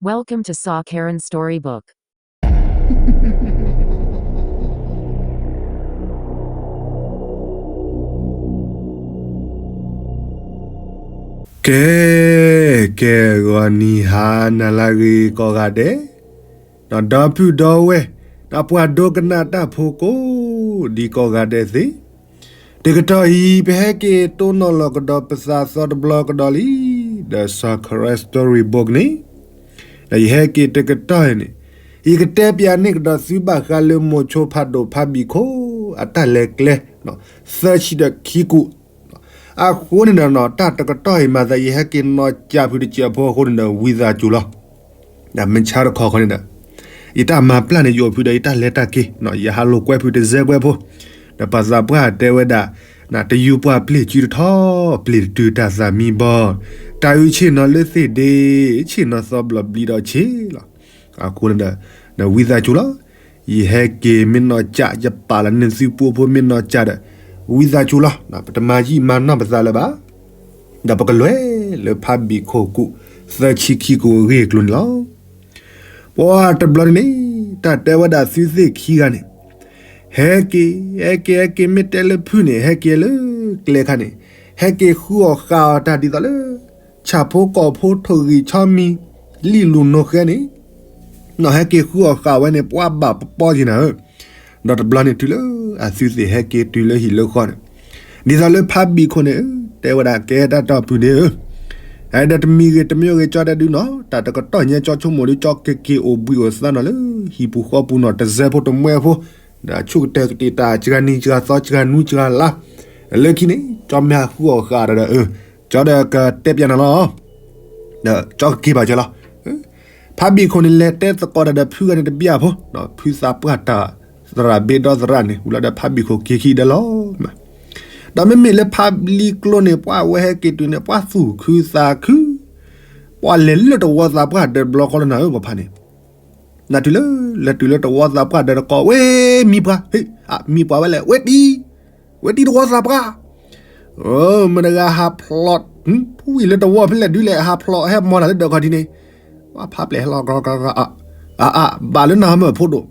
Welcome to Saw Karen Storybook. ကဲ, ကဲ, ဂီၤနံၤဟါနၤလၢအဂ့ၤကိးဂၤဒဲး, ဒီပုၢ်ဒီဝဲၢ်, ဒီးပှၤဒိကနၣ်တၢ်ဖိကိးဒံးကိးဂၤဒဲးသ့ၣ်, တကတီၢ်အံၤ ပဟဲက့ၤတိၢ်နီၣ်လီၤကဒီးပသးသီတဘျီကဒီးလံ, ဒီး Saw Karen Storybook န့ၣ်, ဒီးယဟဲက့ၤတကတီၢ်အံၤန့ၣ်, ယကတဲပျးန့ၢ်ကဒီးသုဘၣ်ဃးလၢမိၤဆိဖးဒိၣ်ဖးဘံၣ်ခိၣ် အတၢ်လဲၤကျဲ, သၢဆံဒီးခံကူာ် အဃိန့ၣ်ဒီး တၢ်တကတီၢ်အံၤမၤသး ယဟဲက့ၤနီၢ်ကၠးဖုတစဲးဖိအဃိန့ၣ်ဒီး ဝံသးစူၤလီၤ. ဒီးမုၢ်ဆါတခီခီန့ၣ်ဒီး ယတၢ်မၤပျၢ်န့ၣ် ယအိၣ်ဖုဒီးယတၢ်လဲၤတၢ်က့ၤ, ယဟးလိာ်ကွဲဖုတစဲးကွဲးဖိ, ဒီးပှၤသးပှၢ်တဲဝဲဒၣ်, တယူၤပှၢ်ပျ့ၤစုတထီ, ပျ့ၤတတုၤတၢ်သးမံဘီ, တၢ်အုၣ်ဆ့ၣ်နီၤလၢသ့ၣ်ဒ့, ဆ့ၣ်နီၤသီဘျီဘျံးဒီးဆ့လီၤ. အဃိန့ၣ်ဒီး ဝံသးစူၤလီၤ. ယဟဲက့ၤမ့ၢ်နီၢ်ကၠး ယပာ်လီၤန့ၢ်သုပူဖိမ့ၢ်နီၢ်ကၠးဒီး ဝံသးစူၤလီၤ. ပတမၤယံာ်မၤနီၢ်ပသးလၢၤဘၣ်. ဒီးပကလဲၤလၢဖးဘံၣ်ခိၣ်ကူာ် သၢဆံခံကူာ်အဂ့ၢ်အကျိၤန့ၣ်လီၤ. ပှၤတဘျီန့ၣ်န့ၣ် တၢ်တဲဝဲဒၣ်သုသ့ၣ်ခံဂၤန့ၣ်, ဟဲက့ၤ, ဟဲက့ၤ ဟဲက့ၤ မ့ၢ်တဲလၢဖုန့ၣ် ဟဲက့ၤလၢကျဲခါန့ၣ်, ဟဲက့ၤဃုအီၣ်ဃာ်အီၣ်တၢ်ဒ်သိးလၢ ဆၣ်ဖိကီၢ်ဖိထိၣ်ဂံၢ်ဆီမံၤ လံၣ်လူၤနိဃဲန့ၣ်, ဟဲက့ၤဃုအီၣ်ဃာ်ဝဲန့ၣ် ပှၤဘၣ်ပပီက့ၤနၤဧၢ, ဒီးတဘျီန့ၣ်တုၤလၢ အသုသ့ၣ်ဟဲက့ၤတုၤလၢဟံၣ်လၢဃီန့ၣ်, ဒ်သိးလၢဖးဘံၣ်ခိၣ်န့ၣ် တဲဝဲဒၣ်ကဲတၢ်တီၢ်ဖုန့ၣ်ဧၢ, အဲၣ်ဒိးတမံၤဂ့ၤတမံၤဂ့ၤ ကၠီတဲဒုနီၤ တၢ်တကတီၢ်ညါကၠီဆိကမိၣ်ဒု ကၠီကက့ၤအိၣ်ဘှံးအိၣ်သါနီၤလၢ ဟံၣ်ပူၤဃီပူၤနီၤ တစဲးဖိတမှဲဖိ, ဒီးဆိကတၢၢ်ကတ့ၢ်တၢ်စှၤနံၤစှၤသီစှၤနွံစှၤလါ, လၢခံန့ၣ် ကၠီမ့ၢ်ဟးဃုအီၣ်ဃာ်ဒီး ကၠီဒီးကတဲပျးနၤလီၤ. ဒီးကၠီကက့ၤဘၣ်ကၠီလီၤ. ဖးဘံၣ်ခိၣ်န့ၣ် လဲၤတဲသကိးတၢ်ဒီးဖုဂၤန့ၣ်တဘျီဖိ, ဖုသးပှၢ်တၢ်သရၣ်ဘ့ဒီသရၣ်န့ၣ် ဝံၤလီၤဒီးဖးဘံၣ်ခိၣ်က့ၤခံဒီးလီၤ. ဒီးမ့မ့ၢ်လၢဖးလံကျိန့ၣ် ပှၤဝဲဟဲက့ၤတုၤန့ၣ် ပှၤသူၣ်ခုသးခု, ပှၤလဲၤလၢတဝီသးပှၢ်ဒၢးတဘျီဃီလၢနၤဧၢ ပှၤဖးန့ၣ်, နတုၤလၢ လဲၤတုၤလၢတဝီသးပှၢ်ဒၢးတကိး ဝဲ မံၤပှၢ်, မံၤပှၢ်ဝဲလဲၣ် ဝဲတံၤ, ဝဲတံၤတဝီသးပှၢ် မတၤဂၤဟးဖျိး, ဖှံလၢတဝီဖဲလဲၣ်ဒုလဲၣ် ဟးဖျိးဟဲမီၢ်တၢ်လၢဒၢးခီၣ်ထံးန့ၣ်, ပှၤဖးပျဲၢ်ဟဲလီၤ, အါ, ဘၣ်လၢနၤမ့ၢ်ဖိဒိၣ်,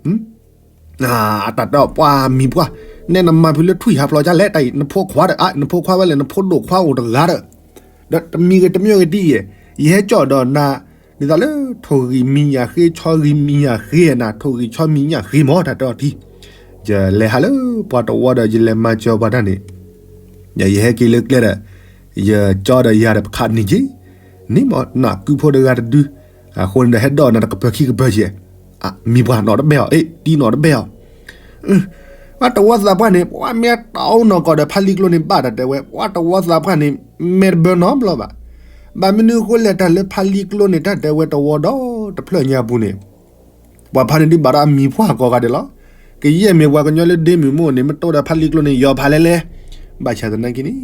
တၢ်တီပှၤမံၤပှၢ်, နဲနမၤဖုးလၢထွံၣ်ဟးဖျိးဒ်လဲၣ်တၢ်အံၤ နဖိခွါဒီး အါ နဖိခွါဝဲလဲၣ် နဖိဒိၣ်ခွါအိၣ်တဂၤဒီး, ဒီးတမံၤဂ့ၤတမံၤဂ့ၤဒ်အံၤ, ယဟဲကၠီၣ်ဒီးနၤ, ဒ်သိးလၢထိၣ်ဂံၢ်မံၤညၣ်ဃ့ ဆီဂံၢ်မံၤညၣ်ဃ့နၤ ထိၣ်ဂံၢ်ဆီမံၤညၣ်ဃ့မ့ၢ်တၢ်တီထံ ယလဲၤဟးလၢပှၤတဝီဒီး ယလဲၤမၤစၢၤပှၤတၢ်န့ၣ်, ယဟဲက့ၤလၢကျဲဒီး ယကၠီဒီးယၤဒီးပခးန့ၢ်က့ၤ, န့ၣ်မ့ၢ်နကုဖိတဂၤတဒု, အဃိန့ၣ်ဒီးဟဲဒိးနၤတကပၢၤခံကပၢၤက့ၤ, မံၤပှၢ်နီၣ်တဘဲအီၤ အ့ တံၤနီၣ်တဘဲအီၤ, ပှၤတဝီသးပှၢ်န့ၣ် ပှၤမ့ၢ်တအိၣ်နီၢ်ကီၢ်ဒီးဖးလံကျိန့ၣ်ဘၣ်တၢ်တဲဝဲ ပှၤတဝီသးပှၢ်န့ၣ် မဲာ်တဘၢနီတဘျီဘၣ်. ဘၣ်မနုၤအဃိလဲၣ်တၢ်လၢဖးလံကျိန့ၣ် တၢ်တဲဝဲတဝီဒီတဖျၢၣ်ညါပူၤန့ၣ် ပှၤဖးန့ၣ်ဒုးဘၣ်ဒီးအမံၤပှၢ်ကိးဂၤဒဲးလီၤ. ကယဲၢ်မ့ၢ်ပှၤကညီလၢဒ့မုၣ်မိၢ်န့ၣ် မ့ၢ်တိၢ်ဒီးဖးလံကျိန့ၣ် ယီၤဖးလဲၣ်လဲၣ်, ဘၣ်ဆၣ်သနာ်က့န့ၣ်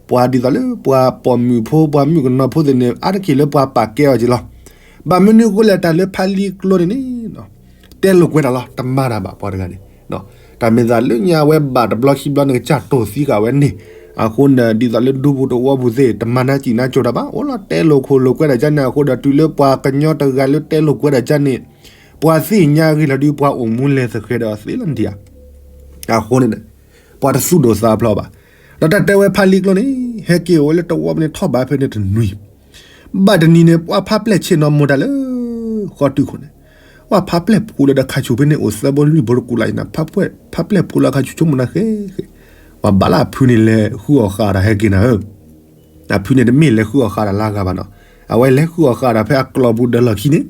ပှၤဒ်သိးလၢပှၤပိာ်မုၣ်ဖိ ပှၤမုၣ်ကနီၤဖိသ့ၣ်န့ၣ် အါတက့ၢ်လၢပှၤပာ်ကဲအီၤက့ၤလီၤ. ဘၣ်မနုၤအဃိလဲၣ်တၢ်လၢဖးလံကျိန့ၣ်န့ၣ် တဲလိာ်ကွဲတၢ်လီၤ တမၤတၢ်ဘၣ်ပှၤတဂၤန့ၣ်, တၢ်မ့ၢ်သးလၢညါဝဲဘၣ်တဘျီခံဘျီန့ၣ် ကစၢ်တိၢ်သံဃာ်ဝဲန့ၣ်, အဃိန့ၣ် ဒ်သိးလၢဒူပူၤတဝီပူၤသ့ၣ် တမၤနါစံၣ်နါစိၤတၢ်ဘၣ် အိၣ်လီၤတဲလိာ်ခိၣ်လိာ်ကွဲတၢ်ကၠၢန့ၣ် အဃိဒီးတုၤလၢပှၤကညီတဂၤလၢတဲလိာ်ကွဲတၢ်ကၠၢန့ၣ် ပှၤသ့ၣ်ညါဂ့ၤလီၤဒုး ပှၤအိၣ်မူလဲၤသဃဲၤဒီးသ့လီၤဒံးဧါ. အဃိန့ၣ် ပှၤတသူၣ်ဒိၣ်သးဖျိးဘၣ်. ဒီးတၢ်တဲဝဲဖးလံကျိန့ၣ် ဟဲက့ၤအိၣ်ဝဲလၢတဝီပူၤန့ၣ် ထီၣ်ဘးဖဲန့ၣ်တနွံ ဘၣ်တနံၤန့ၣ် ပှၤဖးပျဲၢ်ဆ့ၣ်နီၤမိၢ်တၢ်လၢ ဃီတုၤခိၣ်န့ၣ်, ပှၤဖးပျဲၢ်ဖိလၢဒီးခါဆူၣ်ဖဲန့ၣ် အိၣ်သၢဘိလွံၢ်ဘိတကူးလၢ်အံၤနၤ, ဖးပျဲၢ်ဖိလၢခါဆူၣ်ဆိကမိၣ်နၤဃဲဃဲ, ပှၤဘၣ်လၢအဖုန့ၣ်လဲၤဃုအီၣ်ဃာ်တၢ်ဟဲက့ၤနၤဧၢ, အဖုန့ၣ်တမ့ၢ်လဲၤဃုအီၣ်ဃာ်တၢ်လၢအဂၤဘၣ်နီၤ, အဝဲလဲၤဃုအီၣ်ဃာ်တၢ်ဖဲအကျိၤပူၤဒၢးလီၢ်ခံန့ၣ်,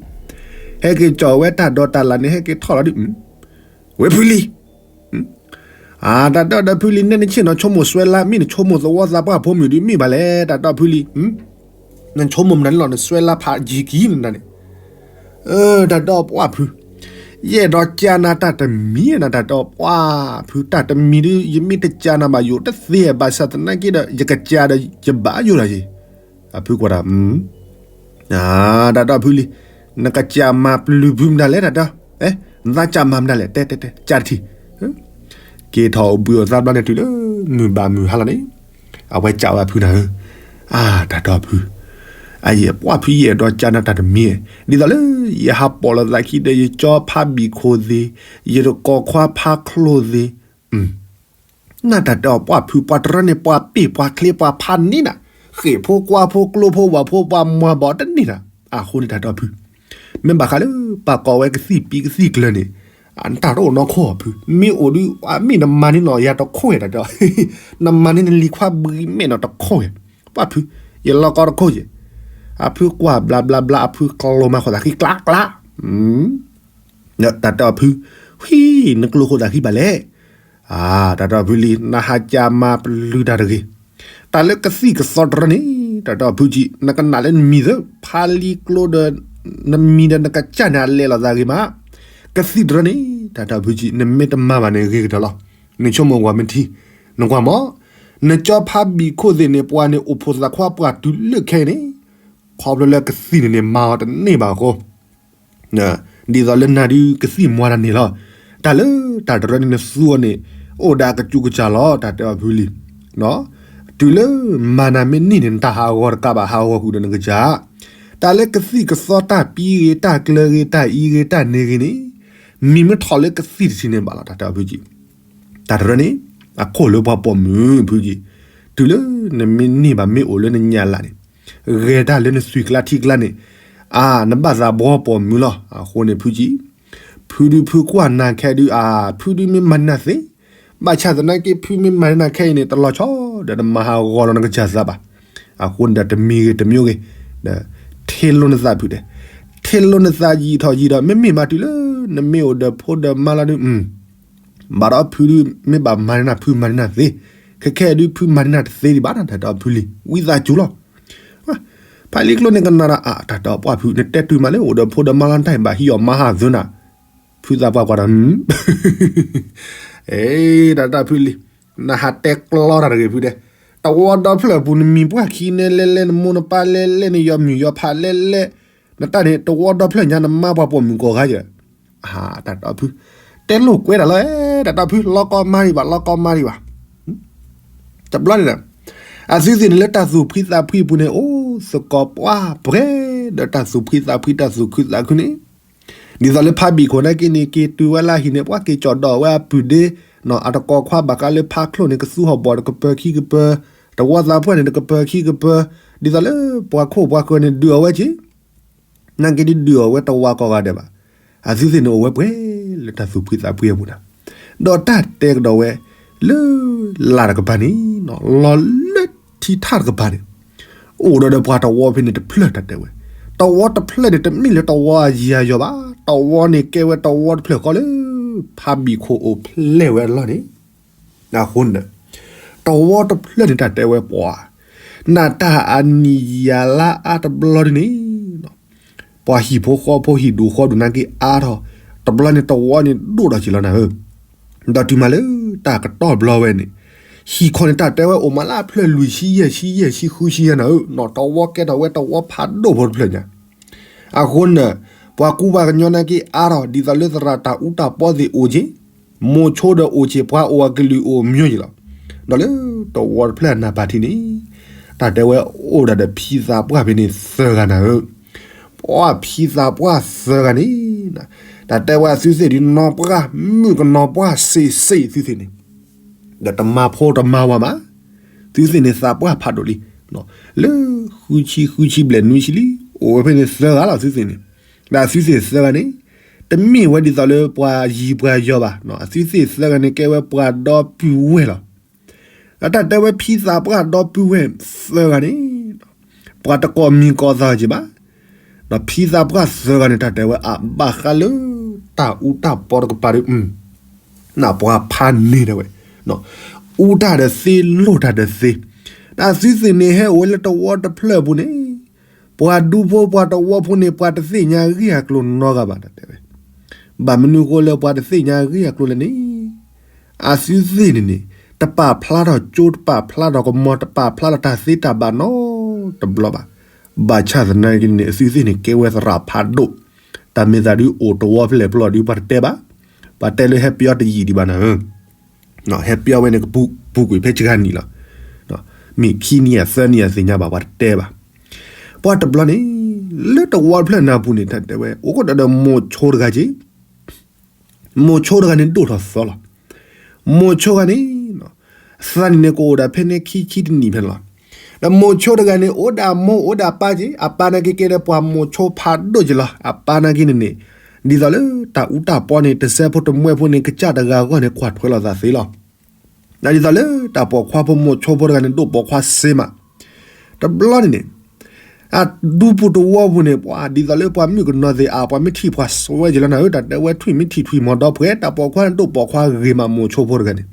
ဟဲက့ၤကၠီၣ်ဝဲတၢ်ဒိးတၢ်လၣ်န့ၣ် ဟဲက့ၤထီၣ်လီၤဒုး, ဝဲဖုလံ အၢ တၢ်တီဒီးဖုလံ နဲနဆ့ၣ်နီၤဆိကမိၣ်စွဲလၢ မ့ၢ်နဆိကမိၣ်သဝီသးပှၢ်ဖိမုၣ်ဒုးမ့ၢ်ဘၣ်လဲၣ် တၢ်တီဖုလံ, နဆိကမိၣ်မနုၤန့ၣ်လီၤ နစွဲလၢဖးယံၤကံနတၢ်န့ၣ်, တၢ်တီပှၢ်ဖု, ယအဲၣ်ဒိးကၢနၤတၢ်တမံၤနၤ တၢ်တီပှၢ်ဖု တၢ်တမံၤဒုး ယမ့ၢ်တကၢနၤဘၣ်ယိၣ်တသ့ ဘၣ်ဆၣ်သနာ်က့ဒီး ယကစၢ်ဒီးယဘၣ်ယိၣ်ဒီးယံၤ, အဖုကွၢ်တၢ် တၢ်တီဖုလံ, နကစၢ်မၤပျုၤဖုမတၤလဲၣ် တၢ်တီ, နသးစၢ်မၤမတၤလဲၣ် တဲတဲတဲ ကၢ်တထံၣ်, က့ၤထီၣ်အိၣ်ဘှံးအိၣ်သါဘျီန့ၣ်တုၤလၢ မုၢ်ဘၣ်မုၢ်ဟါလီၤန့ၣ်, အဝဲစံးဝဲဖုနၤဧၢ, အၢ တၢ်တီဖု, ယပှၢ်ဖုယအဲၣ်ဒိးကနၣ်တၢ်တမံၤ, ဒ်သိးလၢယဟးပိာ်လိာ်သးခံဒီး ယကၠီဖးဘံၣ်ခိၣ်သ့ၣ်, ယတကိးခွါဖးချိၣ်သ့ၣ်, နတၢ်တဲအီၤပှၢ်ဖု ပှၤတရၢန့ၣ် ပှၤပ့ၢ်ပှၤချ့ပှၤဖးန့ၢ်နၤ, ဃ့ၢ်ဖိကွၢ်ဖိကျိဖိဝၤဖိပှၤမၤဘၣ်တန့ၢ်နၤ, အဃိန့ၣ်တၢ်တဲအီၤဖု မ့ၢ်ဘၣ်ဃးလၢပှၤကိးဝဲကသံၣ်ပံကသံၣ်ကျၢၤန့ၣ်, နတၢ်တအိၣ်နီတခီၣ်ဖု, မ့ၢ်အိၣ်ဒုး မ့ၢ်နမၤန့ၢ်နီၢ်ယၤတခီၣ်ဝဲတၢ်တဲအီၤ, နမၤန့ၢ်နလံၤခွါဘှံးမဲာ်နီၢ်တခီၣ်ဝဲ, ပှၢ်ဖု, ယလီၤကီတခီၣ်ယဲၢ်, အဖုကွၢ်ဘျါဘျါဘျါ အဖုကျိမၤဃိသးခံကျါကျါ တၢ်တဲအီၤဖု, ဝံၤ နကျိဃိသးခံဘၣ်လဲၣ်, တၢ်တဲအီၤဖုလံ, နဟးကၢမၤပလုၢ်တၢ်တဂ့ၤ, တၢ်လၢကသံၣ်ကသီတရၢန့ၣ် တၢ်တဲအီၤဖုကံ, နကနၣ်လၢနမံၤသၢ ဖးလံကျိဒီး နမံၤဒီးနကစၢ်န့ၣ်အလဲၤလိာ်သးဂ့ၤမး, ကသံၣ်တရၢန့ၣ် တၢ်တဲအီၤဖုကံ နမ့ၢ်တမၤဘၣ်န့ၣ်ဂ့ၤကတၢၢ်လီၤ, နဆိကမိၣ်ကွၢ်မ့ၢ်ထံ, နကွၢ်မး, နကၠီဖးဘံၣ်ခိၣ်သ့ၣ်န့ၣ် ပှၤန့ၣ်အိၣ်ဖိသၣ်ခွါပှၢ်တုၤလၢခဲအံၤန့ၣ်, ခီဖျိလၢကသံၣ်န့ၣ်န့ၣ် မၤအီၤတန့ၢ်ဘၣ်အဃိ ဒ်သိးလၢနၤဒုးကသံၣ်မွၤတၢ်န့ၣ်လီၤ, တၢ်လၢတၢ်တရၢန့ၣ်နသူအီၤန့ၣ်, အိၣ်ဒၣ်ကစူးကစၢ်လီၤ တၢ်တဲအီၤဖုလံ, တုၤလၢမၤနၤမ့ၢ်န့ၢ်န့ၣ် နတၢ်ဟးဂီၤတကးဘၣ်ဟးဂီၤဃုာ်ဒီးနကစၢ်, တၢ်လၢကသံၣ်ကသီတၢ်ပံဂ့ၤတၢ်ကျၢၤဂ့ၤ တၢ်အံၤဂ့ၤတၢ်န့ၣ်ဂ့ၤန့ၣ်, မံၤမ့ၢ်ထီၣ်လၢကသံၣ်တထံးန့ၣ်ဘၣ်လီၤ တၢ်တဲအီၤဖုကံ, တၢ်တရၢန့ၣ်, အခိၣ်လၢပှၤပိာ်မုၣ်ဖုကံ, တုၤလၢနမ့ၢ်န့ၢ်ဘၣ်မ့ၢ်အိၣ်လၢနညၣ်လၢ်န့ၣ်, ဂဲၤတၢ်လၢနသွံၣ်ကျါထံကျါန့ၣ်, အါ နဘၣ်သးဘှီပိာ်မုၣ်လီၤ အဃိန့ၣ်ဖုကံ, ဖုဒုးဖုကွၢ်နၤခဲဒုးအါ ဖုဒုးမ့ၢ်မၤန့ၢ်နၤသ့, ဘၣ်ဆၣ်သနာ်က့ ဖုမ့ၢ်မၤန့ၢ်နၤခဲအံၤန့ၣ် တလီၤဆီဒီးနမၤဟးဂီၤလီၤနကစၢ်သးဘၣ်, အဃိန့ၣ်ဒီးတမံၤဂ့ၤတမံၤဂ့ၤ, ဒီးထ့လိာ်နသးဖုတဲ, ထ့လိာ်နသးယံာ်ထီၣ်ယံာ်ဒီး မ့မ့ၢ်မးတုၤလၢ နမ့ၢ်အိၣ်ဒီးဖိဒီးမါလီၤဒုး ဘၣ်ဒီးဖုဒုးမ့ၢ်ဘၣ်မၤန့ၢ်နၤ ဖုမၤန့ၢ်နၤသ့, ခဲခဲဒုးဖုမၤန့ၢ်နၤတသ့ဒံးဘၣ် တၢ်တဲအီၤဖုလံ ဝံသးစူၤလီၤ, ဖးလံကျိန့ၣ်ကနၣ်ဒီး အါ တၢ်တဲအီၤပှၢ်ဖု နတဲတုၤမးလၢအိၣ်ဒီးဖိဒီးမါလီၤ နတၢ်ဘၣ်ဟံးအီၤမါဟးသၢနၤ, ဖုသးပှၢ်ကွၢ်ဒီး အဲ တၢ်တဲအီၤဖုလံ, နဟးတဲကျီတၢ်တဂ့ၤဖုတဲ, တဝီဒီဖျၢၣ်အပူၤ နမံၤပှၢ်ခံနဲလဲလဲ နမိၢ်နပၢ်လဲလဲ နယီၤမုၢ်ယီၤဖးလဲလဲ, နတၢ်န့ၣ် တဝီဒီဖျၢၣ်ညါ နမါပှၤပိာ်မုၣ်ကိးဂၤယဲၢ်, တၢ်တဲအီၤဖု, တဲလိာ်ကွဲတၢ်လီၤ, တၢ်တဲအီၤဖု လီၤကီမါဒံးဘၣ် လီၤကီမါဒံးဘၣ်, တဘျီန့ၣ်ဒီး အသုသ့ၣ်န့ၣ်လၢတၢ်သူၣ်ဖှံသးဖှံအပူၤန့ၣ် အိၣ်သကိးပှၢ်ပှဲၤဒီးတၢ်သူၣ်ဖှံသးဖှံ တၢ်သူၣ်ခုသးခုန့ၣ်, ဒ်သိးလၢဖးဘံၣ်ခိၣ်နာ်က့န့ၣ် က့ၤတုၤဝဲလၢဟံၣ်န့ၣ် ပှၤက့ၤကၠီၣ်ဒီးဝဲအပုၢ်ဒ့, အတကိးခွါဘၣ်ဃးလၢဖးချိၣ်န့ၣ် ကသူဟီၣ်ပီၣ်တကပၢၤခံကပၢၤ, တဝီသးပှၢ်န့ၣ် တကပၢၤခံကပၢၤ, ဒ်သိးလၢပှၤခိၣ်ပှၤဃၢၤန့ၣ် ဒုးအီၣ်ဝဲက့ၤ နာ်က့ဒုးဒုးအီၣ်ဝဲတဝီကိးဂၤဒဲးဘၣ်, အသုသ့ၣ်န့ၣ်အိၣ်ဝဲပှဲၤလၢတၢ်သူၣ်ဖှံသးဖှံအပူၤန့ၣ်, ဒီးတၢ်တဲကဒီးဝဲ လၢလၢ်တကပၤန့ၣ်, လီၤလၢထံထၣ်တကပၤန့ၣ်, အိၣ်ဒီးဒီးပှၤတဝီဖဲန့ၣ်တဖျၢၣ်တၢ်တဲဝဲ, တဝီတဖျၢၣ်န့ၣ် တမ့ၢ်လၢတဝီအယံၤအယီၤဘၣ်, တဝီန့ၣ်ကဲဝဲတဝီတဖျၢၣ်ဃီလၢ ဖးဘံၣ်ခိၣ်အိၣ်ဖျဲၣ်ဝဲအလီၢ်န့ၣ် အဃိန့ၣ်ဒီး တဝီတဖျၢၣ်န့ၣ်တၢ်တဲဝဲပှၤ, နတၢ်အနံၣ်ယၤလါအါတဘျီဒ်န့ၣ်, ပှၤဟံၣ်ဖိဃီဖိဟံၣ်ဒူၣ်ဃီဒူၣ်နာ်က့အါထီၣ်, တဘျီန့ၣ်တဝီန့ၣ်ဒိၣ်ဒီးက့ၤလီၤနၤဧၢ, ဒီးတုၤမးလၢတၢ်ကတီၢ်ဘျီဝဲန့ၣ်, ဟံၣ်ခီန့ၣ်တၢ်တဲဝဲအိၣ်မးလၢအဖျၢၣ်လွံၢ်ဆံယဲၢ်ဆံယဲၢ်ဆံဃုဆံယဲၢ်နၤဧၢ, နီၢ်တဝီကဲထီၣ်ဝဲတဝီဖးဒိၣ်ဖိတဖျၢၣ်ညါ အဃိန့ၣ်, ပှၤကူပှၤကညီနာ်က့အါထီၣ် ဒ်သိးလၢသရၣ်တၢ်အူတၢ်ပီသ့ၣ်အိၣ်က့ၤ, မိၤဆိဒီးအိၣ်က့ၤ ပှၤအိၣ်အကလုာ်အိၣ်မျိုးက့ၤလီၤ. ဒီးလၢတဝီတဖျၢၣ်အနၢ်ပၢၢ်ထံန့ၣ်, တၢ်တဲဝဲအိၣ်ဒၣ်ဒီးဖံသးပှၢ်ဖဲန့ၣ်သၢဂၤနၤဧၢ, ပှၤဖံသးပှၢ်သၢဂၤန့ၣ်, တၢ်တဲဝဲအသုသ့ၣ်ဒ်နီၢ်ပှၢ် မုၣ်ကနီၤပှၢ်စ့ၢ်စ့ၢ်သုသ့ၣ်န့ၣ် ဒီးတမၤဖိတမၤဝၤမး, သုသ့ၣ်န့ၣ်သးပှၢ်ဖးဒိၣ်လံ, လၢဃုဆံဃုဆံဘျဲၣ်နွံဆံလံ, အိၣ်ဝဲဖဲန့ၣ်သၢဂၤလီၤသုသ့ၣ်န့ၣ်, ဒီးအသုသ့ၣ်သၢဂၤန့ၣ်, တမ့ၢ်ဝဲဒ်သိးလၢပှၤယံၤပှၤယီၤဘၣ်, အသုသ့ၣ်သၢဂၤန့ၣ်ကဲဝဲပှၤဒီပုၢ်ဝဲၢ်လီၤ. ဒီးတၢ်တဲဝဲဖံသးပှၢ်ဒီပုၢ်ဝဲၢ်သၢဂၤန့ၣ်, ပှၤတကိးမံၤကိးသးက့ၤဘၣ်, ဒီးဖံသးပှၢ်သၢဂၤန့ၣ် တၢ်တဲဝဲအဘၣ်ဃးလၢ တၢ်အူတၢ်ပီတကပၤဒီး နပှၤဖးန့ၢ်ဒၣ်ဝဲ, အူတၢ်ဒီးသ့ လိၢ်တၢ်ဒီးသ့, ဒီးအသုသ့ၣ်န့ၣ်ဟဲအိၣ်ဝဲလၢတဝီတဖျၢၣ်အပူၤန့ၣ်, ပှၤဒူဖိပှၤတဝီဖိန့ၣ် ပှၤတသ့ၣ်ညါအဂ့ၢ်အကျိၤနီတဂၤဘၣ် တၢ်တဲဝဲ, ဘၣ်မနုၤဃိလၢပှၤတသ့ၣ်ညါအဂ့ၢ်အကျိၤလဲၣ်န့ၣ်, အသုသ့ၣ်န့ၣ်န့ၣ်, တပာ်ဖျါထီၣ်ကၠိ တပာ်ဖျါထီၣ်ကမီၤ တပာ်ဖျါထီၣ်တၢ်သ့တၢ်ဘၣ်နီတဘျီဘၣ်, ဘၣ်ဆၣ်သနာ်က့န့ၣ် အသုသ့ၣ်န့ၣ်ကဲဝဲသရၣ်ဖးဒိၣ်, တၢ်မ့ၢ်သးဒုးအိၣ်တဝီဖဲလဲၣ်ပျီဒုးပှၤတတဲဘၣ်, ပှၤတဲလၢဟဲပျီတယံာ်ဒံးဘၣ်နၤဧၢ, ဟဲပျီဝဲန့ၣ်ကပူၤကွံာ်ဖဲစှၤနံၣ်လီၤ, မ့ၢ်ခံနံၣ်ဧါသၢနံၣ်ဧါသ့ၣ်ညါဘၣ်ပှၤတတဲဘၣ်, ပှၤတဘျီန့ၣ် လၢတဝီတဖျၢၣ်နၢ်ပူၤန့ၣ် တၢ်တဲဝဲ အိၣ်ကဒီးဒီးမိၤဆိတဂၤက့ၤ မိၤဆိတဂၤန့ၣ်ဒိၣ်ထီၣ်သီလီၤ. မိၤဆိတဂၤန့ၣ် သးနံၣ်န့ၣ်ကအိၣ်ဒၣ်ဖဲန့ၣ်ခံဆံတနံၣ်ဖဲန့ၣ်လီၤ. ဒီးမိၤဆိတဂၤန့ၣ် အိၣ်ဒၣ်မိၢ်အိၣ်ဒၣ်ပၢ်က့ၤ အပၢ်နာ်က့ကဲဒီးပှၤမိၤဆိဖးဒိၣ်က့ၤလီၤ. အပၢ်နာ်က့န့ၣ်န့ၣ် ဒ်သိးလၢတၢ်အူတၢ်ပီန့ၣ် တစဲးဖိတမှဲဖိန့ၣ် ကစၢ်တဂၤအဂီၢ်န့ၣ် ကွၢ်ထွဲလိာ်သးသ့လီၤ. ဒ်သိးလၢတၢ်ပိာ်ခွါဖိမိၤဆိဖိတဂၤန့ၣ် ဒိၣ်ပိာ်ခွါစ့မး တဘျီန့ၣ်န့ၣ် အဒူပူၤတဝီပူၤန့ၣ် ပှၤဒ်သိးလၢပှၤမုၣ်ကနီၤသ့ၣ်အါ ပှၤမ့ၢ်ထံၣ်ပှၤစွဲက့ၤလီၤနၤဧၢ တၢ်တဲဝဲထွံၣ်မ့ၢ်ထံၣ်ထွံၣ်မီၤဒီဖှဲ တၢ်ပိာ်ခွါန့ၣ်ဒိၣ်ပိာ်ခွါဂ့ၤမးမိၤဆိဖိတဂၤန့ၣ်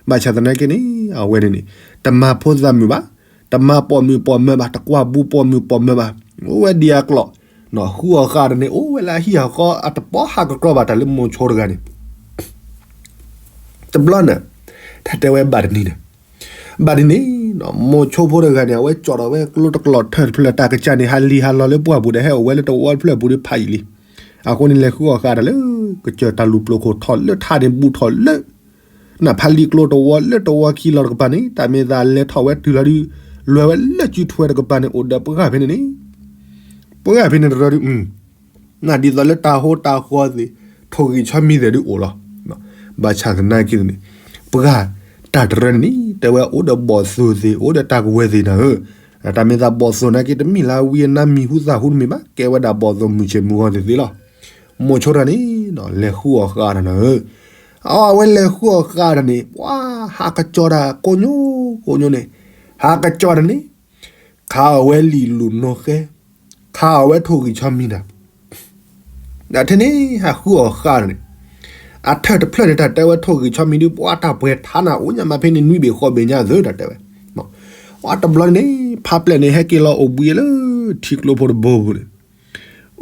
ဘၣ်ဆၣ်သနာ်က့န့ၣ် အဝဲန့ၣ်န့ၣ် တမၤဖိသၣ်မုာ်ဘၣ်, တမၤပိာ်မုၣ်ပိာ်မၢၤဘၣ်, တကွၢ်ဘူးပိာ်မုၣ်ပိာ်မၢၤဘၣ်, အိၣ်ဝဲဒံးအကျိာ်, ဃုအီၣ်ဃာ်ဒီးန့ၣ် အိၣ်ဝဲလၢအဟံၣ်အဃီ အတပိာ်ဟးကကြီဘၣ်တၢ်လၢမိၤဆိတဂၤန့ၣ် တဘျီန့ၣ် တၢ်တဲဝဲဘၣ်တနံၤန့ၣ်, ဘၣ်တနံၤန့ၣ် မိၤဆိဖိတဂၤန့ၣ် အဝဲကၠီၣ်ထီၣ်ဝဲကျိတကျိာ်ထၢၣ်တဖျၢၣ် တၢ်ကစၢ်န့ၣ် ဟးလံၤဟးလီၤလၢပှၢ်ပူၤဒီး ဟဲအိၣ်ဝဲလၢတဝီတဖျၢၣ်ပူၤဒီးဖးယံာ်လံ. အဃိန့ၣ် လဲၤဃုအီၣ်ဃာ်တၢ်လၢ ကစၢၢ်တၢ်လူၤပျိၤခိၣ်ထီၣ်လၢထါန့ၣ် ဘူးထီၣ်လၢ နဖးလံာ်ကျိတဝီလၢတဝီခံလီၤတကပၤန့ၣ် တၢ်မ့ၢ်သးလဲၤထီၣ်ဝဲတုၤလီၤဒုး လဲၤဝဲလၢစုထွဲတကပၤန့ၣ် အိၣ်ဒီးပှၢ်ဖဲန့ၣ်န့ၣ်, ပှၢ်ဖဲန့ၣ်တရီဒုး နဒ်သိးလၢတၢ်ဟိတၢ်ဃီသ့ၣ် ထိၣ်ဂံၢ်ဆီမံၤသ့ၣ်ဒုးအိၣ်လီၤ. ဘၣ်ဆၣ်သနာ်က့န့ၣ် ပှၢ်တၢ်တရၢန့ၣ်န့ၣ် တဲဝဲအိၣ်ဒီးဘီၣ်သိၣ်သ့ၣ် အိၣ်ဒီးတၢ်ကဝဲၤသ့ၣ်နၤဧၢ, တၢ်မ့ၢ်သးဘီၣ်သိၣ်နာ်က့ တမ့ၢ်လၢဝံအနါမံၤဟူသၣ်ဟူတမ့ၢ်ဘၣ် ကဲဝဲဒၣ်ဘီၣ်သိၣ်မုၢ်ဆ့ၣ်မုၢ်ဂီၤသ့ၣ်သ့ၣ်လီၤ. မိၤဆိတဂၤန့ၣ် လဲၤဃုအီၣ်ဃာ်တၢ်နၤဧၢ, အဝဲလဲၤဃုအီၣ်ဃာ်တၢ်န့ၣ် ပှၢ်ဟးကၠီတၢ်ကိးညိကိးညိန့ၣ်, ဟးကၠီတၢ်န့ၣ် ခးအီၣ်ဝဲလံာ်လူၤနီၢ်ဃဲ, ခးအီၣ်ဝဲထိၣ်ဂံၢ်ဆီမံၤတၢ် ဒီးထဲန့ၣ် ဟးဃုအီၣ်ဃာ်တၢ်န့ၣ်, အထၢၣ်တဖျၢၣ်န့ၣ် တၢ်တဲဝဲထိၣ်ဂံၢ်ဆီမံၤဒုး ပှၤတၢ်ပှဲၤထါနၤ အိၣ်ညါမးဖဲန့ၣ် နွံဘ့ၣ်ဃိးဘ့ၣ်ညါသ့ တၢ်တဲဝဲ, ပှၤတဘျီန့ၣ် ဖးပျဲၢ်န့ၣ်ဟဲက့ၤလီၤအိၣ်ဘှံးလၢထံကျိဖိတဘိပူၤန့ၣ်,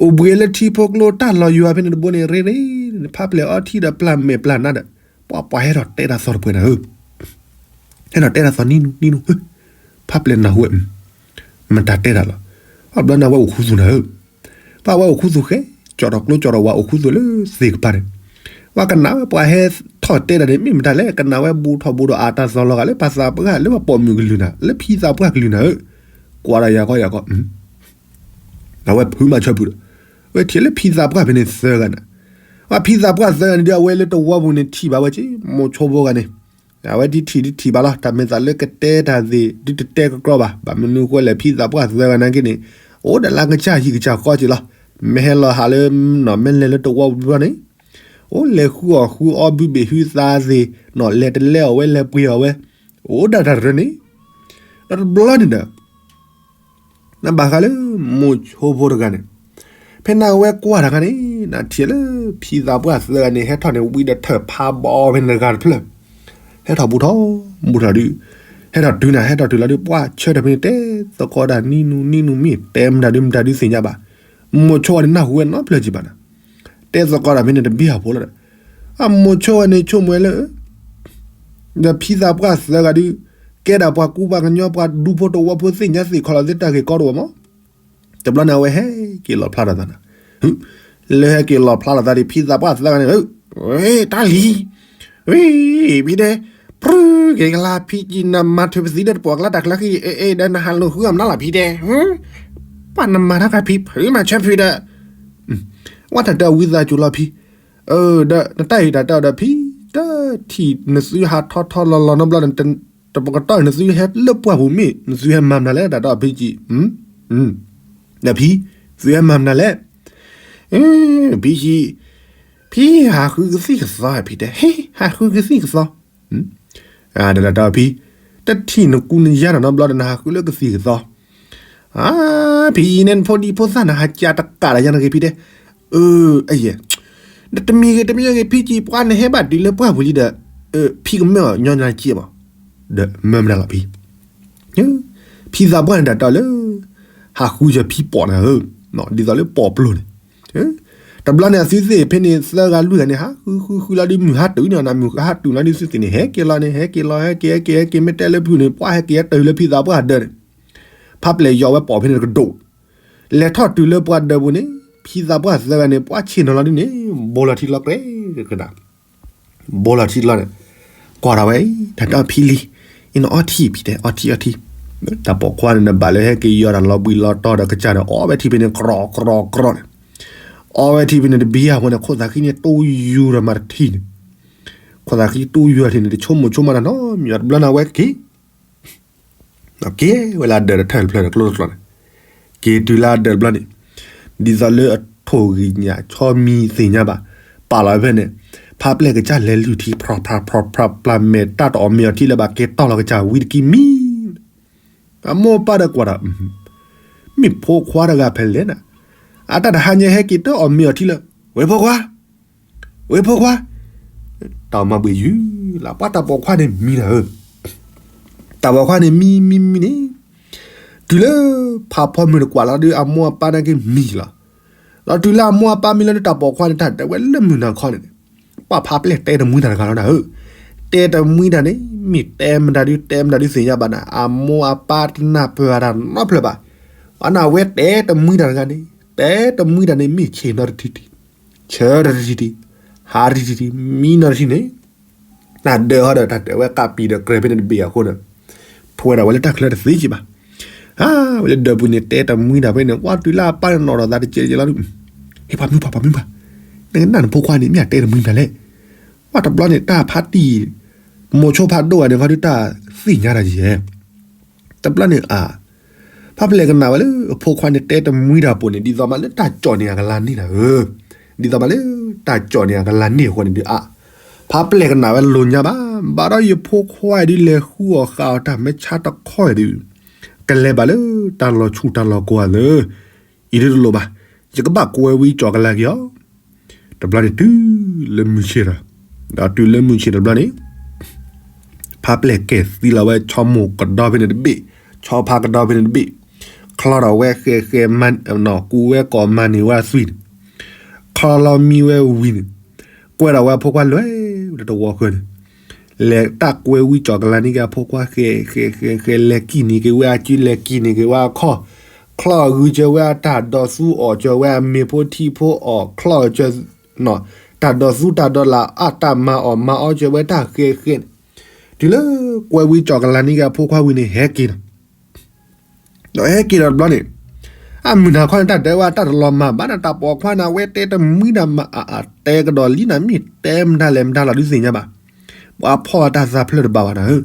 အိၣ်ဘှံးလၢထံဖိကျိတၢ်လီၤယွၤဖဲန့ၣ်တဘိန့ၣ် ရ့ရ့န့ၣ် ဖးပျဲၢ်အီထံဒီးပျၢ်မဲာ်ပျၢ်နါဒီး ပှၤပှၤဟဲထီၣ်တဲတၢ်သီၣ်တပှဲၤနၤဧၢ ဟဲထီၣ်တဲတၢ်သီၣ်နံနူနံနူ, ဖးပျဲၢ်နၢ်ဟူဝဲ, မတၤတဲတၢ်လီၤ, ပှၤဘျီန့ၣ်ဝဲအိၣ်ခူသူၣ်နၤဧၢ, ပှၤဝဲအိၣ်ခူသူၣ်ဃဲ, ကၠီၣ်ထီၣ်ကျိကၠီၣ်ထီၣ်ဝၤအိၣ်ခူသူၣ်လၢသ့ၣ်ကပၤန့ၣ်, ပှၤကနၣ်ဝဲပှၤဟဲထီၣ်တဲတၢ်န့ၣ် မ့ၢ်မတၤလဲၣ် ကနၣ်ဝဲဘူးထီၣ်ဘူးဒီးအတၢ်သီၣ်လီၤဂာ်လၢပှၤသးပှၢ်လၢပှၤပိာ်မုၣ်ကလုၢ်နၤ လၢဖံသးပှၢ်ကလုၢ်နၤဧၢ, ကွၢ်ဒီးယၤကီယၤကီ, အဝဲဖုမၤဆၢဖုဒီး, ဝဲထံၣ်လၢဖံသးပှၢ်ဖဲန့ၣ်သၢဂၤန့ၣ်, ပှၤဖံသးပှၢ်သၢဂၤန့ၣ်ဒီး အဝဲလၢတဝီပူၤန့ၣ်ထံၣ်ဘၣ်ဝဲက့ၤ မိၤဆိဖိဂၤန့ၣ်, အဝဲဒ်ထံၣ်ဒ်ထံၣ်ဘၣ်လီၤ တၢ်မ့ၢ်သးလၢကတဲတၢ်သ့ၣ် ဒုးတတဲကကြီဘၣ် ဘၣ်မနုၤဃိလဲၣ် ဖံသးပှၢ်သၢဂၤနာ်က့န့ၣ်, အိၣ်ဒီးလၢကစၢ်ဟံၣ်ကစၢ်ဃီက့ၤလီၤ, မ့ၢ်ဟဲလီၤဟးလၢ, မ့ၢ်လဲၤလၢတဝီပူၤန့ၣ်, အိၣ်လဲၤဃုအီၣ်ဃုအီဘုဘ့ၣ်ဟုသးသ့ၣ်, လဲၤတလဲအီၣ်ဝဲလဲၤပှ့ၤအီၣ်ဝဲ, အိၣ်ဒၣ်တၢ်တရၢန့ၣ်, ဒီးတဘျီန့ၣ်ဒီး နဘၣ်ဃးလၢမိၤဆိဖိတဂၤန့ၣ်, ဖဲနဝဲကွၢ်တဂၤန့ၣ် နထံၣ်လၢဖံသးပှၢ်သၢဂၤန့ၣ် ဟဲထီၣ်န့ၣ် ဝံဒီးထၢၣ်ဖးဘီဖဲန့ၣ်တဂၤတဖျၢၣ်, ဟဲထီၣ်ဘူးထီၣ်, ဘူးထီၣ်ဒုး, ဟဲထီၣ်တုၤနၤ ဟဲထီၣ်တုၤလီၤဒုး ပှၢ်ဆၢထၢၣ်ဖဲန့ၣ် တဲသကိးတၢ်နံနူနံနူမ့ၢ်တဲမတၤဒုးမတၤဒုးသ့ၣ်ညါဘၣ်, မိၤဆိန့ၣ်နၢ်ဟူဝဲနီတဖျၢၣ်က့ၤဘၣ်နၤ, တဲသကိးတၢ်ဖဲန့ၣ်တဘ့ၣ်အဖိလီၤဒီး, အမိၤဆိဝဲန့ၣ်ဆိကမိၣ်ဝဲလၢ ဒီးဖံသးပှၢ်သၢဂၤဒုး, ကဲဒၣ်ပှၤကူပှၤကညီပှၤဒူဖိတဝီဖိသ့ၣ်ညါသ့ၣ်ခီလီၤသ့ၣ်တၢ်ဂ့ၢ်ကီတအိၣ်မး, တဘျီန့ၣ်အဝဲဟဲက့ၤလီၤဖျါထီၣ်သးနၤ, လၢဟဲက့ၤလီၤဖျါထီၣ်သးဒ်ဖံသးပှၢ်သၢဂၤန့ၣ်, တၢ်လံၤ, ဖံတဲ, ပြုက့ၤကလါဖံကံနမၤထွဲပသံဒီးတပိာ်ကလါတၢ်ကျၢၤက့ၤ အ့ၣ်ဒီးနဟးလိာ်ဃုအီၣ်မနုၤလီၤဖံတဲ, ပှၤနမၤတၢ်ကဖံဖုမၤဆၢဖုဒီး, ဝဲတၢ်တၢ်ဝံသးစူၤလီၤဖံ, ဒီးနတၢ်အံၤတၢ်တဲအီၤဒီးဖံ, တထံၣ်နသုဟးထီထီလီၤလီၤနီတဘျီ, တပကတီၢ်နသုဟဲလၢပှၢ်ပူၤမ့ၢ် နသုဟဲမၤမနုၤလဲၣ် တၢ်တဲအီၤဖံကံ, ဒီးဖံ, သုဟဲမၤမနုၤလဲၣ်, ဖံကံ, ဖံဟးဃုကသံၣ်ကသီဖံတဲ, ဟဲဟးဃုကသံၣ်ကသီ ဒီးတၢ်ဖံ, တထံၣ်နကူနယါနီတဘျီဒီးနဟးဃုလၢကသံၣ်ကသီ, ဖံအံၤန့ၣ်နဖိဒံဖိသၣ်နဟးကၢတကးဒီးယါနဂ့ၤဖံတဲ, အၢ, ဒီးတမံၤဂ့ၤတမံၤဂ့ၤ ဖံကံပှၤနဟဲဘၣ်တုၤလၢပှၢ်ပူၤလံဒီး, ဖံကမၢအီၤညီနုၢ်က့ဘၣ်, ဒီးမၢမနုၤလီၤဖံ, ဖံသးပှၢ်န့ၣ်တၢ်တဲအီၤလၢ, ဟးဃုယဖံပိာ်နၤဧၢ, ဒ်သိးလၢပိာ်ပျိၢ်န့ၣ် တဘျီန့ၣ် အသုသ့ၣ်ဖဲန့ၣ် သၢဂၤလွံၢ်ဂၤန့ၣ် ဟးဃုဃုဃုလီၤဒုး မုၢ်ဟါတုၤန့ၣ် နမုၢ်ဟါတုၤလီၤဒုး သုသ့ၣ်န့ၣ် ဟဲက့ၤလီၤန့ၣ် ဟဲက့ၤလီၤ ဟဲက့ၤ ဟဲက့ၤ ဟဲက့ၤ မ့ၢ်တဲလၢဖုန့ၣ် ပှၤဟဲက့ၤဟဲတုၤလၢဖံသးပှၢ်ဒၢးန့ၣ် ဖးပျဲၢ်ယီၤဝဲပိာ်ဖဲန့ၣ်တကဒိၣ်, လဲၤထီၣ်တုၤလၢပှၤဒၢးပူၤန့ၣ် ဖံသးပှၢ်သၢဂၤန့ၣ် ပှၤဆ့ၣ်နီၤလီၤဒုးန့ၣ် ဘိလီၤထံလီၤကြဲကဒါ ဘိလီၤထံလီၤန့ၣ် ကွၢ်ထီၣ်ဝဲ တၢ်တဲအီၤဖံလံ, အံၤနအီထံဖံတဲ အီထံအီထံ, တၢ်ပိာ်ခွါန့ၣ် နဘၣ်လၢဟဲက့ၤယီၤတၢ်လီၤဘှံးလီၤတီၤဒီးကစၢ်ဒီး အီဝဲထံဖဲန့ၣ် ကြီကြီကြီန့ၣ်, အီဝဲထံဖဲန့ၣ်တဘံယၢ်ဖိန့ၣ် ခိၣ်သးဃံန့ၣ် တူၢ်ယူၤဒီးမၤတထံၣ်န့ၣ်, ခိၣ်သးဃံတူၢ်ယူၤထံၣ်န့ၣ် တဆိကမိၣ်ဆိကမးတၢ်နီတမံၤ တဘျီန့ၣ် အဝဲက့ၤ က့ၤဝဲလၢအဒၢးတထၢၣ်တဖျၢၣ်ဒီးကျိတကျိန့ၣ်, က့ၤတုၤလၢအဒၢးတဘျီန့ၣ်, ဒ်သိးလၢအထိၣ်ဂံၢ်ညၣ်ဆီမံၤသ့ၣ်ညါဘၣ်, ပာ်လီၤဝဲဖဲန့ၣ်, ဖးပျဲၢ်ကစၢ်လဲၤလုၢ်ထံ ဖြီဖြီဖြီဖြီ ပျၢ်မဲာ်တၢ်တအီၣ်မ့ၤအီထံလၢဘၣ်ကဲတီၢ်လီၤကစၢ်ဝံတကံၢ်မံၤ, အမိၢ်အပၢ်ဒီးကွၢ်ဒီး, မ့ၢ်ဖိခွါတဂၤဖဲလဲၣ်နၤ, အတၢ်တဟါညါဟဲက့ၤတအီၣ်မ့ၤအီထံလၢ, ဝဲၢ်ဖိခွါ ဝဲၢ်ဖိခွါ, တၢ်အီၣ်မၤဘှံးယုၢ်လီၤ ပှၤတၢ်ပိာ်ခွါန့ၣ်မံနၤဧၢ, တၢ်ပိာ်ခွါန့ၣ်မံမံမံန့ၣ်, တုၤလၢဖးဖီမုၢ်တကွၢ်လီၤဒီး အမိၢ်အပၢ်နာ်က့မံလီၤ, ဒီးတုၤလၢအမိၢ်အပၢ်မံလီၤဒီး တၢ်ပိာ်ခွါန့ၣ် တၢ်ဒၢးဝဲလၢမုၢ်နၤခီန့ၣ်, ပှၤဖးပျဲၢ်တဲတမှံတၢ်တဂၤလီၤနၤဧၢ, တဲတမှံတၢ်န့ၣ် မ့ၢ်တဲမတၤဒု တဲမတၤဒုသ့ၣ်ညါဘၣ်နၤ အမိၢ်အပၢ်တနၢ်ပၢၢ်အတၢ်နီတဖျၢၣ်ဘၣ်, အနၢ်ဝဲတဲတမှံတၢ်တဂၤန့ၣ် တဲတမှံတၢ်န့ၣ် မ့ၢ်ဆ့ၣ်နီၤတထံၣ်ထံၣ်, ဆၢတထံၣ်ထံၣ်, ဟးတထံၣ်ထံၣ်ထံၣ် မံနီၤတထံၣ်န့ၣ်, တၢ်ဒၢးဟီဒီး တၢ်ဒၢးဝဲကးပံာ်ဒီးကြဲးဖဲန့ၣ်တဘ့ၣ်အဃိန့ၣ်, ထွဲဒၣ်ဝဲလၢတၢ်ချၢတသ့က့ဘၣ်, ဟးဝဲလၢဒၢးပူၤန့ၣ် တဲတမှံတၢ်ဖဲန့ၣ် ဝံၤတုၤလၢအပၢ်န့ၣ်နီၣ်ဒီးသးတကဲးကဲးလီၤဒုး, ဟ့ၣ်ပှၤမုၢ်ပှၢ်ပှၤမုၢ်ပှၢ်, နကနၣ်နဖိခွါန့ၣ် မ့ၢ်အတဲတမှံတၢ်လဲၣ်, ဝံၤတဘျီန့ၣ် တၢ်ဖးတံၢ် မိၤဆိဖးဒိၣ်ဂၤန့ၣ်ခီဒုး တၢ်သ့ၣ်ညါတၢ်ယဲၢ် တဘျီန့ၣ်အါ, ဖးပျဲၢ်ကနၣ်ဝဲလၢအဖိခွါန့ၣ် တဲတမှံတၢ်ပူၤန့ၣ် ဒ်သိးမးလၢတၢ်ကၠီၣ်န့ၢ်အကလၤန့ၢ်နၤဧၢ, ဒ်သိးမးလၢတၢ်ကၠီၣ်န့ၢ်အကလၤန့ၢ်အဃိန့ၣ်ဒုးအါ, ဖးပျဲၢ်ကနၣ်ဝဲလိာ်ညါဘၣ်, ဘၣ်ဒီးယဖိခွါအံၤဒုး လဲၤဃုအီၣ်ဃုအီတၢ်မ့ၢ်ဆါတခီအံၤဒုး, ကလဲၤဘၣ်လၢတၢ်လီၤဆူၣ်တၢ်လီၤကိၤအသိး, အံၤဒုးတလိၣ်ဘၣ်, ယကဘၣ်ကွဲဝံကၠီၣ်ကလၤက့ၤအီၤ တဘျီန့ၣ်တုၤလၢမုၢ်ဆ့ၣ်ဒီး, ဒီးတုၤလၢမုၢ်ဆ့ၣ်တဘျီန့ၣ်, ဖးပျဲၢ်ကဲၤသံလီၤဝဲ ဆီမိၢ်ကဒီဖဲန့ၣ်တဘ့ၣ်, ဆီဖါကဒီဖဲန့ၣ်တဘ့ၣ်, ချီထီၣ်ဝဲဃဲးဃဲး, ကူးဝဲကိးမၤန့ၢ်ဝဲအသွံၣ်န့ၣ်, ချီလီၤမံဝဲဝံၤန့ၣ်, ကွဲထီၣ်ဝဲအဖိခွါလွဲၢ်ဝဲတဝီဃၢၤန့ၣ်, လဲၤတၢ်ကွဲဝံကၠီၣ်ကလၤန့ၢ်က့ၤအဖိခွါ ဃဲးဃဲးဃဲးဃဲး လဲၤကံၣ်န့ၢ်က့ၤဝဲအစု လဲၤကံၣ်န့ၢ်က့ၤဝဲအခီၣ်, ချီၣ်ဂုာ်စၢၤဝဲအတၢ်ဒိးသူ အီၣ်စၢၤဝဲအမ့ၤဖိထံဖိအီၣ် ချီၣ်စၢၤ တၢ်ဒိးသူတၢ်ဒိးလၢ်အတၢ်မၤအီၣ်မၤအီစၢၤဝဲတၢ်ဃဲးဃဲးန့ၣ်, တုၤလၢကွဲဝံကၠီၣ်ကလၤန့ၢ်က့ၤအဖိခွါဝံၤန့ၣ် ဟဲက့ၤဒီး, ဒီးဟဲက့ၤဒီးတဘျီန့ၣ်, အမုၢ်နၤခီန့ၣ် တၢ်ဒၢးဝဲတၢ်တလီၤမၢ်ဘၣ်နၤ တၢ်ပိာ်ခွါန့ၣ် အဝဲတဲတမှံတၢ်မၤအါအါ တဲကဒီးလံနၤ မ့ၢ်တဲမတၤလဲၣ်မတၤလီၤဒုးသ့ၣ်ညါဘၣ်, ပှၤဖီၣ်အတၢ်သးဖျၢၣ်တဘၣ်ဘၣ်နၤဧၢ,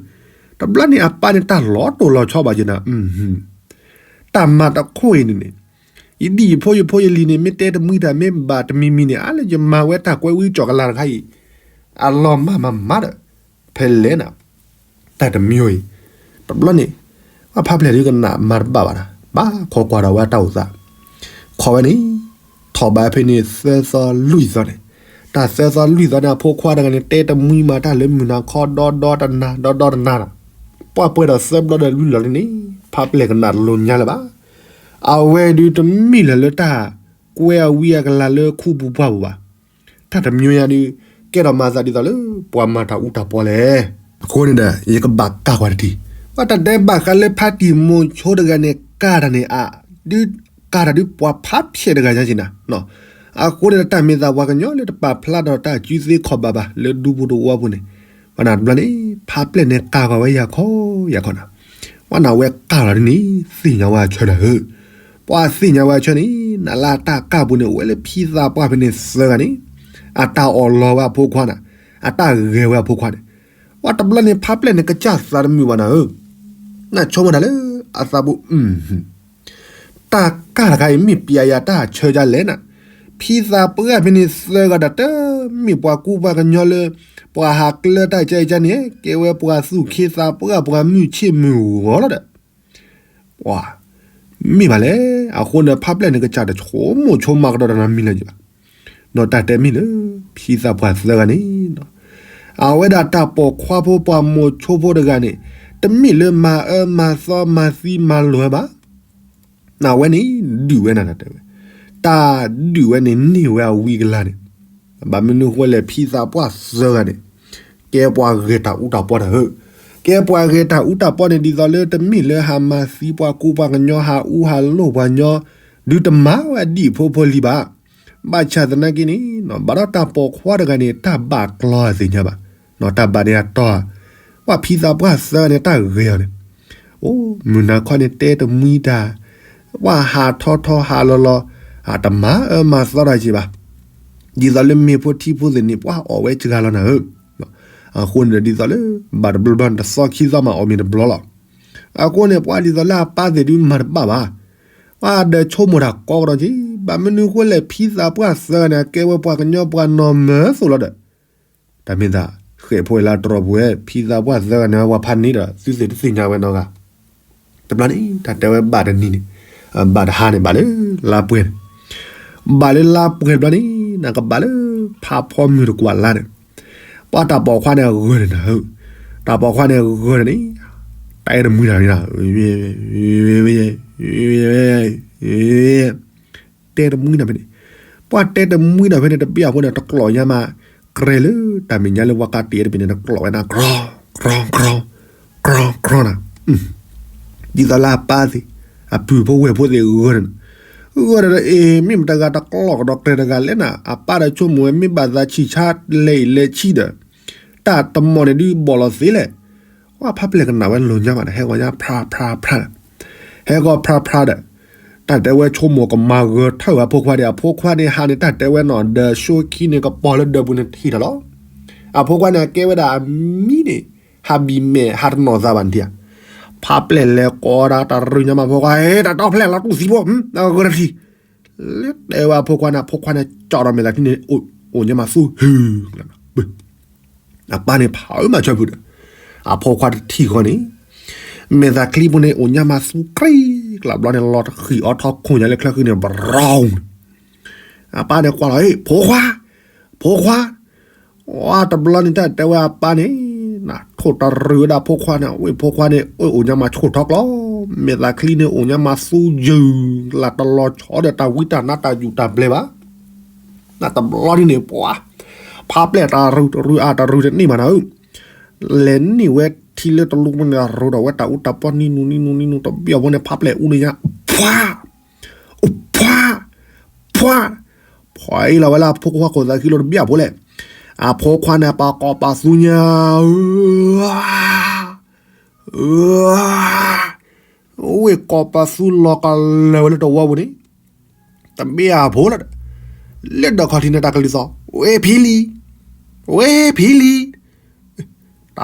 တဘျီန့ၣ်အပၢ်န့ၣ် တၢ်လီၤတိၢ်လီၤဆီဘၣ်က့ၤနၤ တၢ်မၤတခိၣ်အံၤန့ၣ်န့ၣ်, ယဒ်ယဖိယဖိယလံၤန့ၣ် မ့ၢ်တဲတမှံတၢ်မ့ၢ်ဘၣ်တမံၤမံၤန့ၣ် အါလၢယမၤဝဲတၢ်ကွဲဝံကၠီၣ်ကလၤတခါအံၤ, အလီၤမၢ်မၤမၤဒီး, ဖဲလဲၣ်နၤ, တၢ်တမံၤအံၤ, တဘျီန့ၣ်, ပှၤဖးပျဲၢ်ဒုးကနၣ်မၤတဘၣ်ဘၣ်နၤ ဘၣ်ခိးကွၢ်ဒီးဝဲတၢ်အိၣ်သး, ခိးဝဲန့ၣ်, ထီၣ်ဘးဖဲန့ၣ်သၢသီလွံၢ်သီန့ၣ်, တၢ်သၢသီလွံၢ်သီန့ၣ် အဖိခွါတဂၤန့ၣ် တဲတမှံမၤတၢ်လၢမုၢ်နၤခီဒီဒီတနၤ ဒီဒီတနၤလီၤ, ပှၢ်ပှဲၤဒီးသၢဘျီဒီးလွံၢ်လီၤန့ၣ်န့ၣ် ဖးပျဲၢ်ကနၣ်တလိၤညါလၢၤဘၣ်, အဝဲဒုးတမ့ၢ်လၢၤလၢတၢ်ကွဲအဝံအကလၤလၢခူပူၤပှၢ်ပူၤဘၣ် တၢ်တမံၤညါဒုး, ကဲထီၣ်မၤသးဒ်သိးလၢ ပှၤမၤတၢ်အူတၢ်ပီလဲၣ်. အဃိန့ၣ်ဒီး ယကဘၣ်ကၢ်ကွၢ်တထံၣ်, ပှၤတၢ်ဒဲးဘးဃးလၢဖါတံၢ်မိၤဆိတဂၤန့ၣ် ကၢ်တၢ်န့ၣ်အါ, ဒုးကၢ်တၢ်ဒုးပှၤဖးဖျဲးတဂၤညါက့ၤနၤ, အဃိန့ၣ်ဒီး တၢ်မ့ၢ်သးပှၤကညီလၢတပာ်ဖျါထီၣ်တၢ်စုသ့ခီၣ်ဘၣ်ဘၣ် လၢဒူပူၤတဝီပူၤန့ၣ်, ပှၤနၢ်တဘျီန့ၣ် ဖးပျဲၢ်န့ၣ်ကၢ်ကွၢ်ဝဲယၤခီယၤခီနၤ, ပှၤနၢ်ဝဲကၢ်လီၤဒ်န့ၣ် သ့ၣ်ညါဝဲအဆၢနၤဧၢ, ပှၤသ့ၣ်ညါဝဲအဆၢန့ၣ် နလၢအတၢ်ကၢ်ပူၤန့ၣ် အိၣ်ဝဲလၢဖံသးပှၢ်ဖဲန့ၣ်သၢဂၤန့ၣ်, အတၢ်အီၣ်လီၤဝဲအဖိခွါနၤ, အတၢ်ဂဲၤဝဲအဖိခွါန့ၣ်, ပှၤတဘျီန့ၣ် ဖးပျဲၢ်န့ၣ်ကစၢ်သးတမုာ်ဘၣ်နၤဧၢ, နဆိကမိၣ်တၢ်လၢအသးပူၤ တၢ်ကၢ်တခါအံၤ မ့ၢ်ပျဲယၤတၢ်ဆၢဒ်လဲၣ်နၤ, ဖံသးပှၢ်ဖဲန့ၣ်သၢဂၤဒီး တမ့ၢ်ပှၤကူပှၤကညီလၢ ပှၤဟးကျၢတၢ်ကဲကန့ၣ် ကဲဝဲပှၤသူၣ်ခ့သးပှၢ် ပှၤမုၢ်ဆ့ၣ်မုၢ်ဂီၤလီၤဒီး, ပှၤ, မ့ၢ်ဘၣ်လဲၣ်, အဃိန့ၣ် ဖးပျဲၢ်န့ၣ် ကစၢ်တဆိကမိၣ်ဆိကမးကဒီးတၢ်နီတမံၤလၢၤဘၣ်, ဒီးတၢ်တဲမ့ၢ်လၢ ဖံသးပှၢ်သၢဂၤန့ၣ် အဝဲဒၣ်တၢ်ပိာ်ခွါဖိပှၤမိၤဆိဖိတဂၤန့ၣ်, တမ့ၢ်လၢမၤအၢမၤသီမၤသံမၤလီၤဝဲဘၣ်, အဝဲန့ၣ်ဒုးဝဲနၤတဲဝဲ, တၢ်ဒုးဝဲန့ၣ်န့ၢ်ဝဲအဝံအကလၤန့ၣ်, ဘၣ်မနုၤအဃိလဲၣ် ဖံသးပှၢ်သၢဂၤန့ၣ်, ကဲပှၤဂဲၤတၢ်အူတၢ်ပီတၢ်ဧၢ, ကဲပှၤဂဲၤတၢ်အူတၢ်ပီန့ၣ် ဒ်သိးလၢတမ့ၢ်လၢဟးမၤသံပှၤကူပှၤကညီ ဟးအူဟးလိၢ်ပှၤကညီ, ဒုးတမၤဝဲအဒံၣ်ဖိဖိလံၤဘၣ်, ဘၣ်ဆၣ်သနာ်က့န့ၣ် ဘၣ်ဒီးတၢ်ပိာ်ခွါတဂၤန့ၣ် တၢ်ဘၣ်ကျီၤအသ့ၣ်ညါဘၣ်, တၢ်ဘၣ်န့ၣ်အတီၤ, ပှၤဖံသးပှၢ်သၢဂၤန့ၣ် တၢ်ဂဲၤအီၤန့ၣ်, အိၣ်မုၢ်နၤခီန့ၣ်တဲတမှံတၢ်, ပှၤဟးထီထီဟးလီၤလီၤ, အတမၤအၢမၤသီတၢ်က့ၤဘၣ်. ဒ်သိးလၢမ့ၢ်ဖိထံဖိသ့ၣ်န့ၣ် ပှၤအီၣ်ဝဲစှၤလီၤနၤဧၢ. အဃိန့ၣ်ဒီးဒ်သိးလၢ ဘၣ်တဘျီဘျီန့ၣ် တသီခံသီမးအီၣ်မ့ၤတဘျီလီၤ. အဃိန့ၣ် ပှၤဒ်သိးလၢအပၢ်သ့ၣ်ဒုးမၤတဘၣ်ဘၣ်. ပှၤဒီးဆိကမိၣ်တၢ်ကီကဒီးက့ၤ ဘၣ်မနုၤဃိလဲၣ် ဖံသးပှၢ်သၢဂၤန့ၣ် အကဲဝဲပှၤကညီပှၤနီၢ်မၢသိးလီၤဒီး တၢ်မ့ၢ်သး ဃဲးဖိလၢတြီၤပူၤဝဲ ဖံသးပှၢ်သၢဂၤန့ၣ် ပှၤဖးန့ၣ်ဒီး သုသ့ၣ်တသ့ၣ်ညါဝဲနီတဂၤ. တဘျီန့ၣ် တၢ်တဲဝဲဘၣ်တနံၤန့ၣ်, ဘၣ်တဟါန့ၣ် ဘၣ်လၢလါပှဲၤန့ၣ်, ဘၣ်လၢလါပှဲၤတဘျီန့ၣ် နကဘၣ်လၢဖးဖီမုၢ်တကွၢ်လါန့ၣ်, ပှၤတၢ်ပိာ်ခွါန့ၣ်အဂၢၢ်န့ၣ်နၤ, တၢ်ပိာ်ခွါန့ၣ်အဂၢၢ်န့ၣ် တဲတမှံနၤန့ၣ် တဲတမှံနၤဖဲန့ၣ်, ပှၤတဲတမှံနၤဖဲန့ၣ် တဘ့ၣ်အဖိန့ၣ် တကျိးညါမး, ကြဲလၢတၢ်မဲာ်ညါလၢပှၤကးတံာ်တဘ့ၣ်န့ၣ် တကျိးဝဲနၤ ကြီ ကြီ ကြီ ကြီ ကြီ နၤ, ဒ်သိးလၢအပၢ်သ့ၣ် အပုၢ်ဖိဝဲၢ်ဖိသ့ၣ်ဂၢၢ်န့ၣ်, ဂၢၢ်ဒီး အ့ မ့ၢ်မတၤတဂၤတကျိးကဒီးကြဲတဂၤလဲၣ်နၤ, အပၢ်ဒီးဆိကမိၣ်ဝဲ မ့ၢ်ဘၣ်သးဆံၣ်ဆါလဲၤအံၤလဲၤဆံဒီး တၢ်တမီၢ်န့ၣ်ဒုးဘီၣ်လီၤသ့လဲၣ်. ပှၤဖးပျဲၢ်ကနၣ်ဝဲလိာ်ညါမးဒီး ဟဲဂီၤညါဖြါဖြါဖြါဒီး, ဟဲဂီၤဖြါဖြါဒီး, တၢ်တဲဝဲဆိကမိၣ်ကမၤဂၢၤ ထၢၣ်ဝဲအဖိခွါဒီး အဖိခွါန့ၣ်ဟးန့ၣ် တၢ်တဲဝဲနီၢ်ဒီး ဆိခံန့ၣ် ကပီၤလၢဒၢးပူၤန့ၣ်ထံၣ်ထီၣ်လီၤ. အဖိခွါန့ၣ် အကဲဝဲဒၣ်အမံၤန့ၣ် ဟးဘံၣ်မဲာ် ဟးတနီၣ်သးဘၣ်န့ၣ်ဧါ. ဖးပျဲၢ်လဲၤကိးဒၣ်တၢ်ရူၢ်ညါမး ဖိခွါဧၢ တၢ်တီဖျဲၣ်လီၤတူၢ်သံဖိ ဂၢၤတၢ်ထံၣ် လၢတဲဝဲအဖိခွါန့ၣ် အဖိခွါန့ၣ် ကၠီဒီးမဲာ်သးချံန့ၣ် အိၣ်ညါမးသူ ဟုၣ် အပၢ်န့ၣ်ဖးအၢမၤဆၢဖုးဒီး, အဖိခွါတထံၣ်ဃီန့ၣ်, မဲာ်သးချံပူၤန့ၣ် အိၣ်ညါမးသူကြံကျးဘျီန့ၣ် လီၤတဃံးအီထီခိၣ်ညါလၢချၢဃံန့ၣ် ဘရီၣ်န့ၣ်, အပၢ်န့ၣ်ကွၢ်လီၤ ဖိခွါ, ဖိခွါ, ဝါတဘျီန့ၣ် တၢ်တဲဝဲအပၢ်န့ၣ်, နထိၣ်တရူးဝဲဒၣ်ဖိခွါန့ၣ် ဝဲၢ်ဖိခွါန့ၣ် အိၣ်ညါမးဆိၣ်ထီၣ်ကျီ, မဲာ်သးချံန့ၣ် အိၣ်ညါမးသူယုၢ်, လၢတလီၤဆီဒီးတၢ်ဝံတၢ်နါတၢ်ယူၢ်တၢ်ဘျဲဘၣ် နတဘျီဒ်န့ၣ် ပှၤ, ဖးပျဲၢ်တၢ်ရူးတရူးအတရူးတန့ၢ်ဘၣ်နၤဧၢ, လဲၤန့ၢ်ဝဲထံလၢတလိပူၤန့ၣ် ရိဒီးဝဲတၢ်အူတၢ်ပီနံနူနံနူနံနူတဘ့ၣ်အဖိန့ၣ် ဖးပျဲၢ်အူန့ၣ်ညါ, ဖှါ, အိၣ်ဖှါ, ဖှါ, ဖှါအံၤလီၤဝဲလၢအဖိခွါခိၣ်သးခံလီၤတဘ့ၣ်အဖိလဲၣ်, အဖိခွါန့ၣ် ပှၤကိးပသူညါ ဝ့ၢ်ကိးပသူလီၤကလၢာ်ဝဲလၢတဝီပူၤန့ၣ်, တဘ့ၣ်အဖိလီၤဒီး, လၢဒီးခီၣ်ထံးန့ၣ်တၢ်ကလုၢ်သီၣ်, ဝ့ၢ်ဖံလံ, ဝ့ၢ်ဖံလံ,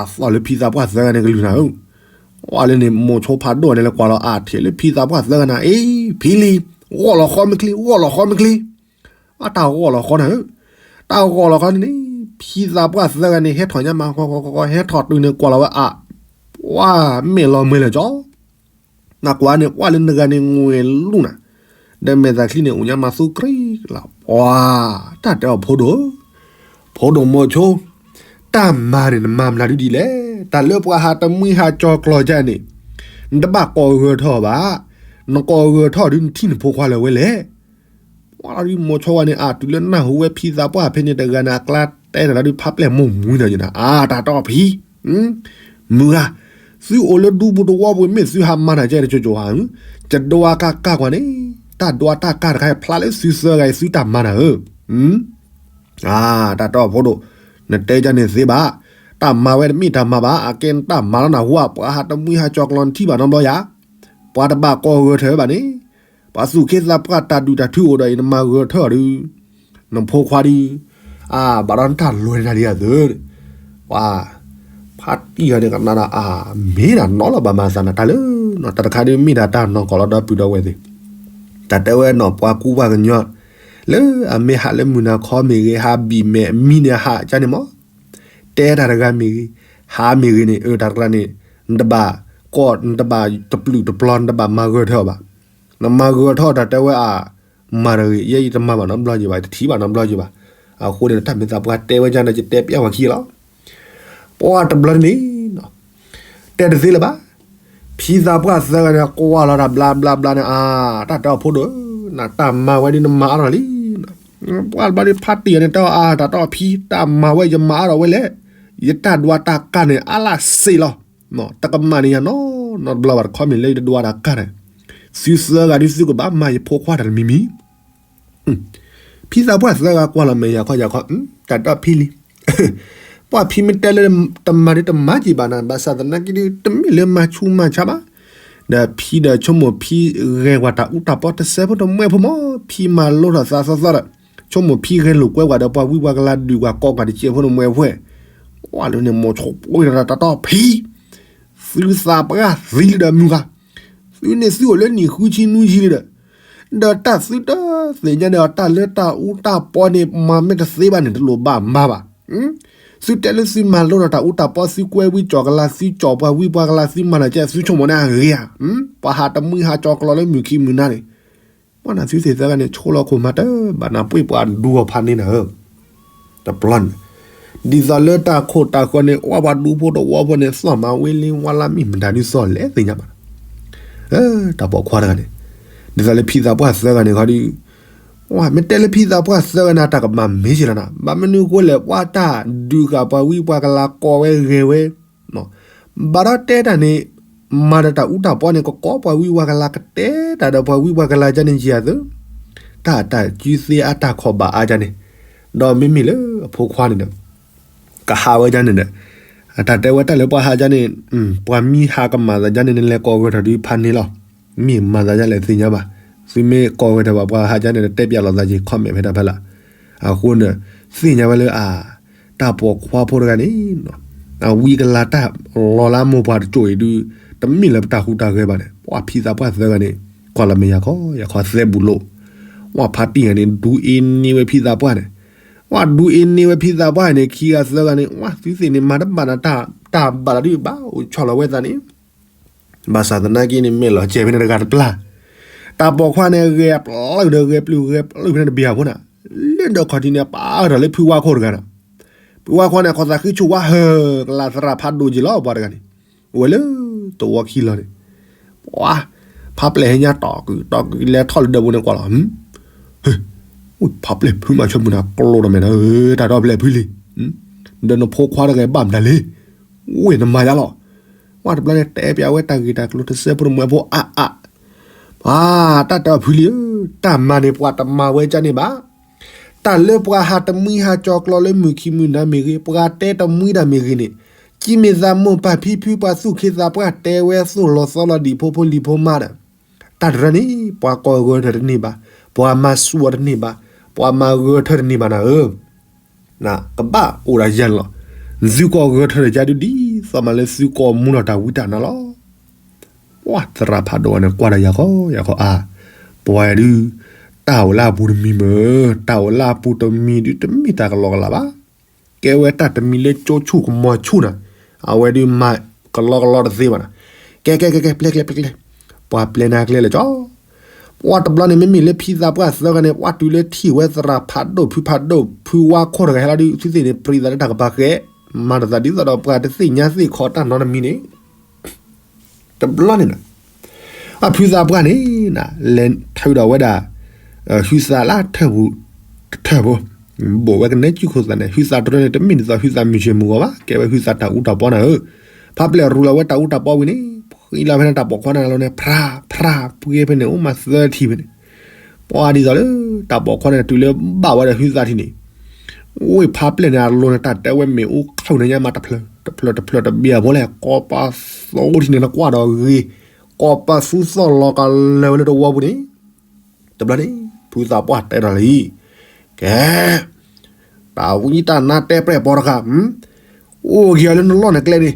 တၢ်သီၣ်လၢဖံသးပှၢ်သၢဂၤန့ၣ်ကလုၢ်နၤဧၢ, ဝဲလၢန့ၣ် မိၤဆိဖးဒိၣ်န့ၣ်လၢကွၢ်လီၤအါထံးလၢဖံသးပှၢ်သၢဂၤနၤ အ့ ဖံလံ, ဂီၢ်လီၤဃီမ့ၢ်ချ့, ဂီၢ်လီၤဃီမ့ၢ်ချ့ အတၢ်ဂီၢ်လီၤဃီနၤဧၢ, တၢ်ဂီၢ်လီၤဃီန့ၣ်န့ၣ် ဖံသးပှၢ်သၢဂၤန့ၣ် ဟဲထီၣ်ညါမးဃီဃီဃီ ဟဲထီၣ်တုၤန့ၣ်ကွၢ်လီၤဝဲအါ, ပှၤမဲာ်လီၤမ့ၢ်လၢာ်ကၠီ, နကွၢ်န့ၣ် ပှၤလၢနဂၤန့ၣ်ငွေၤလူၢ်နၤ, ဒီးမဲာ်သးချံန့ၣ် အိၣ်ညါမးသူကြံကျး, ပှၤ, တၢ်တဲအီၤဖိဒိၣ်ဧၢ, ဖိဒိၣ်မိၤဆိ, တၢ်မၤန့ၣ် နမၤမနုၤဒ်လဲၣ်, တၢ်လၢပှၤဟးတမှံဟးကၠီၤကျီၤကၢန့ၣ်, နတဘၣ်ကိးဂၢၤထီၣ်ဘၣ်, နကိးဂၢၤထီၣ်ဒုးနထံၣ်နဖိခွါလၢၤဝဲလဲၣ် ပှၤလီၤဒုးမိၤဆိဝဲန့ၣ် အတုၤလၢနၢ်ဟူဝဲဖံသးပှၢ်ဖဲန့ၣ်တဂၤန့ၣ် အကျါတဲနၤလီၤဒုးဖးပျဲၢ်မိၢ်မူနၤယနၤ အါတၢ်တီၢ်ဖံ, မုၢ်ဂၤ, သုအိၣ်လၢဒူပူၤတဝီပူၤ မ့ၢ်သုဟးမၤနၤကဲတကၠိကၠိဧါ, ယဒွးကါကါကွၢ်န့ၣ်, တၢ်ဒွးတၢ်ကါတခါဖျါလၢသုသၢဂၤအံၤသုတၢ်မၤနၤဧၢ, အါ, တၢ်တီၢ်ဖိဒိၣ်, နတဲကန့ၣ်သ့ဘၣ်, တၢ်မၤဝဲတမ့ၢ်တၢ်မၤဘၣ် အကဲနတၢ်မၤလီၤနၤဟူဧါ ပှၤဟးတမှံဟးကၠီၤကျီၤနထံၣ်ဘၣ်နီတဘျီယၤ ပှၤတဘၣ်ကိးဂၢၤထီၣ်ဘၣ်န့ၣ်, ပှၤသူၣ်က့သးပှၢ်တၢ်ဒုၣ်တၢ်ထုအိၣ်ဒီးအံၤ နမၤဂၢၤထီၣ်ဒုး, နဖိခွါဒုး, အါ ဘၣ်ဒီးနတၢ်လဲၤနၤလံဧါသၢ, ပှၤ, ဖါတံၢ်ဂၤန့ၣ်ကနၣ်ဒီးအါ, မ့ၢ်ဒၣ်နီလီၤဘၣ်မၤသးနၤတၢ်လၢ, တၢ်တခါဒုးမ့ၢ်ဒၣ်တၢ်နီၢ်ကီၢ်လီၤဒီပုၢ်ဒီဝဲၢ်သ့ၣ်, တၢ်တဲဝဲနီၢ်ပှၤကူပှၤကညီ, လၢအမ့ၢ်ဟးလၢမုၢ်နၤခီမ့ၢ်ဂ့ၤ ဟးဘံၣ်မဲာ်မံန့ၣ်ဟးကန့ၣ်မး တဲတၢ်တဂၤမ့ၢ်ဂ့ၤ, ဟးမ့ၢ်ဂ့ၤန့ၣ် အၢ တၢ်တဂၤန့ၣ်, နတဘၣ်, ကိး နတဘၣ်တပျုာ်တပျီၤ နတဘၣ်မၤဂၢၤထီၣ်ဘၣ်, နမၤဂၢၤထီၣ်တၢ်တဲဝဲအါ, မၤတဂ့ၤ ယဲယတမၤဘၣ်နီတဘျီယဘၣ် ယတထံၣ်ဘၣ်နီတဘျီယဘၣ်, အဃိန့ၣ် တၢ်မ့ၢ်သးပှၢ်တဲဝဲဒ်န့ၣ် ယတဲပျဲဝဲခံလီၤ, ပှၤတဘျီန့ၣ် တဲတသ့လၢၤဘၣ်, ဖံသးပှၢ်သၢဂၤန့ၣ် ကွၢ်လီၤတၢ်ဘျါဘျါဘျါန့ၣ် အါ, တၢ်တဲအီၤဖိဒိၣ်, နတၢ်မၤဝဲဒ်နမၤအါထီၣ်လံ, ပှၤတဘျီဒ်ဖါတံၢ်ဂၤန့ၣ် တဲအီၤအါ တၢ်တဲအီၤဖံ တၢ်မၤဝဲယမၤအါထီၣ်ဝဲလဲၣ်, ယတၢ်ဒွးတၢ်ကါန့ၣ် အါလၢစ့ၢ်လီၤ, တကမၣ်န့ၢ်ယၤနီတဘျီဘၣ်တခီမ့ၢ်လၢယတဒွးတၢ်ကါန့ၣ်, သုသၢဂၤဒ်သုကဘၣ်မၤယဖိခွါတၢ်တမံၤမံၤ ဖံသးပှၢ်သၢဂၤကွၢ်လီၤမဲာ်ယၤခီယၤခီ, တၢ်တဲအီၤဖံလံ, ပှၤဖံမ့ၢ်တဲလၢတမၤဒ်တမၤက့ၤဘၣ်နၤ ဘၣ်ဆၣ်သနာ်က့ဒ် တမ့ၢ်လၢမၤဆူးမၤဆါဘၣ်, ဒီးဖံဒီးဆိကမိၣ်ဖံဂဲၤကွၢ်တၢ်အူတၢ်ပီတစဲးဖိတမှဲဖိမး, ဖံမၤလိထီၣ်သးသီသီဒီး ဆိကမိၣ်ဖံဂဲၤလိာ်ကွဲကွၢ်ဒီးပှၤဝံပှၤကလၤဒုးကွၢ်ကိးကွၢ်တစဲးဖိတမှဲဖိ, ကွၢ်လၢန့ၣ်မိၢ်ဆိပှ့ၤဒီးတၢ်တီဖံ သုသးပှၢ်သံလံဒီးမုၢ်ဂၤ, သုန့ၣ်သုအိၣ်လၢနံၣ်ဃုဆံနွံဆံလံဒီး, ဒီးတၢ်သုတသ့ၣ်ညါဒီးတၢ်လၢတၢ်အူတၢ်ပီန့ၣ် မၤမ့ၢ်တသ့ဘၣ်န့ၣ် တလိၣ်ဘၣ်မၤဘၣ်. သုတဲလၢသုမၤလိဒီးတၢ်အူတၢ်ပီ သုကွဲဝံကၠီၣ်ကလၤ သုကၠီၣ်ပှၤဝံပှၤကလၤ သုမၤလၢကဲ သုဆိကမိၣ်န့ၣ်အဂ့ၤဧါ. ပှၤဟးတမှံဟးကၠီၤကျီလၢမုၢ်ခံမုၢ်နၤန့ၣ်, ပှၤနသုသ့ၣ်သၢဂၤန့ၣ် ဆိလီၤခိၣ်မၤတၢ်ဘၣ်နၤ ပှ့ၤပှၤဒူအီၤဖးန့ၢ်နၤဧၢ တဘျီန့ၣ်, ဒ်သိးလၢတၢ်ခိၣ်တၢ်ဃၢၤန့ၣ် ဝဲပှၤဒူဖိတဝီဖိန့ၣ် သီၣ်မၤဝဲလံဝါလၢမ့ၢ်မတၤဒုးသီၣ်လဲၣ်သ့ၣ်ညါဘၣ်. တၢ်ပိာ်ခွါတဂၤန့ၣ်, ဒ်သိးလၢဖံသးပှၢ်သၢဂၤန့ၣ်ခီဒုး, ဝဲမ့ၢ်တဲလၢဖံသးပှၢ်သၢဂၤန့ၣ် တၢ်ကမၤမ့ၢ်က့လီၤနၤ, ဘၣ်မနုၤဃိလဲၣ် ပှၤတၢ်ဒုးဃာ်ပှၤဝံပှၤကလၤကိးဝဲဂဲၤဝဲ ဘၣ်ဒီးတဲတၢ်န့ၣ်, မၤဒီးတၢ်အူတၢ်ပီန့ၣ် ကကိးပှၤဝံပှၤကလၤ ကတဲတၢ်ဒီးပှၤဝံပှၤကလၤကန့ၣ်ယၤသု, တၢ်တၢ်ကူသ့အတၢ်ခီၣ်ဘၣ်အါကန့ၣ်, ဒီးမ့မ့ၢ်လၢအဖိခွါန့ၣ်ဒီး, ကဟးဝဲကန့ၣ်ဒီး, အတၢ်တဲဝဲတၢ်လၢပှၤဟးကန့ၣ်, ပှၤမံဟးကမၤသးကန့ၣ် နလဲၤကိးဂဲၤထီၣ်ဒုးဖးန့ၢ်လီၤ. မ့ၢ်မၤသးဒ်လဲၣ်သ့ၣ်ညါဘၣ်. သုမ့ၢ်ကိးဂဲၤထီၣ်ဘၣ်ပှၤဟးကန့ၣ်ဒီး တဲပၠးလိာ်သးက့ၤ comment ဖဲတၢ်ဖဲလၢ်. အဃိန့ၣ်, သ့ၣ်ညါဝဲလၢအ, တၢ်ပိာ်ခွါဖိတဂၤန့ၣ်, အဝံကလၤတၢ်လီၤလၢမိၢ်ပှၢ်တကၠိၣ်အံၤဒုး, တမ့ၢ်လၢပတၢ်ဟူးတၢ်ဂဲၤဘၣ်န့ၣ် ပှၤဖံသးပှၢ်သၢဂၤန့ၣ်, ကွၢ်လီၤမဲာ်ယၤခီ ယၤခီသဲဘူးလိာ်, ဝဲဖါတံၢ်ဂၤန့ၣ် ဒုးအ့န့ၢ်ဝဲဖံသးပှၢ်န့ၣ်, ဝဲဒုးအ့န့ၢ်ဝဲဖံသးပှၢ်န့ၣ် ခံဂၤသၢဂၤန့ၣ် ဝဲသုသ့ၣ်န့ၣ် မၤတဘၣ်နၤ တၢ်ဘၣ်လီၤဒုးဘၣ်အိၣ်ဆီၣ်လီၤဝဲသးန့ၣ် ဘၣ်ဆၣ်သနာ်က့န့ၣ် မဲာ်လီၤကဲၤဖဲန့ၣ်တဂၤတပျၢ်, တၢ်ပိာ်ခွါန့ၣ် ဂဲၤပျၢ်ဒီးဂဲၤပျၢ်ဂဲၤပျၢ်ဖဲန့ၣ်တဘ့ၣ်အဖိန့ၣ်, လၢဒီးခီၣ်ထံးန့ၣ် ပာ်အၢၣ်ထီၣ်လၢဖုဝါခိၣ်တဂၤန့ၣ်, ဖုဝါခိၣ်န့ၣ် ခိၣ်သးဃံဆူၣ်ဝါဟၢၣ်ကလၤသရၣ်ဖးဒိၣ်က့ၤလီၤ ပှၤတဂၤန့ၣ်, အိၣ်ဝဲလၢသဝီခံလီၤန့ၣ်, ပှၤ, ဖးပျဲၢ်ဟဲညါတီၢ်ကုၢ်တီၢ်ကုၢ်လဲၤထီၣ်လၢဒၢးပူၤန့ၣ်ကွၢ်လီၤ ဖးပျဲၢ်ဖုမၤဆိပူၤန့ၣ် ကျိဒီးမဲာ်ဒီး တၢ်ဒီဖျဲၣ်ဖုလံ, ဒီးနဖိခွါတဂၤဘၣ်မတၤလံ, ဝ့ၢ်နမၤယါလီၤ, ဝဲတဘျီန့ၣ် တဲပၠးဝဲတၢ်ဂ့ၢ်တၢ်ကျိၤတစဲးဖိတမှဲဖိအါအါ, ပှၤတၢ်တဲအီၤဖုလံဧၢ, တၢ်မၤန့ၣ် ပှၤတမၤဝဲကန့ၣ်ဘၣ် တၢ်လၢပှၤဟးတမှံဟးကၠီၤကျီလၢမုၢ်ခံမုၢ်နၤမ့ၢ်ဂ့ၤ, ပှၤတဲတမှံတၢ်မ့ၢ်ဂ့ၤန့ၣ်, ကံမ့ၢ်သးမိၢ်ပၢ်ဖံဖုပှၤသူၣ်ခ့သးပှၢ်တဲဝဲသိၣ်လီၤသီလီၤဒံးဖိဖိလံၤဖိမါဒီး, တၢ်တရၢန့ၣ် ပှၤကိးဂဲၤထၢၣ်တန့ၢ်ဘၣ်, ပှၤမၤစူၤအီၤတန့ၢ်ဘၣ်နၤဧၢ, ကဘၣ်အိၣ်ဒီးယၤန့ၣ်လီၤ, သုကိးဂဲၤထၢၣ်ဒီးယၤဒုးဒ်သိးမးလၢသုကိးမူလီၤတၢ်ဝံတၢ်နါလီၤ ပှၤသရၣ်ဖးဒိၣ်န့ၣ် ကွၢ်ဒီးယၤခီယၤခီအါ, ပှၤဒုး, တၢ်အိၣ်လၢအပူၤတမံၤမ့ၢ်, တၢ်အိၣ်လၢအပူၤတမံၤဒုးတမ့ၢ်တၢ်ကလီကလီဘၣ်, ကဲဝဲတၢ်တမံၤလၢကၠိဆူၣ်ကမီၤဆူၣ်နၤ, အဝဲဒုးမၤကလီကလီတသ့ဘၣ်နၤ, ကဲကဲကဲကဲ ပျဲကျဲပျဲကျဲ, ပှၤပျဲနၤကျဲလၢာ်ကၠီ ပှၤတဘျီန့ၣ် မ့မ့ၢ်လၢဖံသးပှၢ်သၢဂၤန့ၣ် ပှၤတုၤလၢထံၣ်ဝဲသရၣ်ဖးဒိၣ်ဖုဖးဒိၣ်ဖုဝါခိၣ်တဂၤဟဲလီၤဒုး သုသ့ၣ်န့ၣ် ပြံသးလၢတၢ်ကပၤဃဲ, မၤတသးဒ်သိးဒီးပှၤတသ့ၣ်ညါသ့ၣ်ခီတၢ်နီတမံၤန့ၣ်, တဘျီန့ၣ်, အဖုသးပှၢ်န့ၣ်, လဲၤထုးဒီးဝဲဒၣ်, ဟုသးလၢထၢၣ်ပူၤ, တထၢၣ်ဖိ, ဘိၣ်ဝဲကနဲကုခိၣ်သးန့ၣ် ဟုသးတရၢန့ၣ် တမ့ၢ်ဒ်သိးဟုသးမုၢ်ဆ့ၣ်မုၢ်ဂီၤဘၣ် ကဲဝဲဟုသးတၢ်အူတၢ်ပီနၤဧၢ, ဖးပျဲၢ်ရူၤလီၤဝဲတၢ်အူတၢ်ပီဝံၤန့ၣ်, ဃံလၤဖဲန့ၣ်တၢ်ပိာ်ခွါန့ၣ်အလိၤန့ၣ် ဖြးဖြးပှ့ၤဖဲန့ၣ် အိၣ်မးသၢထံၣ်ဖဲန့ၣ်, ပှၤဒ်သိးလၢ, တၢ်ပိာ်ခွါန့ၣ်တုၤလၢဘၣ်ဝဲဒီးဟုသးထံၣ်န့ၣ်, ဝ့ၢ်ဖးပျဲၢ်န့ၣ်အလိၤန့ၣ် တၢ်တဲဝဲမ့ၣ်အူချုးန့ၣ်ညါမးတဖျၢၣ်, တဖျၢၣ်တဖျၢၣ်တဘ့ၣ်အဖိလဲၣ် ကိးပသူထံၣ်န့ၣ်နကွၢ်ဒီးဂ့ၤ, ကိးပသူသီၣ်လီၤကလၢာ်ဝဲလၢတဝီပူၤန့ၣ်, တဘျီန့ၣ်, ဖုသးပှၢ်တဲဒီးလံ, ကဲ, တၢ်ဝံတၢ်နါတဲပြဲၢ်ပီတဂၤ, အိၣ်က့ၤအီၤလၢနလီၢ်နကျဲန့ၣ်,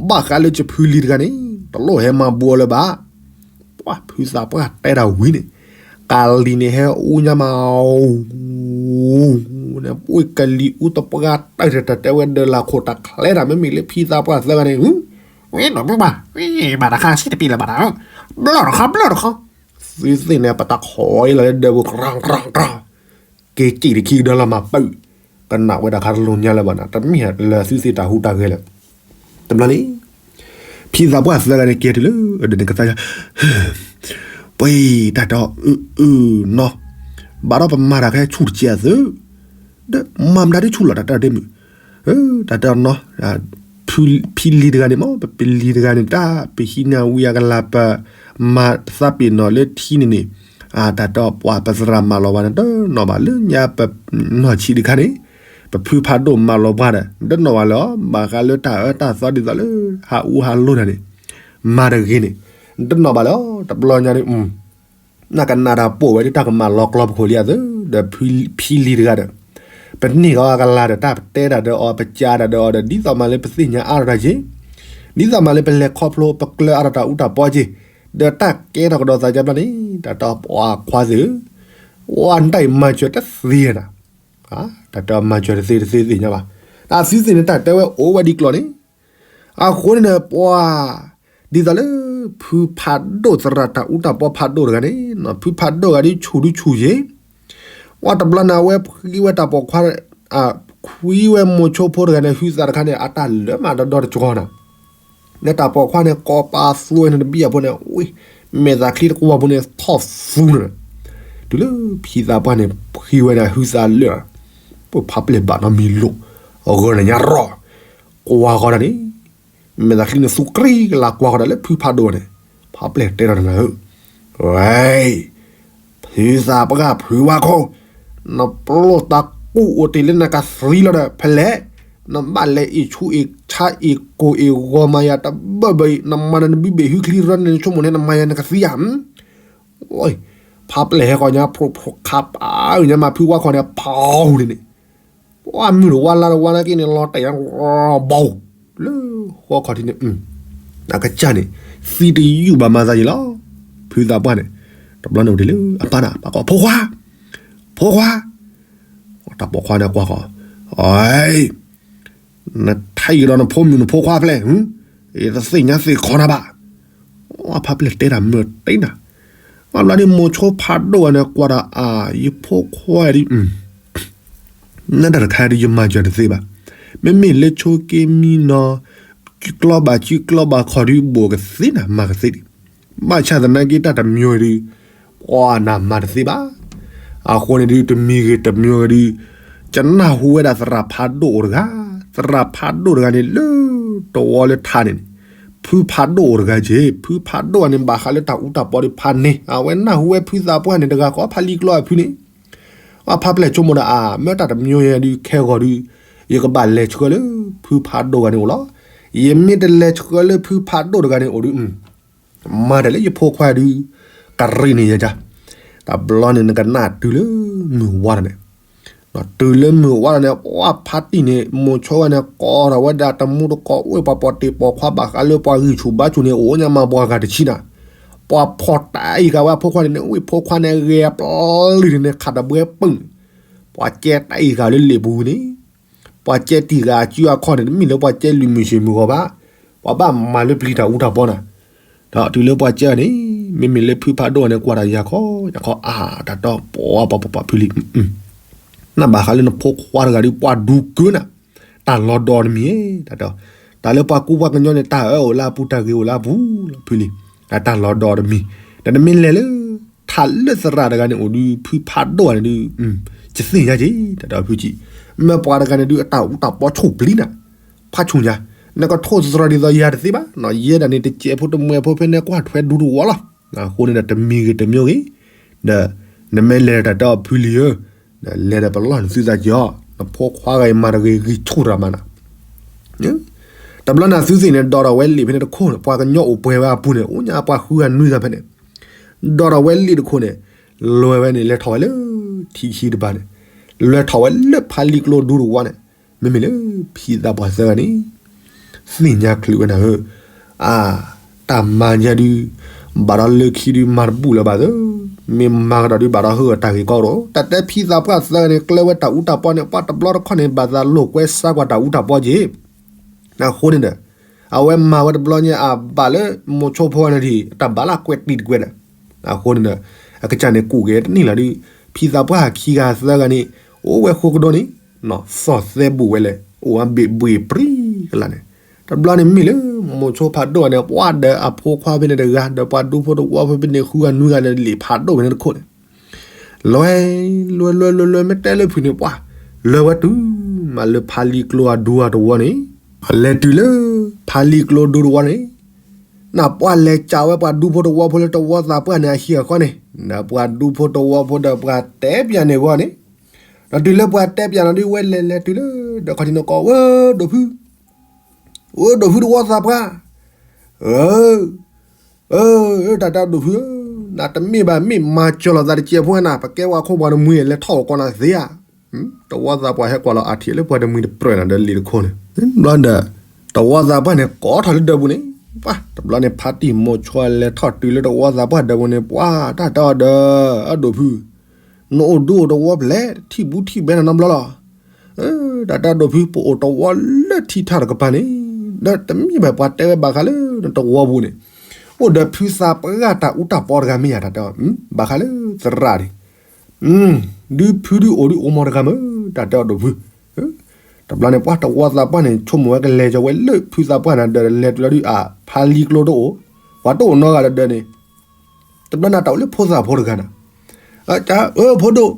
ဘၣ်ဃးလၢကဖုလံၤတဂၤန့ၣ်, တလိၣ်ဟဲမၤဘူးအီၤလၢၤဘၣ် ပှၤဖုသးပှၢ်တဲတၢ်ဝံၤန့ၣ်, ကလံၤန့ၣ်ဟဲအူညါမး, န့ၣ် ပှ့ၤကလံၤအူတပှၢ်တၢၢ်တၢ်တဲဝဲ ဒၢးလၢခိၣ်တၢ်ချဲတၢ် မ့မ့ၢ်လၢဖံသးပှၢ်သၢဂၤန့ၣ်, ဝဲနီၢ်ဘၣ်, ဘၣ်တခါ ဆံတပံလၢၤဘၣ်တၢ်, ဘျီၣ်တခီ ဘျီၣ်တခီ, သုသ့ၣ်န့ၣ် ပတၢ်ခိးအံၤလီၤလၢဒၢးပူၤ ကြၢကြၢကြၢ က့ၤစံၣ်တခံကဒီးလီၤမၤပၢၢ်, ကနၣ်ဝဲဒၣ်ခါတလိၤညါလၢၤဘၣ်နၤ တမ့ၢ်လၢသုသ့ၣ်တၢ်ဟူးတၢ်ဂဲၤလၢၤ, တဘျီန့ၣ်, ဖံသးပှၢ်သၢဂၤန့ၣ် ကဲတုၤလၢ, ဒ်န့ၣ်ကသါယၤ, ပှ့ၤတၢ်တဲအီၤ, အၢ, နီၢ်, ဘၣ်ဒီးပမၤတၢ်ခဲဆူၣ်တစဲးအသု, ဒီးမၤမတၤဒ်ဆူၣ်လီၤတၢ်တဲအီၤဒ်မုၢ်, တၢ်တဲအီၤနီၢ်, ဖံလံၤတဂၤန့ၣ်မ့ၢ် ပပလံၤတဂၤန့ၣ် တၢ်ပဟံးန့ၢ်ဝံအကလၤ ပမၤသးပ့ၤနီၣ်လၢထံန့ၣ်န့ၣ်, တၢ်တဲအီၤပှၤပသရၣ်မၤလီၤပှၤန့ၣ်တနီၣ်ဘၣ်လၢညါပနီၢ်ဆံးတခါန့ၣ်, ပဖုဖးဒိၣ်မၤလီၤပှၤဒီး တနီၣ်ဘၣ်လၢၤ, ဘၣ်ဃးလၢတၢ်အၢတၢ်သီဒ်သိးလၢဟးအူဟးလိၤတၢ်န့ၣ်, မၤတဂ့ၤန့ၣ်, တနီၣ်ဘၣ်လၢၤ တဘျီညါဒ် နကနၣ်တၢ်ပိာ်ဝဲဒ်တၢ်ကမၣ်လီၤကျီပူၤလံအသိး ဒီးဖံလံၤတဂၤဒီး ပန့ၢ်ကီးအကလၤဒီးတၢ်ပတဲတၢ်ဒီးအီၤ ပစံးတၢ်ဒီးအီၤဒီး ဒ်သိးမးလၢပသ့ၣ်ညါအါထီၣ်တၢ်က့ၤ, ဒ်သိးမးလၢပလဲၤခီဖျိပကျၢၤအါထီၣ်တၢ်အူတၢ်ပီက့ၤ, ဒီးတၢ်ကဲထီၣ်ကဒီးသးကဘျီန့ၣ် တၢ်တဲပှၤခွါသ့ၣ်ဧၢ, ဝဲနတၢ်အံၤမၤစၢၤတသ့နၤ, တၢ်တဲမၤစၢၤတသ့တသ့သ့ၣ်ညါဘၣ်, တၢ်သုသ့ၣ်န့ၣ် တၢ်တဲဝဲအိၣ်ဝဲဒ်ကျိၤန့ၣ် အဃိန့ၣ်ဒီးပှၤ ဒ်သိးလၢ ဖုဖးဒိၣ်သရၣ်တၢ်အူတၢ်ပီဖးဒိၣ်တဂၤန့ၣ် ဖုဖးဒိၣ်ဂၤဒ်ဆူၣ်ဒ်ဆူၣ်ယ့ၤ, ဝဲတဘျီန့ၣ် အဝဲဖှံဝဲတၢ်ပိာ်ခွါ ဖှံဝဲမိၤဆိဖိတဂၤန့ၣ် ဟုသးတခါန့ၣ် အတၢ်လၢမးဒီဒီတကီၤနၤ, လၢတၢ်ပိာ်ခွါန့ၣ် ကိးပာ်သူဝဲန့ၣ်တဘံၣ်အဖိန့ၣ် ဝ့ၢ် မဲာ်သးချံတကွီၢ်ဖိန့ၣ် ထီၣ်သူန့ၣ်, တုၤလၢဖံသးပှၢ်န့ၣ် ဖှံဝဲန့ၣ် ဟုသးလၢာ် ပဖးပျဲၢ်ဘၣ်နီတမံၤလိာ်, အဂီၢ်န့ၣ်ညါရီၣ်, ကွၢ်ဃီဒၣ်န့ၣ် မဲာ်သးချံန့ၣ်သူကြံကလၤ ကွၢ်ဃီဒၣ်လၢဖုဖးဒိၣ်န့ၣ်, ဖးပျဲၢ်တဲထီၣ်တဂၤဧၢ, ဝဲ ဖုသးပှၢ်ဖုဝါခိၣ်, နပျိၢ်သးကူၣ်အိၣ်တ့ၢ်လၢနကသံလီၤဒီး ဖဲလဲၣ်, နဘၣ်လဲၤအ့ၣ်ဆူအ့ၣ်ဆါအ့ၣ်ကိၢ်အ့ၣ်ဂီၤမၤယၤတဘၣ်ဘၣ်အံၤ နမၤနဘံၣ်ဘ့ၣ်ဟုချံရၢန့ၣ် နဆိကမိၣ်န့ၣ် နမၤယၤနကသံဧါ, ဖးပျဲၢ်ဟဲဃီညါ ဖျိဖျိခါပာ်အုၣ်ညါမး ဖုဝါခိၣ်န့ၣ် ဖီၣ်ဟူးန့ၣ်န့ၣ် ပှၤမုၢ်တဝါလါတဝါနာ်က့န့ၣ် လီၤတဲာ်ညါ ဘီၣ် လၢဃီခီၣ်ထံးန့ၣ်, အကစၢ်န့ၣ် သံတယုၢ်ဘၣ်မၤသးယံၤလီၤ, ဖုသးပှၢ်န့ၣ်, တဘျီန့ၣ်အိၣ်ဒံးလၢအပၢ်နၤ ပှၤကိး ဖိခွါ, ဖိခွါ, တၢ်ပိာ်ခွါန့ၣ်ကွၢ်ဃီ, အ နထံၣ်ကဒီးနဖိမုၣ်နဖိခွါဖဲလဲၣ်, ယတသ့ၣ်ညါသ့ၣ်ခီနၤဘၣ်, အဖးပျဲၢ်တဲတၢ်မုၢ်တ့နၤ, အဘျီဒ်မိၤဆိဖးဒိၣ်ဂၤန့ၣ် ကွၢ်ဒီးအါ ယဖိခွါဒ် နတၢ်တခါဒ်ယမၤစၢၤတသ့ဘၣ်, မ့မ့ၢ်လၢဆိက့မံနီၤ, စုကျီဘၣ်စုကျီဘၣ်ခီၣ်ဒ်ဘိၣ်ကသ့နၤ မၤကသ့ဒံး, ဘၣ်ဆၣ်သနာ်က့တၢ်တမံၤဒ် ပှၤနၤမၤတသ့ဘၣ်, အဃိန့ၣ်ဒ်တမံၤဂ့ၤတမံၤဂ့ၤဒ်, ကနၢ်ဟူဝဲဒၣ်သရၣ်ဖးဒိၣ်အိၣ်တဂၤ, သရၣ်ဖးဒိၣ်တဂၤန့ၣ်လၢ တဝီလၢထါန့ၣ်န့ၣ်, ဖုဖးဒိၣ်အိၣ်တဂၤက့ၤ, ဖုဖးဒိၣ်အန့ၣ် ဘၣ်ဃးလၢတၢ်အူတၢ်ပီဒ်ဖးန့ၣ် အဝဲနၢ်ဟူဝဲဖုသးပှၢ်န့ၣ်တဂၤဃီ ဖးလံာ်ကျိအဖုန့ၣ်, အဖးပျဲၢ်ဆိကမိၣ်ဒီးအါ မ့ၢ်တၢ်တမံၤယဲဒ်ခဲဂီၤဒ်, ယကဘၣ်လဲၤဆှၢလၢဖုဖးဒိၣ်တဂၤန့ၣ်အိၣ်လီၤ, ယမ့ၢ်တလဲၤဆှၢလၢဖုဖးဒိၣ်တဂၤန့ၣ်အိၣ်ဒ် မၤတၢ်လၢယဖိခွါဒ် ကရံၣ်န့ၣ်ယဲဒၣ်, တဘျီန့ၣ်နကနၣ်တုၤလၢမုၢ်ဝါထီၣ်န့ၣ်, တုၤလၢမုၢ်ဝါထီၣ်န့ၣ် ပှၤဖးတံၢ်န့ၣ် မိၤဆိဝဲန့ၣ် ကိးထီၣ်ဝဲဒၣ်တမူတကိး အိၣ်ပှၤပိာ်တ့ၢ်ပိာ်ခွါဘၣ်ဃးလၢပှၤဂံၢ်ဆူၣ်ဘါဆူၣ်န့ၣ် အိၣ်ညါမၤပှၤဂၤတဆံနၤ, ပှၤဖီၣ်တၢ်အံၤဂၤဝဲအဖိခွါန့ၣ်န့ၣ် အိၣ်ဖိခွါန့ၣ် ဂဲၤပျုၢ်န့ၣ်န့ၣ် ခးတဘှဲပူၤန့ၣ်, ပှၤကဲတၢ်အံၤဂၤလၢလံာ်ပူၤန့ၣ် ပှၤကဲတံၢ်ဂၤအစုအခီၣ်န့ၣ် တမ့ၢ်လၢပှၤကဲလုၢ်မုၢ်ဆ့ၣ်မုၢ်ဂီၤဘၣ်, ပှၤဘၣ်မၤလၢပျံၤတၢ်အူတၢ်ပီနၤ, ဒီးတုၤလၢပှၤကဲန့ၣ် မ့မ့ၢ်လၢဖုဖးဒိၣ်န့ၣ် ကွၢ်တၢ်ယၤခီယၤခီ အါ တၢ်တီပှၤပှၤပှၤဖုလံ, နဘၣ်ဃးလၢနဖိခွါတဂၤဒ်ပှၤဒူကၢနၤ, တၢ်လီၤဒီးတမံၤ, တၢ်လၢပှၤကူပှၤကညီန့ၣ် တၢ်အၢအိၣ်လၢအပူၤ တၢ်ဂ့ၤအိၣ်လၢအပူၤလီၤ ဖုလံ, တၢ်လီၤဒီးတမံၤ, ဒီးနမ့ၢ်လဲၤလၢ ထးလၢသရၣ်တဂၤန့ၣ်အိၣ်ဒ် ဖုဖးဒိၣ်န့ၣ်ဒ် ယသ့ၣ်ညါက့ၤ တၢ်ဒီးဖုကံ, မ့ၢ်ပှၤတဂၤန့ၣ်ဒ်အတၢ်အူတၢ်ပီဆိၣ်ပျံၤနၤ, ဖးဆူၣ်ညါ, နကထိၣ်သတြီၤဒ်သိးယၤတသ့ဘၣ်, ယဲဒၣ်န့ၣ် တစဲးဖိတမှဲၤဖိဖဲန့ၣ်ကွၢ်ထွဲဒူတဝီလီၤ, အဃိန့ၣ်ဒီးတမံၤဂ့ၤတမံၤဂ့ၤ, ဒီး နမ့ၢ်လဲၤတၢ်ဒီးဖုလံဧၢ, ဒီးလဲၤဒီးပလီၢ်နသုသးက့ၤအီၤ, နဖိခွါဂၤအံၤမၤတဂ့ၤဂံၢ်ဆူၣ်တၢ်မးနၤ တဘျီန့ၣ်သုသ့ၣ်န့ၣ် ဒိးထီၣ်ဝဲလံာ်ဖဲန့ၣ်တခိၣ်န့ၣ် ပှၤကညီအိၣ်ပှဲၤဝဲအပူၤန့ၣ် အိၣ်ညါပှၤဃုဂၤနွံဂၤဖဲန့ၣ်, ဒိးထီၣ်ဝဲလံာ်တခိၣ်န့ၣ် လဲၤဝဲန့ၣ် လဲၤထီၣ်ဝဲလၢ ထံခံတပၤန့ၣ်, လဲၤထီၣ်ဝဲလၢဖးလံာ်ကျိဒူတဝီန့ၣ်, မ့မ့ၢ်လၢဖံသးပှၢ်သၢဂၤန့ၣ် သ့ၣ်ညါချုးဝဲနၤဧၢ, အါ တၢ်မၤညါဒုး ဘၣ်ဒီးလၢခံဒုးမၤတဘူၣ်လၢၤဘၣ်သၢ, မ့ၢ်မၤကဒီးဒုးဘၣ်ဒီးဟ့ၣ်အီၤတၢ်ဂ့ၢ်ကီတအိၣ်, တၢ်တဲဖံသးပှၢ်သၢဂၤန့ၣ် ကျၢၤဝဲတၢ်အူတၢ်ပီန့ၣ် ပှၤတဘျီတခီၣ်န့ၣ် ဘၣ်သးလိာ်ကွဲစါကွၢ်တၢ်အူတၢ်ပီက့ၤ အဃိန့ၣ်ဒီး အဝဲမၤဝဲတဘျီညါအဘၣ်လၢမိၤဆိဖိန့ၣ်ဒံး တၢ်ဘၣ်လၢကွဲးတံၢ်တကွဲးဒီး, အဃိန့ၣ်ဒီး အကစၢ်န့ၣ်ကူၣ်က့ၤတန့ၢ်လီၤဒုး, ဖံသးပှၢ်ခံဂၤသၢဂၤန့ၣ် အိၣ်ဝဲဃိကဒီးန့ၣ်, သီၣ်သဲဘူးဝဲလဲၣ် အိၣ်အဘ့ၣ်ဘှ့ၣ်ပြံကလးန့ၣ်, တဘျီန့ၣ်မ့ၢ်လၢ မိၤဆိဖးဒိၣ်န့ၣ် ပှၤဒီးအဖိခွါဖဲန့ၣ်တဂၤ ဒီးပှၤဒူဖိတဝီဖိဖဲန့ၣ် ဃုဂၤနွံဂၤဒီးလံာ်ဖးဒိၣ်ဖဲန့ၣ်တခိၣ်န့ၣ် လဲၤ လဲၤ လဲၤ လဲၤ မ့ၢ်တဲလၢဖုန့ၣ် ပှၤ လဲၤဝဲတုၤ မးလၢဖးလံာ်ကျိအဒူအတဝီန့ၣ်, လဲၤတုၤလၢ ဖးလံာ်ကျိဒူတဝီန့ၣ်, နပှၤလဲၤစံးဝဲပှၤဒူဖိတဝီဖိလၢတဝီသးပှၢ်န့ၣ် အဟံၣ်အဃီန့ၣ်, ဒီးပှၤဒူဖိတဝီဖိဒီးပှၤတဲပၠးန့ၢ်အဂီၢ်န့ၣ်, ဒီးတုၤလၢပှၤတဲပၠးန့ၢ်ဒုးဝဲလဲၤလဲၤတုၤလၢ ဒီးခီၣ်ထံးန့ၣ်ကိး ဝဲဒိၣ်ဖု ဝဲဒိၣ်ဖုတဝီသးပှၢ်, အၢ အၢ တၢ်တဲအီၤဒိၣ်ဖုဧၢ, နတမ့ၢ်ဘၣ်မ့ၢ်မၤစၢၤလိာ်သးတစဲးဖိနၤ, ပကဲဝဲခိၣ်ပှၤတမှံၤလဲၤထီၣ်အိၣ်ကီးနၤသ့ဧါ. တဝီသးပှၢ်ဟဲကွၢ်လီၤအထံးလၢပှၤတမှံၤတပြၢၢ်နၤဒီးလံာ်တခိၣ်န့ၣ်, ဘျီဒီး တဝီသးပှၢ်န့ၣ် ကိးထီၣ်လၢဒၢးပူၤန့ၣ်, ပှၤ တဘျီန့ၣ် ဖါတံၢ်မိၤဆိလဲၤထီၣ်တုၤလၢတဝီသးပှၢ်ဒၢးပူၤန့ၣ်, ပှၤ တၢ်တဲအီၤဒီး အဒိၣ်ဖု နအိၣ်ဒုးအိၣ်တဝီဖဲလဲၣ်, ထံၣ်ဘူးထံၣ်ဘဲနၤနီတဘျီလီၤ. တၢ်တဲအီၤဒိၣ်ဖု ပအိၣ်တဝီလၢထံထးတကပၤန့ၣ်, ဒီးတမ့ၢ်ဘၣ်ပှၤတဲဝဲဘၣ်ဃးလၢနတဝီပူၤန့ၣ်, အိၣ်ဒီးဖုသးပှၢ်တၢ်အူတၢ်ပီတဂၤမ့ၢ်ဧါ, တၢ်တဲအီၤ ဘၣ်ဃးလၢသရၣ်န့ၣ်, ဒုးဖုဒုးအိၣ်ဒုးအိၣ်မီတဂၤမ့ၢ်, တၢ်တဲအီၤဒိၣ်ဖု. တဘျီန့ၣ် ပှၤတဝီသးပှၢ်န့ၣ် ဆိကမိၣ်ဝဲကလဲၤကီၤဝဲလၢဖုသးပှၢ်နၤဒီး လဲၤတုၤလီၤဒုးအဖါလံၤကျိတအိၣ်, ပှၤတအိၣ်နီတဂၤဒီးန့ၣ်, တဘျီန့ၣ် တအိၣ်လၢဖိသၣ်ဖိတဂၤနၤ, အၢ ဖိဒိၣ်,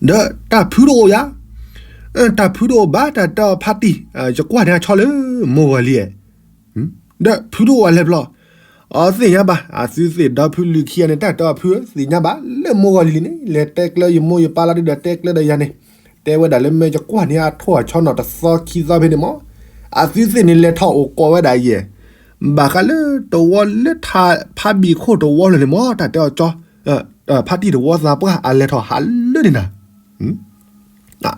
ဒီးတၢ်ဖုတအိၣ်ယၤ, တၢ်ဖုတအိၣ်ဘၣ်, တၢ်တဲအီၤဖါတံၢ်, ယကွၢ်န့ၢ်အဆီလၢမိၢ်ဂီၤလံဧါ, ဒီးဖုတအိၣ်အလဲၤဘျီ, အသ့ၣ်ညါဘၣ်, အသုသ့ၣ်ဒီဖုလံၤခံဂၤန့ၣ် တၢ်တဲအီၤဖုဧၢ, သ့ၣ်ညါဘၣ် လၢမိၢ်ဂီၤလံန့ၣ် လဲၤတဲကျၢယမိၢ်ယပၢ်လီၤဒုးဒီးတဲကျၢဒီးယၤန့ၣ်, တဲဝဲဒၣ်လၢမ့ၢ်ယကွၢ်န့ၢ်အထိၣ်အဆီနီၤတသီခံသီဖဲန့ၣ်မ့ၢ်, အသုသ့ၣ်န့ၣ်လဲၤထီၣ်အိၣ်ကီးဝဲဒၣ်ယဲၢ်, ဘၣ်ဃးလၢတဝီလၢထးဖါဘံၣ်ခိၣ်တဝီလၢာ်န့ၣ်မ့ၢ်, တၢ်တဲအီၤကၠီ ဖါတံၢ်တဝီသးပှၢ်အလဲၤထီၣ်ဟးလၢန့ၣ်နၤ,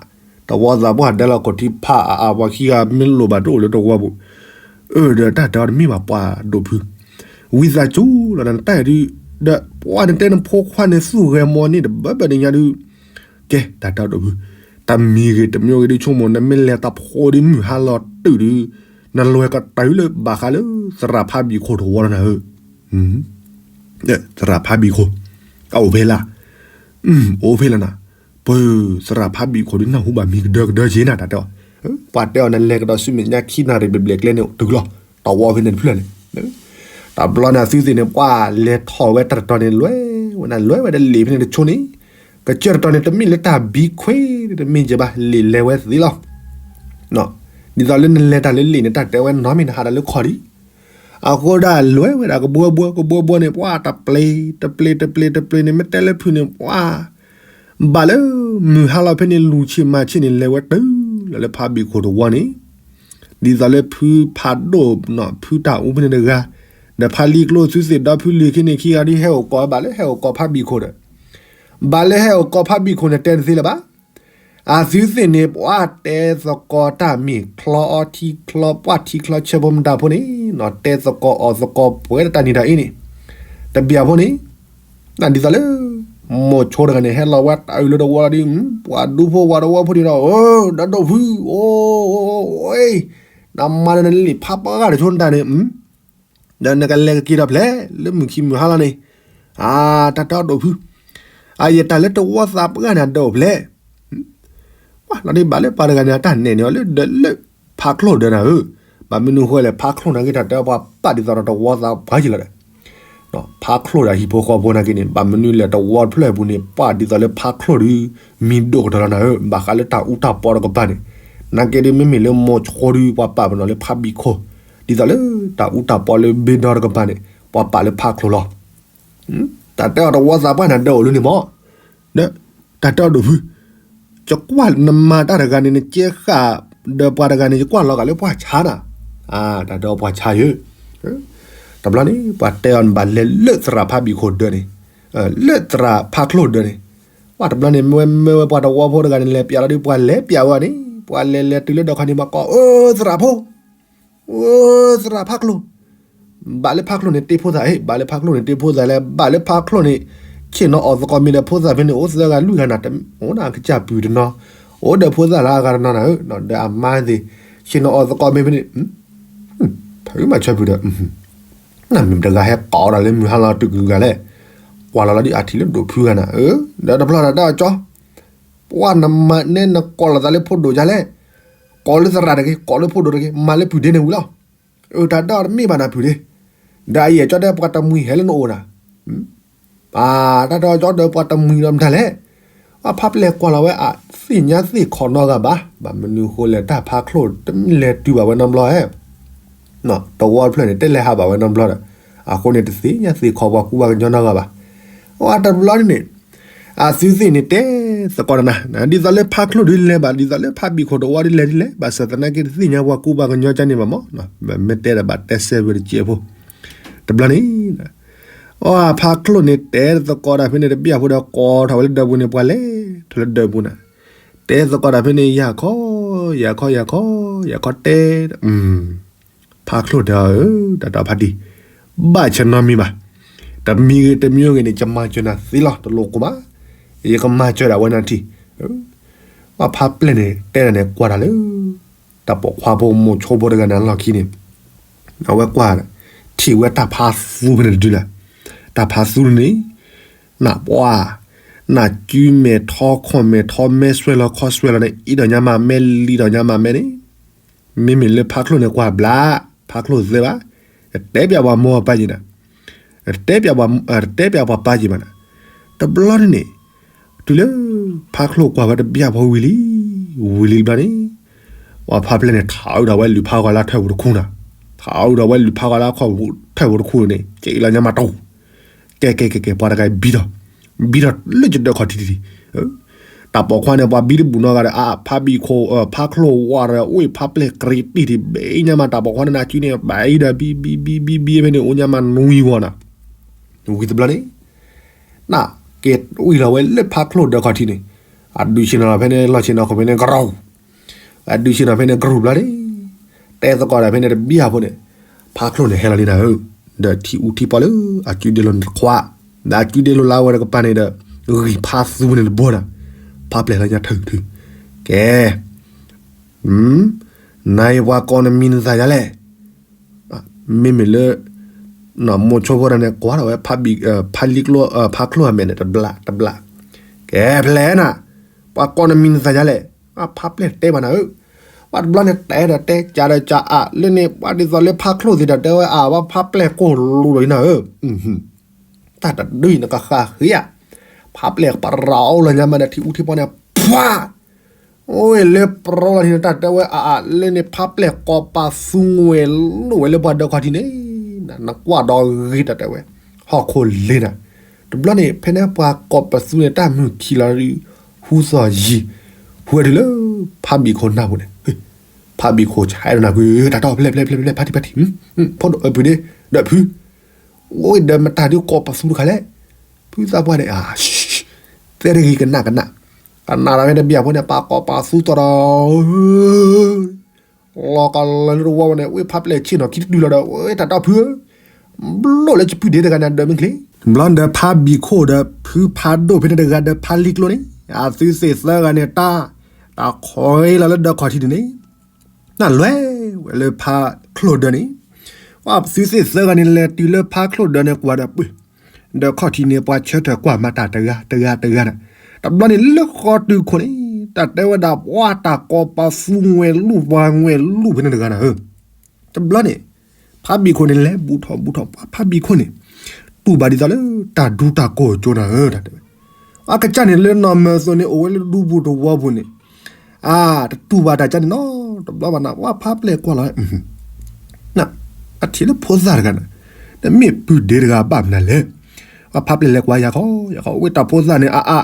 တဝီသးပှၢ်ဒၢလီၤခိၣ်ထံဖးအါအါ ပှၤခံဂၤမ့ၢ်လိၣ်ဘၣ်တအိၣ်လၢတဝီပူၤ, အၢ ဒီးတၢ်တဲအီၤတမ့ၢ်ဘၣ်ပှၤဒိၣ်ဖု, ဝံသးစူၤလီၤနတၢ်အံၤဒုး, ဒီးပှၤနတဲနဖိခွါန့ၣ်သူၣ်ဂဲၤမီၤန့ၣ်တဘၢဘၢန့ၣ်ညါဒုး, ကဲ တၢ်တဲအီၤဒိၣ်ဖု, တမံၤဂ့ၤတမံၤဂ့ၤဒုး ဆိကမိၣ် နမ့ၢ်လဲၤတဖိဒုး မုၢ်ဟါလီၤတုၤဒုး, နလွဲၢ်ကတၢၢ်လၢဘၣ်ဃးလၢသရၣ်ဖါဘံၣ်ခိၣ်တဝီလီၤနၤဧၢ, သရၣ်ဖါဘံၣ်ခိၣ်, အအိၣ်ဖဲလၢ်, အိၣ်ဖဲလၢ်နၤ, ပသရၣ်ဖါဘံၣ်ခိၣ်ဒုး နၢ်ဟူဘၣ်မံၤကဒၢကဒၢက့ၤနၤ တၢ်တဲအီၤ, ပှၤတဲအီၤနလဲၤကဒီးဆူမဲာ်ညါခံနၣ်ရံၣ်ဘျဲၣ်ဘျဲၣ်ကျဲန့ၣ် တုၤလီၤ, တဝီဖဲန့ၣ်တဖျၢၣ်န့ၣ် တဘျီန့ၣ် အသုသ့ၣ်န့ၣ် ပှၤလဲၤထီၣ်ဝဲတၢ်တတီၤန့ၣ် လဲၤဝဲနၤ လဲၤဝဲဒီးလံာ်ဖဲန့ၣ်တဆိန့ၣ်, ကစၢၢ်တတီၤန့ၣ် တမ့ၢ်လၢတၢ်ဘံခွ့ တမ့ၢ်ယဘၣ် လံာ်လဲၤဝဲသ့လီၤ. ဒ်သိးလၢနလဲၤတၢ်လၢလံာ်န့ၣ် တၢ်တဲဝဲနီတမံၤ နဟးတၢ်လၢခီၣ်ဒံး, အဃိဒၣ်လဲၤဝဲဒၣ်ကဘှီဘှီ ကဘှီဘှီန့ၣ် ပှၤတပျ့ၤ တပျ့ၤ တပျ့ၤ တပျ့ၤန့ၣ် မ့ၢ်တဲလၢဖုန့ၣ် ပှၤ ဘၣ်လၢမုၢ်ဟါလီၤဖဲန့ၣ် လူၤဆ့ၣ်မၤဆ့ၣ်န့ၣ် လဲၤဝဲတုၤလီၤလၢဖါဘံၣ်ခိၣ်တဝီန့ၣ်, ဒ်သိးလၢဖုဖးဒိၣ်နီၢ်ဖုတၢ်အူဖဲန့ၣ်တဂၤ, ဒီးဖါလံၤကျိသုသ့ၣ်ဒီဖုလံၤခံန့ၣ်ခံဂၤဒ်ဟဲအိၣ်ကီး ဘၣ်လၢဟဲအိၣ်ကီးဖါဘံၣ်ခိၣ်ဒီး, ဘၣ်လၢဟဲအိၣ်ကီးဖါဘံၣ်ခိၣ်န့ၣ် တဲတသ့လၢၤဘၣ်. အသုသ့ၣ်န့ၣ် ပှၤတဲသကိးတၢ်မ့ၢ်ချီအီထံချီ ပှၢ်ထံချီဆၢဖိမတၤဖိန့ၣ်, တဲသကိးအီၣ်သကိးပှဲၤတၢ်နံၤတၢ်အ့န့ၣ်, တဘျီဖိန့ၣ် ဒ်သိးလၢ မိၤဆိတဂၤန့ၣ် ဟဲလီၤဝဲတၢ်အုးလၢတဝီလီၤဒ်, ပှၤဒူဖိပှၤတဝီဖိဒ်ဒီး, ဒီးဒိၣ်ဖု, အိ, နမၤနလံာ်ဖးပှၢ်ဂၤတဆိနတၢ်န့ၣ်, ဒီးနကလဲၤကက့ၤဒီးဖျဲၣ် လၢမုၢ်ခံမုၢ်ဟါလီၤန့ၣ်, အါ တၢ်တဲအီၤဒိၣ်ဖု, အယတၢ်လၢတဝီသးပှၢ်န့ၣ် အဒၢးအိၣ်ဖျဲၣ် ပှၤလီၤဒ်ဘၣ်လၢပှၤတဂၤန့ၣ် အတၢ်နဲၣ်န့ၣ်အီၤလၢဒၢးလၢ ဖးချိၣ်ဒၢးနၤဧၢ, ဘၣ်မနုၤဃိလဲၣ် ဖးချိၣ်နာ်က့ တၢ်တဲပှၤပာ်ဒ်သိးဒီးတဝီသးပှၢ်ယံၤလီၤဒီး, ဖးချိၣ်ဒီးဟံၣ်ဖိဃီဖိနာ်က့န့ၣ် ဘၣ်မနုၤလဲၣ်တဝီတဖျၢၣ်အပူၤန့ၣ် ပာ်ဒ်သိးလၢဖးချိၣ်ဒုး မံၤဒိၣ်ကတၢၢ်လီၤနၤဧၢ, ဘၣ်ဃးလၢတၢ်အူတၢ်ပီတကပၤန့ၣ်, နာ်က့ဒုးမ့မ့ၢ်လၢမိၤဆိဒုး ပှၤပာ်ပနီၣ်လၢဖးဘံၣ်ခိၣ်, ဒ်သိးလၢတၢ်အူတၢ်ပီလၢဘ့ဒီတကပၤန့ၣ် ပှၤပာ်လၢဖးချိၣ်လီၤ. တၢ်တဲအီၤတဝီသးပှၢ်န့ၣ် ဒၢးအိၣ်လၢန့ၣ်မး, ဒီး တၢ်တဲအီၤဒိၣ်ဖု, ယကွၢ်နမၤတၢ်တဂၤန့ၣ် နကဲဃာ် ဒီးပှၤတဂၤန့ၣ် ယကွၢ်လီၤဂာ်လၢပှၢ်ဆါနၤ, တၢ်တဲအီၤပှၢ်ဆါယၢ, တဘျီန့ၣ် ပှၤတဲအီၤနဘၣ်လဲၤလၢသရၣ်ဖးဘံၣ်ခိၣ်ဒၢးန့ၣ်, လၢသရၣ်ဖးချိၣ်ဒၢးန့ၣ်, ပှၤတဘျီန့ၣ် မ့ၢ်ဝဲမ့ၢ်ဝဲပှၤတဝီဖိတဂၤန့ၣ် လဲၤပျးလီၤဒုး ပှၤလဲၤပျးဝဲန့ၣ် ပှၤလဲၤလဲၤတုၤလၢဒီးခီန့ၣ် ပှၤကိး အၢ သရၣ်ဖိ သရၣ်ဖးချိၣ်, ဘၣ်လၢဖးချိၣ်န့ၣ်တ့ဖိသၣ်, ဘၣ်လၢဖးချိၣ်န့ၣ်တ့ဖိသၣ်လဲၣ်, ဘၣ်လၢဖးချိၣ်န့ၣ် ဆ့ၣ်နီၤအီၣ်သကိးမ့ၢ်ဒီးဖိသၣ်ဖဲန့ၣ် အိၣ်သၢဂၤလွံၢ်ဂၤနၤ, အိၣ်ဒၣ်ကစၢ်ပုၢ်တနီၤ, အိၣ်ဒီးဖိသၣ်လၢအဂၤတနီၤနၤဧၢ, ဒီးအမါသ့ၣ် ဆ့ၣ်နီၤအီၣ်သကိးမ့ၢ်ဖဲန့ၣ်, ဖုမၤဆၢပုၢ်ဒီး နမ့ၢ်တဂၤဟဲကိးဒီးလၢမုၢ်ဟါလီၤတုၤကဂၤလဲၣ်, ကွၢ်လီၤလီၤဒ်အထံၣ်လၢဒိၣ်ဖုဂၤနၤဧၢ, ဒီးတဘျီတၢ်တဲအီၤကၠီ ပှၤနမၤနဲနကိးလိာ်သးလၢဖိဒိၣ်ဒ်လဲၣ်, ကိးလၢသရၣ်တဂ့ၤ, ကိးလၢဖိဒိၣ်တဂ့ၤ, မၤလၢပုၢ်ဒ့န့ၣ်ဝံၤလီၤ. အၢ တၢ်တဲအီၤတမ့ၢ်ဘၣ်နၤပုၢ်ဒ့, ဒီးအယဲၢ်ကၠီဒီးပှၤတမှံၤဟဲလၢနအိၣ်နၤ, တၢ်တဲအီၤကၠီဒီးပှၤတမှံၤဒီးမတၤလဲၣ်, အဖးပျဲၢ်ကွၢ်လီၤဝဲအသ့ၣ်ညါသ့ၣ်ခီနီတဂၤဘၣ်, ဘၣ်မနုၤဃိလဲၣ် တၢ်ဖးချိၣ်တမ့ၢ်လဲၤတုၤဘၣ်ဝဲနီတဘျီဧါ တဝီတဖျၢၣ်န့ၣ် တလဲၤဟးဘၣ်ဝဲနီတဘျီဒီး, အဃိန့ၣ် တသ့ၣ်ညါသ့ၣ်ခီပှၤကူပှၤကညီနီတဂၤဘၣ်. အတဘျီန့ၣ်န့ၣ် အသုသ့ၣ်န့ၣ်တဲသကိးနၤ, ဒ်သိးလၢဖးချိၣ်ဒုးလဲၤဘၣ်, ဒ်သိးလၢဖးဘံၣ်ခိၣ်တဝီဒုးလဲၤဒ်လဲၣ်, ဘၣ်ဆၣ်သနာ်က့တသ့ၣ်ညါပှၤကူပှၤကညီကန့ၣ်ဘၣ်မး, မ့ၢ်တဲဒီးဘၣ်တဲစဲဝဲတစဲးဖိ, တဘျီန့ၣ် အဖါချိၣ်န့ၣ် တဲသကိးတၢ်ဖဲန့ၣ် တဘျီဖိဒီး ကိးထီၣ်ဝဲလၢဒၢးပူၤန့ၣ် ပှၤလဲၤထီၣ်လၢဒၢးပူၤန့ၣ်, တဲသကိးတၢ်ဖဲန့ၣ် ယၤခီ ယၤခီ ယၤခီ ယၤခီတဲ ဖါချိၣ်တဲအီၤ တၢ်တီဖါတံၢ်, ဘၣ်ဆၢနီတမံၤဘၣ်, တမံၤဂ့ၤတမံၤဂ့ၤန့ၣ် ယမၤစၢၤနၤသ့လီၤ တလိၣ်ကိၢ်ဘၣ်, ယကမၤစၢၤဒၣ်ဝဲနၤထံၣ်, ဘၣ်ဖါပျဲၢ်န့ၣ် တဲဒၣ်န့ၣ် ကွၢ်တၢ်လၢ တၢ်ပိာ်ခွါဖိမိၤဆိဖိတဂၤန့ၣ်လီၢ်ခံန့ၣ်, အဝဲကွၢ် ထံၣ်ဝဲတၢ်ဖါသူဖဲန့ၣ်တဒုလၢၤ, တၢ်ဖါသူန့ၣ် နပှၢ်, နစုမဲာ်ထီခီၣ်မဲာ်ထီ မဲာ်စွဲၣ်လီၤခီၣ်စွဲၣ်လီၤန့ၣ် အံၤဒီးညါမး မဲာ်လံဒီးညါမး မဲာ်န့ၣ်, မ့မ့ၢ်လၢဖါချိၣ်န့ၣ်ကွၢ်ဘျါ, ဖါချိၣ်သ့ဘၣ်, တတဲပျးပှၤမိၢ်ပၢ်က့ၤနၤ, တတဲပျးပှၤပၢ်က့ၤဘၣ်နၤ, တဘျီန့ၣ်န့ၣ်, တုၤလၢ ဖါချိၣ်ကွၢ်ဝဲတဘျီဖိဝံၤလံ, ဝံၤလံတဘျီန့ၣ်, ပှၤဖါပျဲၢ်န့ၣ် ထးအုးဒီးဝဲလုၢ်ဖးဂီၤလၢထၢၣ်ပူၤတခူနၤ, ထးအုးဒီးဝဲလုၢ်ဖးဂီၤလၢခီၣ်ထၢၣ်ပူၤတခူန့ၣ် က့ၤလီၤညါမးတီၢ် ကဲကဲကဲကဲ ပှၤတဂၤအံၤဘံထီၣ်, ဘံထီၣ်လၢယဒၢးခီၣ်ထံးဒံး, တၢ်ပိာ်ခွါန့ၣ် ပှၤဘံတဘူၣ်နီတဂၤဒီး အါ ဖါဘံၣ်ခိၣ် ဖါချိၣ်ဝးဒီး အိၣ်ဖါပျဲၢ်ကြ့တံၢ်ဒံး ဘၣ်ညါမး တၢ်ပိာ်ခွါန့ၣ် နစုန့ၣ် ဘၣ်အံၤဒီး ဘံဘံဘံဘံဘံဖဲန့ၣ် အိၣ်ညါမးနွံဝီနၤ, ဝံၤတဘျီန့ၣ် နက့ၤဝံၤလီၤဝဲလၢဖါချိၣ်ဒၢးခီၣ်ထံးန့ၣ်, အဒုးဆ့ၣ်နီၤဖဲန့ၣ် လီၢ်ဆ့ၣ်နီၤခိၣ်ဖဲန့ၣ် ကရူၢ် အဒုးဆ့ၣ်နီၤဖဲန့ၣ် ကရူၢ်ဘျီန့ၣ်, တဲသကိးတၢ်ဖဲန့ၣ်တဘျီဖိန့ၣ်, ဖါချိၣ်န့ၣ်ဟဲလီၤလံနၤဧၢ, ဒီးထံအူထံပီလၢအစုဒ့လိာ်န့ၣ်တခွး, ဒီးအစုဒ့လိာ်လၢအဝဲတကပၤန့ၣ်ဒီး, ဂံၢ်ဖါသူန့ၣ်တဘိနၤ, ဖါပျဲၢ်လၢညါထုးထုး, ကဲ နၤအံၤပှၤကိးနမံၤနသးယါလဲၣ်, မ့မ့ၢ်လၢ မိၤဆိဖိတဂၤန့ၣ် ကွၢ်ထီၣ်ဝဲ ဖါလံကျိ ဖါချိၣ်အမဲာ်န့ၣ် တဘျးတဘျး, ကဲဖဲလဲၣ်နၤ, ပှၤကိးနမံၤနသးယါလဲၣ်, ဖါပျဲၢ်တဲဘၣ်နၤဧၢ, ပှၤတဘျီန့ၣ်တဲဒီးတဲ ကးဒီးကးအါ လၢန့ၣ် ပှၤဒ်သိးလၢဖါချိၣ်သ့ၣ်တၢ်တဲဝဲအါ ပှၤဖါပျဲၢ်ကိၢ်လိာ်ဒီးနၤဧၢ တၢ်တဒုအံၤနကဃၣ်ဃ့ဧါ, ဖါပျဲၢ်ပရၤအိၣ်လီၤညါမးဒီးထံအူထံပီန့ၣ် ပှၤ, အိၣ်လၢပရၤလီၤန့ၣ်တၢ်တဲဝဲအါအါ လၢန့ၣ်ဖါပျဲၢ်ကိးပသူငွဲၤလိၣ်ဝဲလၢပှၤဒၢးခီၣ်ထံးန့ၣ်, နကွၢ်ဒီးဂ့ၤတၢ်တဲဝဲ, ဟီၣ်ခိၣ်လ့နၤ, တဘျီန့ၣ် ဖဲန့ၣ်ပှၤကိးပသူန့ၣ် တၢ်မုၢ်ခံလီၤဒုး, ဟူသီၣ်ယံၤ, ဟူဝဲတုၤလၢ ဖါဘံၣ်ခိၣ်နၢ်ပူၤန့ၣ်, ဖါဘံၣ်ခိၣ်ဆဲးဒီးနၢ်ကွံာ် တၢ်တီၢ်ဖဲလဲၣ်ဖဲလဲၣ်ဖဲလဲၣ် ဖါတံၢ်ဖါတံၢ်, ဖိဒိၣ်အပုၢ်ဒ့ ဒီးဖု အိၣ်ဒီးမတၤဒုးကိးပသူတခါလဲၣ်, ဖုသးပှၢ်န့ၣ် သဲတဂ့ၤကနၣ်ကနၣ်, ကနၣ်ဒီးဖဲတဘျီဖိန့ၣ် ပှၤကိးပသူတီၤဒီး လီၤကလၢလၢတဝီဝဲန့ၣ် ဝဲဖါပျဲၢ်ဆ့ၣ်နီၤခံတတုၤလီၤဒီး ဝဲတၢ်တီၢ်ဖုဧၢ, ဘျိၣ်လၢယပုၢ်ဒ့တဂၤန့ၣ် ဒၢးမ့ၢ်ချ့, ဘျီဒီးဖါဘံၣ်ခိၣ်ဒီးဖုဖးဒိၣ်ဖဲန့ၣ်တဂၤဒီးဖါလံကျိန့ၣ် အသုသ့ၣ်သၢဂၤန့ၣ် တၢ်, တၢ်ခီလီၤလၢဒၢးခီၣ်ထံးန့ၣ်န့ၣ် နၢ်လွဲၢ်ဝဲလၢဖါချိၣ်ဒၢးန့ၣ်, ပှၤသုသ့ၣ်သၢဂၤန့ၣ် လဲၤတုၤလၢဖါချိၣ်ဒၢးန့ၣ် ကွၢ်ဒီးပှၢ်, ဒၢးခီၣ်ထံးန့ၣ် ပှၤဆၢထၢၣ်ကွၢ်မၤတၢ်တဂၤတဂၤတဂၤန့ၣ်, တဘျီန့ၣ်လၢဃီတုၤခိၣ်န့ၣ် တၢ်တဲဝဲဒၣ် ပှၤတၢ်ကိးပသူငွဲၤလိၣ်ပှၤငွဲၤလိၣ်ဖဲန့ၣ်တဂၤနၤဧၢ, တဘျီန့ၣ် ဖါဘံၣ်ခိၣ်န့ၣ် လဲၤဘူးထီၣ်ဘူးထီၣ် ပှၤဖါဘံၣ်ခိၣ်န့ၣ် တူၢ်ဘၣ်ဒ်သိးလၢတၢ်ဒူတၢ်ကိၢ်ကၠိနၤဧၢ တၢ်တဲဝဲ, အကစၢ်န့ၣ်လၢနီၢ်မၢသိးန့ၣ် အိၣ်ဝဲလၢဒူပူၤတဝီပူၤန့ၣ်, အါ တတူၢ်ဘၣ်တၢ်ကၢ်န့ၣ်နီတဘျီဘၣ်နၤ ပှၤဖါပျဲၢ်ကွၢ်လီၤဝဲ အထံၣ်လၢဖိသၣ်တဂၤန့ၣ်, နမ့ၢ်ပုၢ်ဒ့တဂၤဘၣ်မနုၤလဲၣ်, ပှၤဖါပျဲၢ်လဲၤကွၢ်ယၤခီ ယၤခီ အိၣ်ဝဲတၢ်ဖိသၣ်န့ၣ် အါအါ,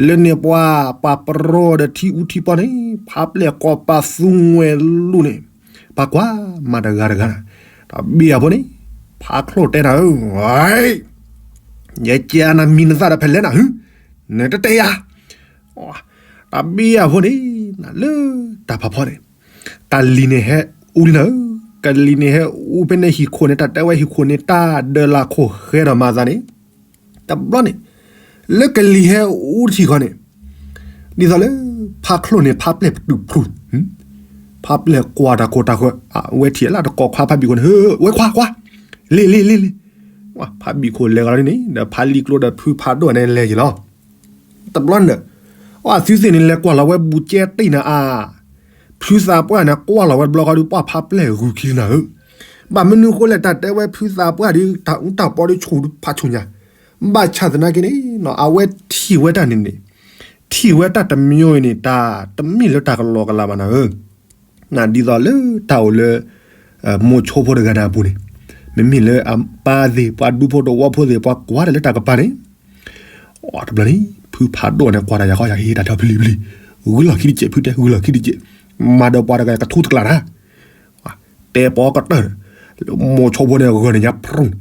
လၢန့ၣ်ပှၤ ပှၤပရီဒီးထံအူထံပီန့ၣ် ဖါပျဲၢ်ကိးပသူငွဲၤလိၣ်န့ၣ်, ပှၤကွၢ်မၤတဂၤတဂၤနၤ, တဘျီအဖိန့ၣ်, ဖါချိၣ်တဲနၤဧၢ, ယကနမံၤနသၣ်ဒီးဖဲလဲၣ်နၤဧၢ, နတတဲယၤ တဘျီအဖိန့ၣ်, လၢတၢ်ဖးဖီန့ၣ်, ကလံၤန့ၣ်ဟဲအူလံနၤဧၢ, ကလံၤန့ၣ်ဟဲအူဖဲန့ၣ်ဟံၣ်ခိၣ်န့ၣ် တၢ်တဲဝဲဟံၣ်ခိၣ်န့ၣ် တၢ်ဒၢးလၢခိၣ်ဃဲဒီးမၤသးန့ၣ်, တဘျီန့ၣ်, လၢကလံၤဟဲအူတထံၣ်ဃီန့ၣ်, ဒ်သိးလၢ ဖါချိၣ်န့ၣ် ဖါပျဲၢ်ပတုာ်ဖျိ, ဖါပျဲၢ်ကွၢ်တၢ်ကိၢ်တၢ်ဃၢ, အဝဲထံၣ်လၢတကိးခွါဖါဘံၣ်ခိၣ်န့ၣ် ဟၢ ဝဲခွါခွါ, လ့လ့လ့လ့, ဖါဘံၣ်ခိၣ်လဲၤဂီၤလီၤန့ၣ် ဒီးဖါလံၤကျိဒီးဖုဖးဒိၣ်န့ၣ်လဲၤယံၤလီၤ တဘျီန့ၣ်, အသုသ့ၣ်န့ၣ် လဲၤကွၢ်လီၤဝဲဘူးကဲတ့ၢ်နၤအါ, ဖုသးပှၢ်န့ၣ် ကွၢ်လီၤဝဲတဘျီဃီဒီး ပှၤဖါပျဲၢ်ဂုာ်ခံနၤဧၢ, ဘၣ်မနုၤဃိလဲၣ် တၢ်တဲဝဲဖုသးပှၢ်ဒီး တၢ်အူတၢ်ပီဒီးဆူၣ်ဖးဆူၣ်ညါ, ဘၣ်ဆၣ်သနာ်က့န့ၣ် အဝဲထံၣ်ဝဲတၢ်န့ၣ်န့ၣ်, ထံၣ်ဝဲတၢ်တမံၤအံၤန့ၣ် တၢ်တမ့ၢ်လၢတၢ်ကလီကလီဘၣ်နၤဧၢ ဒ်သိးလၢတၢ်အိၣ်လၢ မိၤဆိဖိတဂၤန့ၣ်အပူၤန့ၣ်, မ့မ့ၢ်လၢအပၢ်သ့ၣ် ပှၤဒူဖိတဝီဖိသ့ၣ် ပှၤကွၢ်တၢ်လၢတၢ်ကပၤန့ၣ်, တဘျီန့ၣ် ဖုဖးဒိၣ်န့ၣ် ကွၢ်တၢ်ယၤဃီယၤ ဟ့ၣ်တၢ်ထီၣ်ဖလံၤဖလံၤ, ဂုာ်လီၢ်ခံတစဲး ဖုတဲ ဂုာ်လီၢ်ခံတစဲး, မၤဒီးပှၤတဂၤကထူတကျးနၤ, တဲပီကတၢၢ်, မိၤဆိဖိန့ၣ် ဂၢၢ်န့ၣ်ညါဖရူၣ်န့ၣ်,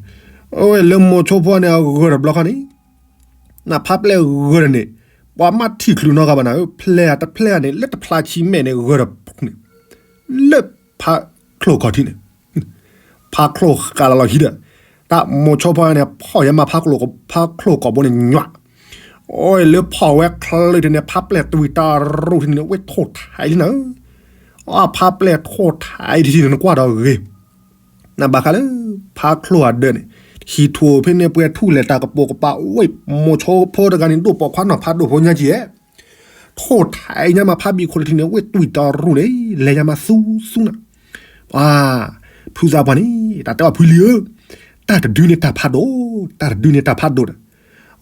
လၢမိၤဆိဖိန့ၣ် အဂၢၢ်တဘျီခီန့ၣ်, နဖးပျဲၢ်ဂၢၢ်တၢ်န့ၣ်, ပှၤမ့ၢ်ထံၣ်ချုးနီတဂၤဘၣ်နၤဧၢ, ဖျဲၣ်ဧါတဖျဲၣ်ဧါန့ၣ် လၢတဖျါဆံမဲာ်န့ၣ် ဂၢၢ်တန့ၣ်, လၢဖးချိၣ်ခီၣ်ထံးန့ၣ်, ဖးချိၣ်ဃာ်လီၤလီၤဟံးဒီး, တၢ်မိၤဆိဖိန့ၣ် ဖီၣ်ယါမး ဖးချိၣ်ကိာ်ဘိန့ၣ်ညွး, အိၣ်လၢဖီၣ်ဝဲချၢထံးန့ၣ် ဖးပျဲၢ်တဝံၤတၢ်ရူၢ်ထံးန့ၣ် ဝဲထိၣ်ထးအံၤလံနၤဧၢ, အဖးပျဲၢ်ထိၣ်ထးအံၤထံးန့ၣ် နကွၢ်ဒီးဂ့ၤ နဘၣ်ဃးလၢ ဖးချိၣ်အဒၢးန့ၣ်, ဟံၣ်ထူၣ်ဖဲန့ၣ် ပှဲၤထူၣ်လဲၤတၢ်ကပိာ်ကပၤ ဝဲမိၤဆိဖိတဂၤန့ၣ် ဒိၣ်ပိာ်ခွါနီၢ်ဖးဒိၣ်ဖိညါက့ၤ, ထိၣ်ထးအံၤညါမး ဖးဘံၣ်ခိၣ်လၢထံးန့ၣ် ဝဲတဝံၤတၢ်ရူၢ်န့ၣ် လဲၤညါမးသူသူနၤ, ဖုသးပှၢ်န့ၣ် တၢ်တဲအီၤဖုလံဧၢ, တၢ်တဒုန့ၣ်တၢ်ဖးဒိၣ်, တၢ်တဒုန့ၣ်တၢ်ဖးဒိၣ်ဒီး,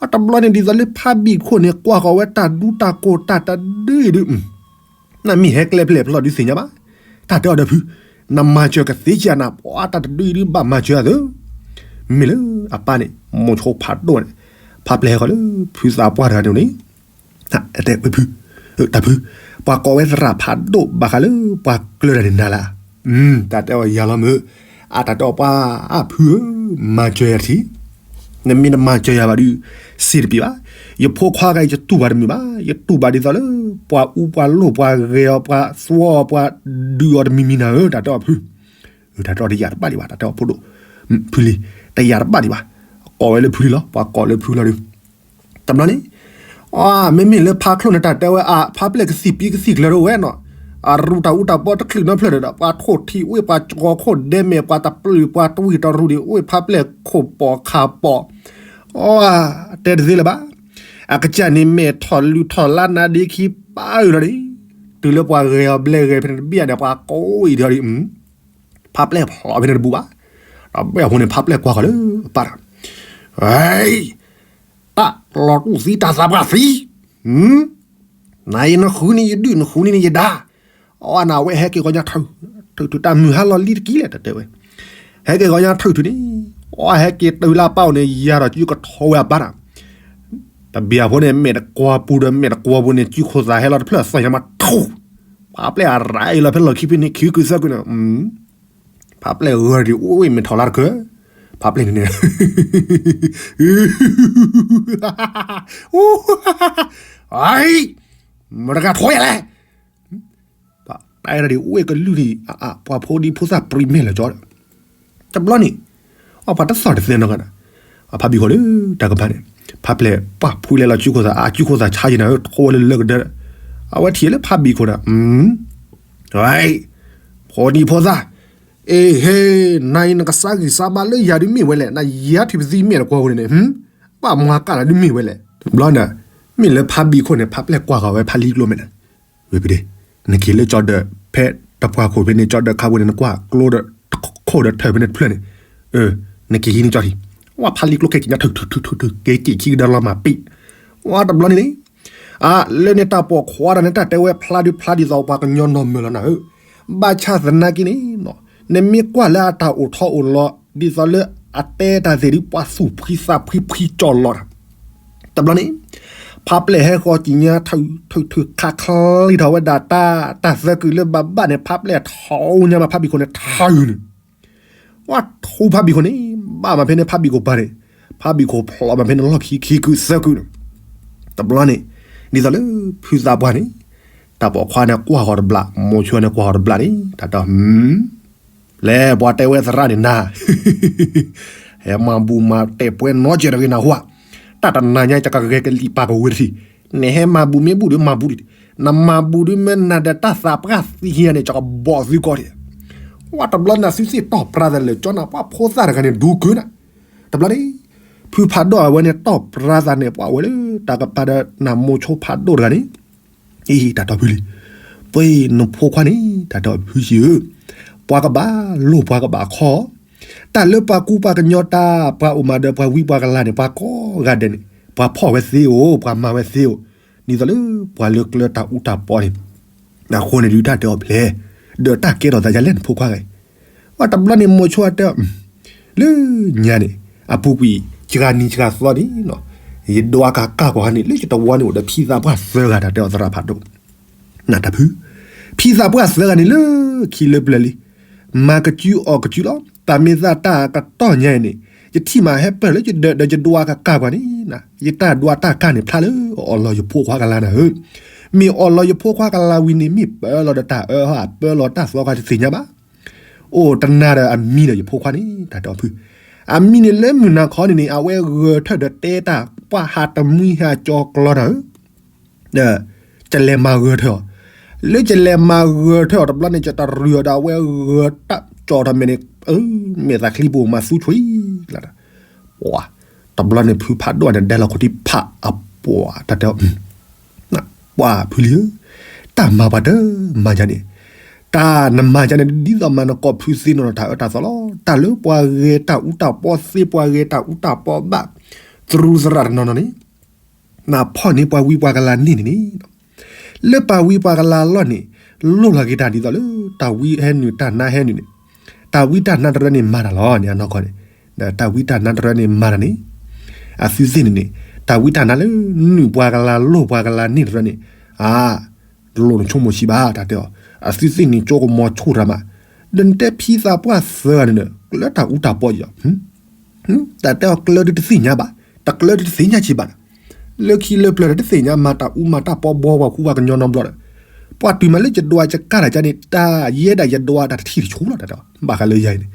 အတဘျီန့ၣ် ဒ်သိးလၢဖးဘံၣ်ခိၣ်န့ၣ် ကွၢ်ဃီၤဝဲတၢ်ဒူတၢ်ကိၢ်တၢ်တဒုအံၤဒုး နမ့ၢ်ဟဲကျဲဖျဲၣ်ဖျီၣ်ဒုးသ့ၣ်ညါဘၣ်, တၢ်တဲအီၤဒီးဖု, နမၤစၢၤကသ့ကၢ်နၤ ပှၤတၢ်တဒုအံၤဒုးဘၣ်မၤစၢၤအသး, မ့ၢ်လၢအပၢ်န့ၣ် မိၤဆိဖးဒိၣ်န့ၣ်, ဖးပျဲၢ်ဟဲဃီၤလၢ ဖုသးပှၢ်တဂၤန့ၣ်န့ၣ်, တဲဝဲဖု, တၢ်ဖု, ပှၤကိးဝဲသရၣ်ဖးဒိၣ် ဘၣ်ဃးလၢပှၤကျၢၤတၢ်န့ၣ်နၤလၢ, တၢ်တဲအီၤယၤလီၤမုၢ်, အတၢ်တဲအီၤပှၤအဖုဧၢ, မၤစၢၤယၤတထံၣ် နမ့ၢ်တမၤစၢၤယၤဘၣ်ဒုး, စံးတပံၤဘၣ်, ယဖိခွါဂၤအံၤ ယတူၢ်ဘၣ်တမုာ်ဘၣ်, ယတူၢ်ဘၣ်ဒ်သိးလၢ ပှၤအူပှၤလိၣ်ပှၤဂဲၤအီၤ ပှၤသွီအီၤ ပှၤဒုးအီၤတမံၤမံၤနၤဧၢ, တၢ်တဲအီၤဖု, တၢ်တဲအီၤတယာ်တဘၣ်ဒံးဘၣ်, တၢ်တဲအီၤဖိဒိၣ်, ဖုလံ, တယာ်တဘၣ်ဒံးဘၣ်, ကိးဝဲလၢဖုလံလီၤ, ပှၤကိးလၢဖုလီၤဒုး တဘျီန့ၣ်, မ့မ့ၢ်လၢဖးချိၣ်န့ၣ် တၢ်တဲဝဲအဖးပျဲၢ်ကသံၣ်ပံကသံၣ်ကျၢၤတအိၣ်ဝဲနီၤ, အရူတၢ်အူတၢ်ပီတချုးနီတဖျၢၣ်ဒီး ပှၤထိၣ်ထံအိၣ် ပှၤကီၤခိၣ်ဒဲမဲာ် ပှၤတပျုာ် ပှၤတဝံၣ်တရူၣ်ဒံးအိၣ် ဖးပျဲၢ်ခိၣ်ပိာ်ခါပိာ်, တဲတသ့လၢၤဘၣ်, အကစၢ်န့ၣ်မဲာ်ထီၣ်လူၤထီၣ်လါနၤဒ့ခံပၢ်အုၣ်လီၤဒံး, တုၤလၢပှၤဂဲၤအီၤဘျဲဂဲၤဖဲန့ၣ်တဘ့ၣ်န့ၣ် ပှၤကိးအံၤဒီးဒံး ဖးပျဲၢ်ဖျိးဖဲန့ၣ်တဘူးဘၣ်, ဒီးဘၣ်အဃိန့ၣ် ဖးပျဲၢ်ကွၢ်ဃီၤလၢအပၢ်တဂၤ, တၢ်လီၤတူၢ်သံတၢ်သးပှၢ်သံ, နအံၤနဃုန့ၢ်ယဒုၣ် နဃုန့ၢ်ယဒါ, အဝဲနၤဝဲဟဲက့ၤဂီၤညါထုး, ထုးထုးတၢ်မုၢ်ဟါလီၤလံတကံၢ်လဲၣ် တၢ်တဲဝဲ, ဟဲက့ၤဂီၤညါထုးထုးန့ၣ်, အဝဲဟဲက့ၤတုၤလၢအပၢ်အိၣ်န့ၣ် ယၤဒီးကယုၢ်ကထီဝဲအပၢ်တၢ် တဘျီအဃိန့ၣ် မဲာ်တကွီပူၤဒီးမဲာ်တကွီပူၤန့ၣ် စုခိၣ်သးဟဲလီၤတဖျၢၣ်သီၣ်ညါမးထူ, ဖးပျဲၢ်အရၤအံၤလီၤဖဲလီၢ်ခံဖဲန့ၣ် ခံကုသၢကုန့ၣ်, ဖးပျဲၢ်ဂၢၢ်ဒံးအိၣ်ဝဲမဲာ်ထီၣ်လါတခၢ, ဖးပျဲၢ်န့ၣ်န့ၣ် မတဂၤထီယၤလဲၣ်, ပှၤတဲဒၣ်ဒံးအိၣ်ဝဲကလုၢ်ဒံး, ပှၤဖိဒံဖိသၣ်ပြံမဲာ်လၢာ်ကၠီဒီး, တဘျီန့ၣ်, အပှၤတသီၣ်တသဲနီတဂၤဒီး, အဖးဘံၣ်ခိၣ်လၢတၢ်ကပၤန့ၣ်, ဖးပျဲၢ်ပှၢ်ဖုလဲလီၤစုခိၣ်သး အစုခိၣ်သးဆါယံၤနၤဧၢ ထီဝဲလၢလၢကဒၢ, အဝဲထံၣ်လၢဖးဘံၣ်ခိၣ်ဒီး, ဖိဒံဖိသၣ်, အ့ဟ့, နၤအံၤနကစၢ်ဂံၢ်စၢ်ဘါလၢယၤဒုးမ့ၢ်ဝဲလဲၣ် နယၤထံၣ်ပသံမဲာ်တကွီၢ်ဝဲန့ၣ်, ဘၣ်မွၤကၢ်လၢဒုးမ့ၢ်ဝဲလဲၣ်, တဘျီန့ၣ်, မ့ၢ်လၢဖးဘံၣ်ခိၣ်န့ၣ် ဖးပျဲၢ်ကွၢ်ဃီၤဝဲဖးလံကျိမ့ၢ်န့ၣ်, ဝဲဖုဒ့, နက့ၤလၢကၠီဒၢး ဖဲတပှၢ်ခိၣ်ဖဲန့ၣ် ကၠီဒၢးခါပူၤန့ၣ် နကွၢ်ကျိဒီး, ခိၣ်ဒီးထၢၣ်ဖဲန့ၣ်တဖျၢၣ်န့ၣ်, နက့ၤဟံးန့ၢ်ကၠီထံး, ဝဲဖးလံကျိခဲက့ၤညါထုးထုးထုးထုးထုး က့ၤက့ၤခံကဒါလီၤမၤပံး, ဝဲတဘျီန့ၣ်န့ၣ်, လၢန့ၣ်တၢ်ပိာ်ခွါတၢ်န့ၣ် တၢ်တဲဝဲဖျါဒုးဖျါဒ်သိးပှၤကညီနီၢ်မၢလီၤနၤဧၢ, ဘၣ်ဆၣ်သနာ်က့န့ၣ်, နမ့ၢ်ကွၢ်လၢအတၢ်အိၣ်ထီၣ်အိၣ်လီၤ ဒ်သိးလၢအတဲတၢ်သ့ၣ်ဒုး ပှၤသူၣ်ဖှံသးဖှံဖှံကၠီလီၤတၢ်, တဘျီန့ၣ်, ဖးပျဲၢ်ဟဲဃီၤက့ၤညါထုးထုးထုးခးချံထီၣ်ဝဲဒၣ်တၢ်, တၢ်သၢကုာ်လၢဘၣ်ဘၣ်န့ၣ် ဖးပျဲၢ်ထီညါမး ဖးဘံၣ်ခိၣ်န့ၣ် ထုးန့ၣ်, ဝဲထူဖးဘံၣ်ခိၣ်န့ၣ်, ဘၣ်မးဖဲန့ၣ်ဖးဘံၣ်ခိၣ်ပၢ်န့ၣ်, ဖးဘံၣ်ခိၣ်ဖျိးမးဖဲန့ၣ်လီၢ်ခံခံကုာ်သၢကုာ်န့ၣ်, တဘျီန့ၣ်, ဒ်သိးလၢဖုသးပှၢ်န့ၣ်, တၢ်ပိာ်ခွါန့ၣ်ကွၢ်ဃီၤတဘျီ, မိၤဆိန့ၣ်ကွၢ်ဃီၤတဘျီန့ၣ် တၢ်တဲ, လဲၤပှၤတဲဝဲသရၣ်န့ၣ်နၤ ဟဲမၤဘူၣ်မၤတဲာ်ပှဲၤနီတစဲးတဂ့ၤနၢ်ဟူဧါ, တၢ်တနၤညါ ယကဂဲၤကလံၣ်ပာ်ကဝ့ၤတထံၣ်, နဟဲမၤဘူၣ်မ့ၢ်ဘူၣ်ဒီးမၤဘူၣ်ဒံး, နမၤဘူၣ်ဒုးမ့ၢ်နၤဒီးတၢ်သးပှၢ်သံဟံးန့ၣ် ယကဘီၣ်သုကီၢ်ဒံး, ဝဲတဘျီနၤသုသ့ၣ်တီၢ်ပြါသးလၢာ်ကၠီနၤ ပှၤဖိသၣ်တဂၤန့ၣ်ဒိကၢနၤ, တဘျီန့ၣ်, ဖုဖးဒိၣ်အဝဲန့ၣ်တီၢ်ပြါသးန့ၣ် ပှၤဝဲလၢတၢ်ကပၤဒီးနၤမိၤဆိဖးဒိၣ်တဂၤန့ၣ် အံၤ တၢ်တီဖုလံ, ပှ့ၤနဖိခွါန့ၣ် တၢ်တီဖုယံၤဧၢ, ပှၤကဘၣ်လိၣ်ပှၤကဘၣ်ခီ, တၢ်လၢပှၤကူပှၤကညီတၢ် ပှၤအိၣ်မးဒီးပှၤဝံပှၤကလၤန့ၣ် ပှၤကိးဂၤဒဲးန့ၣ် ပှၤဖီၣ်ဝဲသ့ဧိၤ ပှၤမၤဝဲသ့ဧိၤ, ဒ်သိးလၢပှၤလၢကျၢၤတၢ်အူတၢ်ပီန့ၣ်, အဃိန့ၣ်ဒုးတၢ်တဲအီၤဖျဲး, ဒီးတၢ်ကဲထီၣ်သးယၤလဲၣ်နဖိခွါဂၤအံၤ, ဝဲတဘျီန့ၣ်မိၤဆိအတဲအီၤ လၢညါန့ၣ်, အပူၤကွံာ်စှၤနံၤစှၤသီန့ၣ်, ယဒိးအကၤကၢ်ကွၢ်ဟါန့ၣ် လၢယတဝီန့ၣ်အိၣ်ဒီးဖံသးပှၢ်သၢဂၤ တၢ်တဲအီၤသရၣ်ဖးဒိၣ်, နတၢ်ဖု, ဖံသးပှၢ်သၢဂၤန့ၣ်လၢခံလၢပျၢၤလံ, မၤကစုအီၣ်ကစုလီၤ, တၢ်မ့ၢ်သးတၢ်ကတီၢ်ညါအံၤန့ၣ်, ယထံၣ်မးဟဲပၢၢ်လၢယဒၢးဒီးယဒွးကကၢ်ပှၤန့ၣ်, ယတၢ်ဒွးတၢ်ကၢ်န့ၣ်ဖျါလၢအီၣ်လီၤယဖိခွါကလါနၤဧၢ, မ့ၢ်အီၣ်လီၤယဖိခွါကလါဝံၤန့ၣ် မ့ၢ်ပၢလီၤဒီးတၢ်အၢဟီ ပၢလီၤတၢ်သီခါတသ့ၣ်ညါဘၣ်. အိၣ်တနၤဒီးအမံၤဒီးယဖိခွါန့ၣ် တၢ်တဲအီၤဖု, အမံၤန့ၣ်လၢမုၢ်နၤခီန့ၣ်န့ၣ် အဝဲဂၢၤထၢၣ်ဒီးတဲတၢ်ပှၢ်ဟးတမှံဟးကၠီၤကျီနၤဧၢ ဒီး ကလဲၤမၤဂၢၤထၢၣ်အီၤ, လၢကလဲၤမၤဂၢၤထၢၣ်အီၤတဘျီန့ၣ် ကတရံးအီၤဒီးအဝဲဂၢၤတၢ်ကၠီၤထီၣ်မဲာ်န့ၣ်, မဲာ်သးချံပူၤမၤသူဆွံလီၤ, ပှၤ, တဘျီန့ၣ်ဖုဖးဒိၣ်န့ၣ် ဒဲလီၤခိၣ်ထံဖးအပှၤ တၢ်တဲအီၤ, ပှၤဖုလံဧၢ, တၢ်မၤပှၤတမၤယၤန့ၣ်, တၢ်နမၤယၤန့ၣ် ဒ်သိးမးနကိးဖုသ့နီၢ်နီၢ်တၢ်အၢတၢ်သီလီၤ, တၢ်လၢပှၤဂဲၤတၢ်အူတၢ်ပီသ့ ပှၤဂဲၤတၢ်အူတၢ်ပီဘၣ်, သရူးသရၣ်တနီၤနီၤန့ၣ် နဖီၣ်န့ၢ်ပှၤဝံပှၤကလါန့ၣ်န့ၣ်န့ၣ်, လၢပှၤဝံပှၤကလါလီၢ်န့ၣ်, လိၣ်လီၤက့ၤတၢ်ဒ်သိးလၢ တၢ်ဝံဟဲနုာ်တၢ်နါဟဲနုာ်န့ၣ်, တၢ်ဝံတၢ်နါတရၢန့ၣ်မၤတၢ်လီၤန့ၣ် အနီၢ်ကီၢ်န့ၣ်, ဒီးတၢ်ဝံတၢ်နါတရၢန့ၣ်မၤတၢ်န့ၣ်, အသုသ့ၣ်န့ၣ်န့ၣ်, တၢ်ဝံတၢ်နါလၢနုာ်ပှၤကလါလိၣ်ပှၤကလါန့ၣ်တရၢန့ၣ်, အါ တလိၣ်နဆိကမိၣ်ဆံးဘၣ် တၢ်တဲအီၤ, အသုသ့ၣ်န့ၣ်ကၠိကမီၤဆူၣ်တၢ်မး, ဒီးနတဲဖံသးပှၢ်သၢဂၤန့ၣ်ဒီး ကျၢတၢ်အူတၢ်ပီယီၤ တၢ်တဲအီၤကျၢဒုတသ့ၣ်ညါဘၣ်, တကျၢဒုတသ့ၣ်ညါဆံးဘၣ်, လၢခံလၢပျၢၤဒီးတသ့ၣ်ညါမၤတၢ်အူမၤတၢ်ပီဘီပှၤခူပှၤကညီနီတဘျီဒီး, ပှၤတုၤမးလၢယဒွးယကၢ်တၢ်ကါန့ၣ် တၢ်ယဲဒၣ်ယဒွးတၢ်တထံၣ်တဆူလီၤ တၢ်တဲအီၤ, ဘၣ်ဃးလၢယၤအံၤန့ၣ်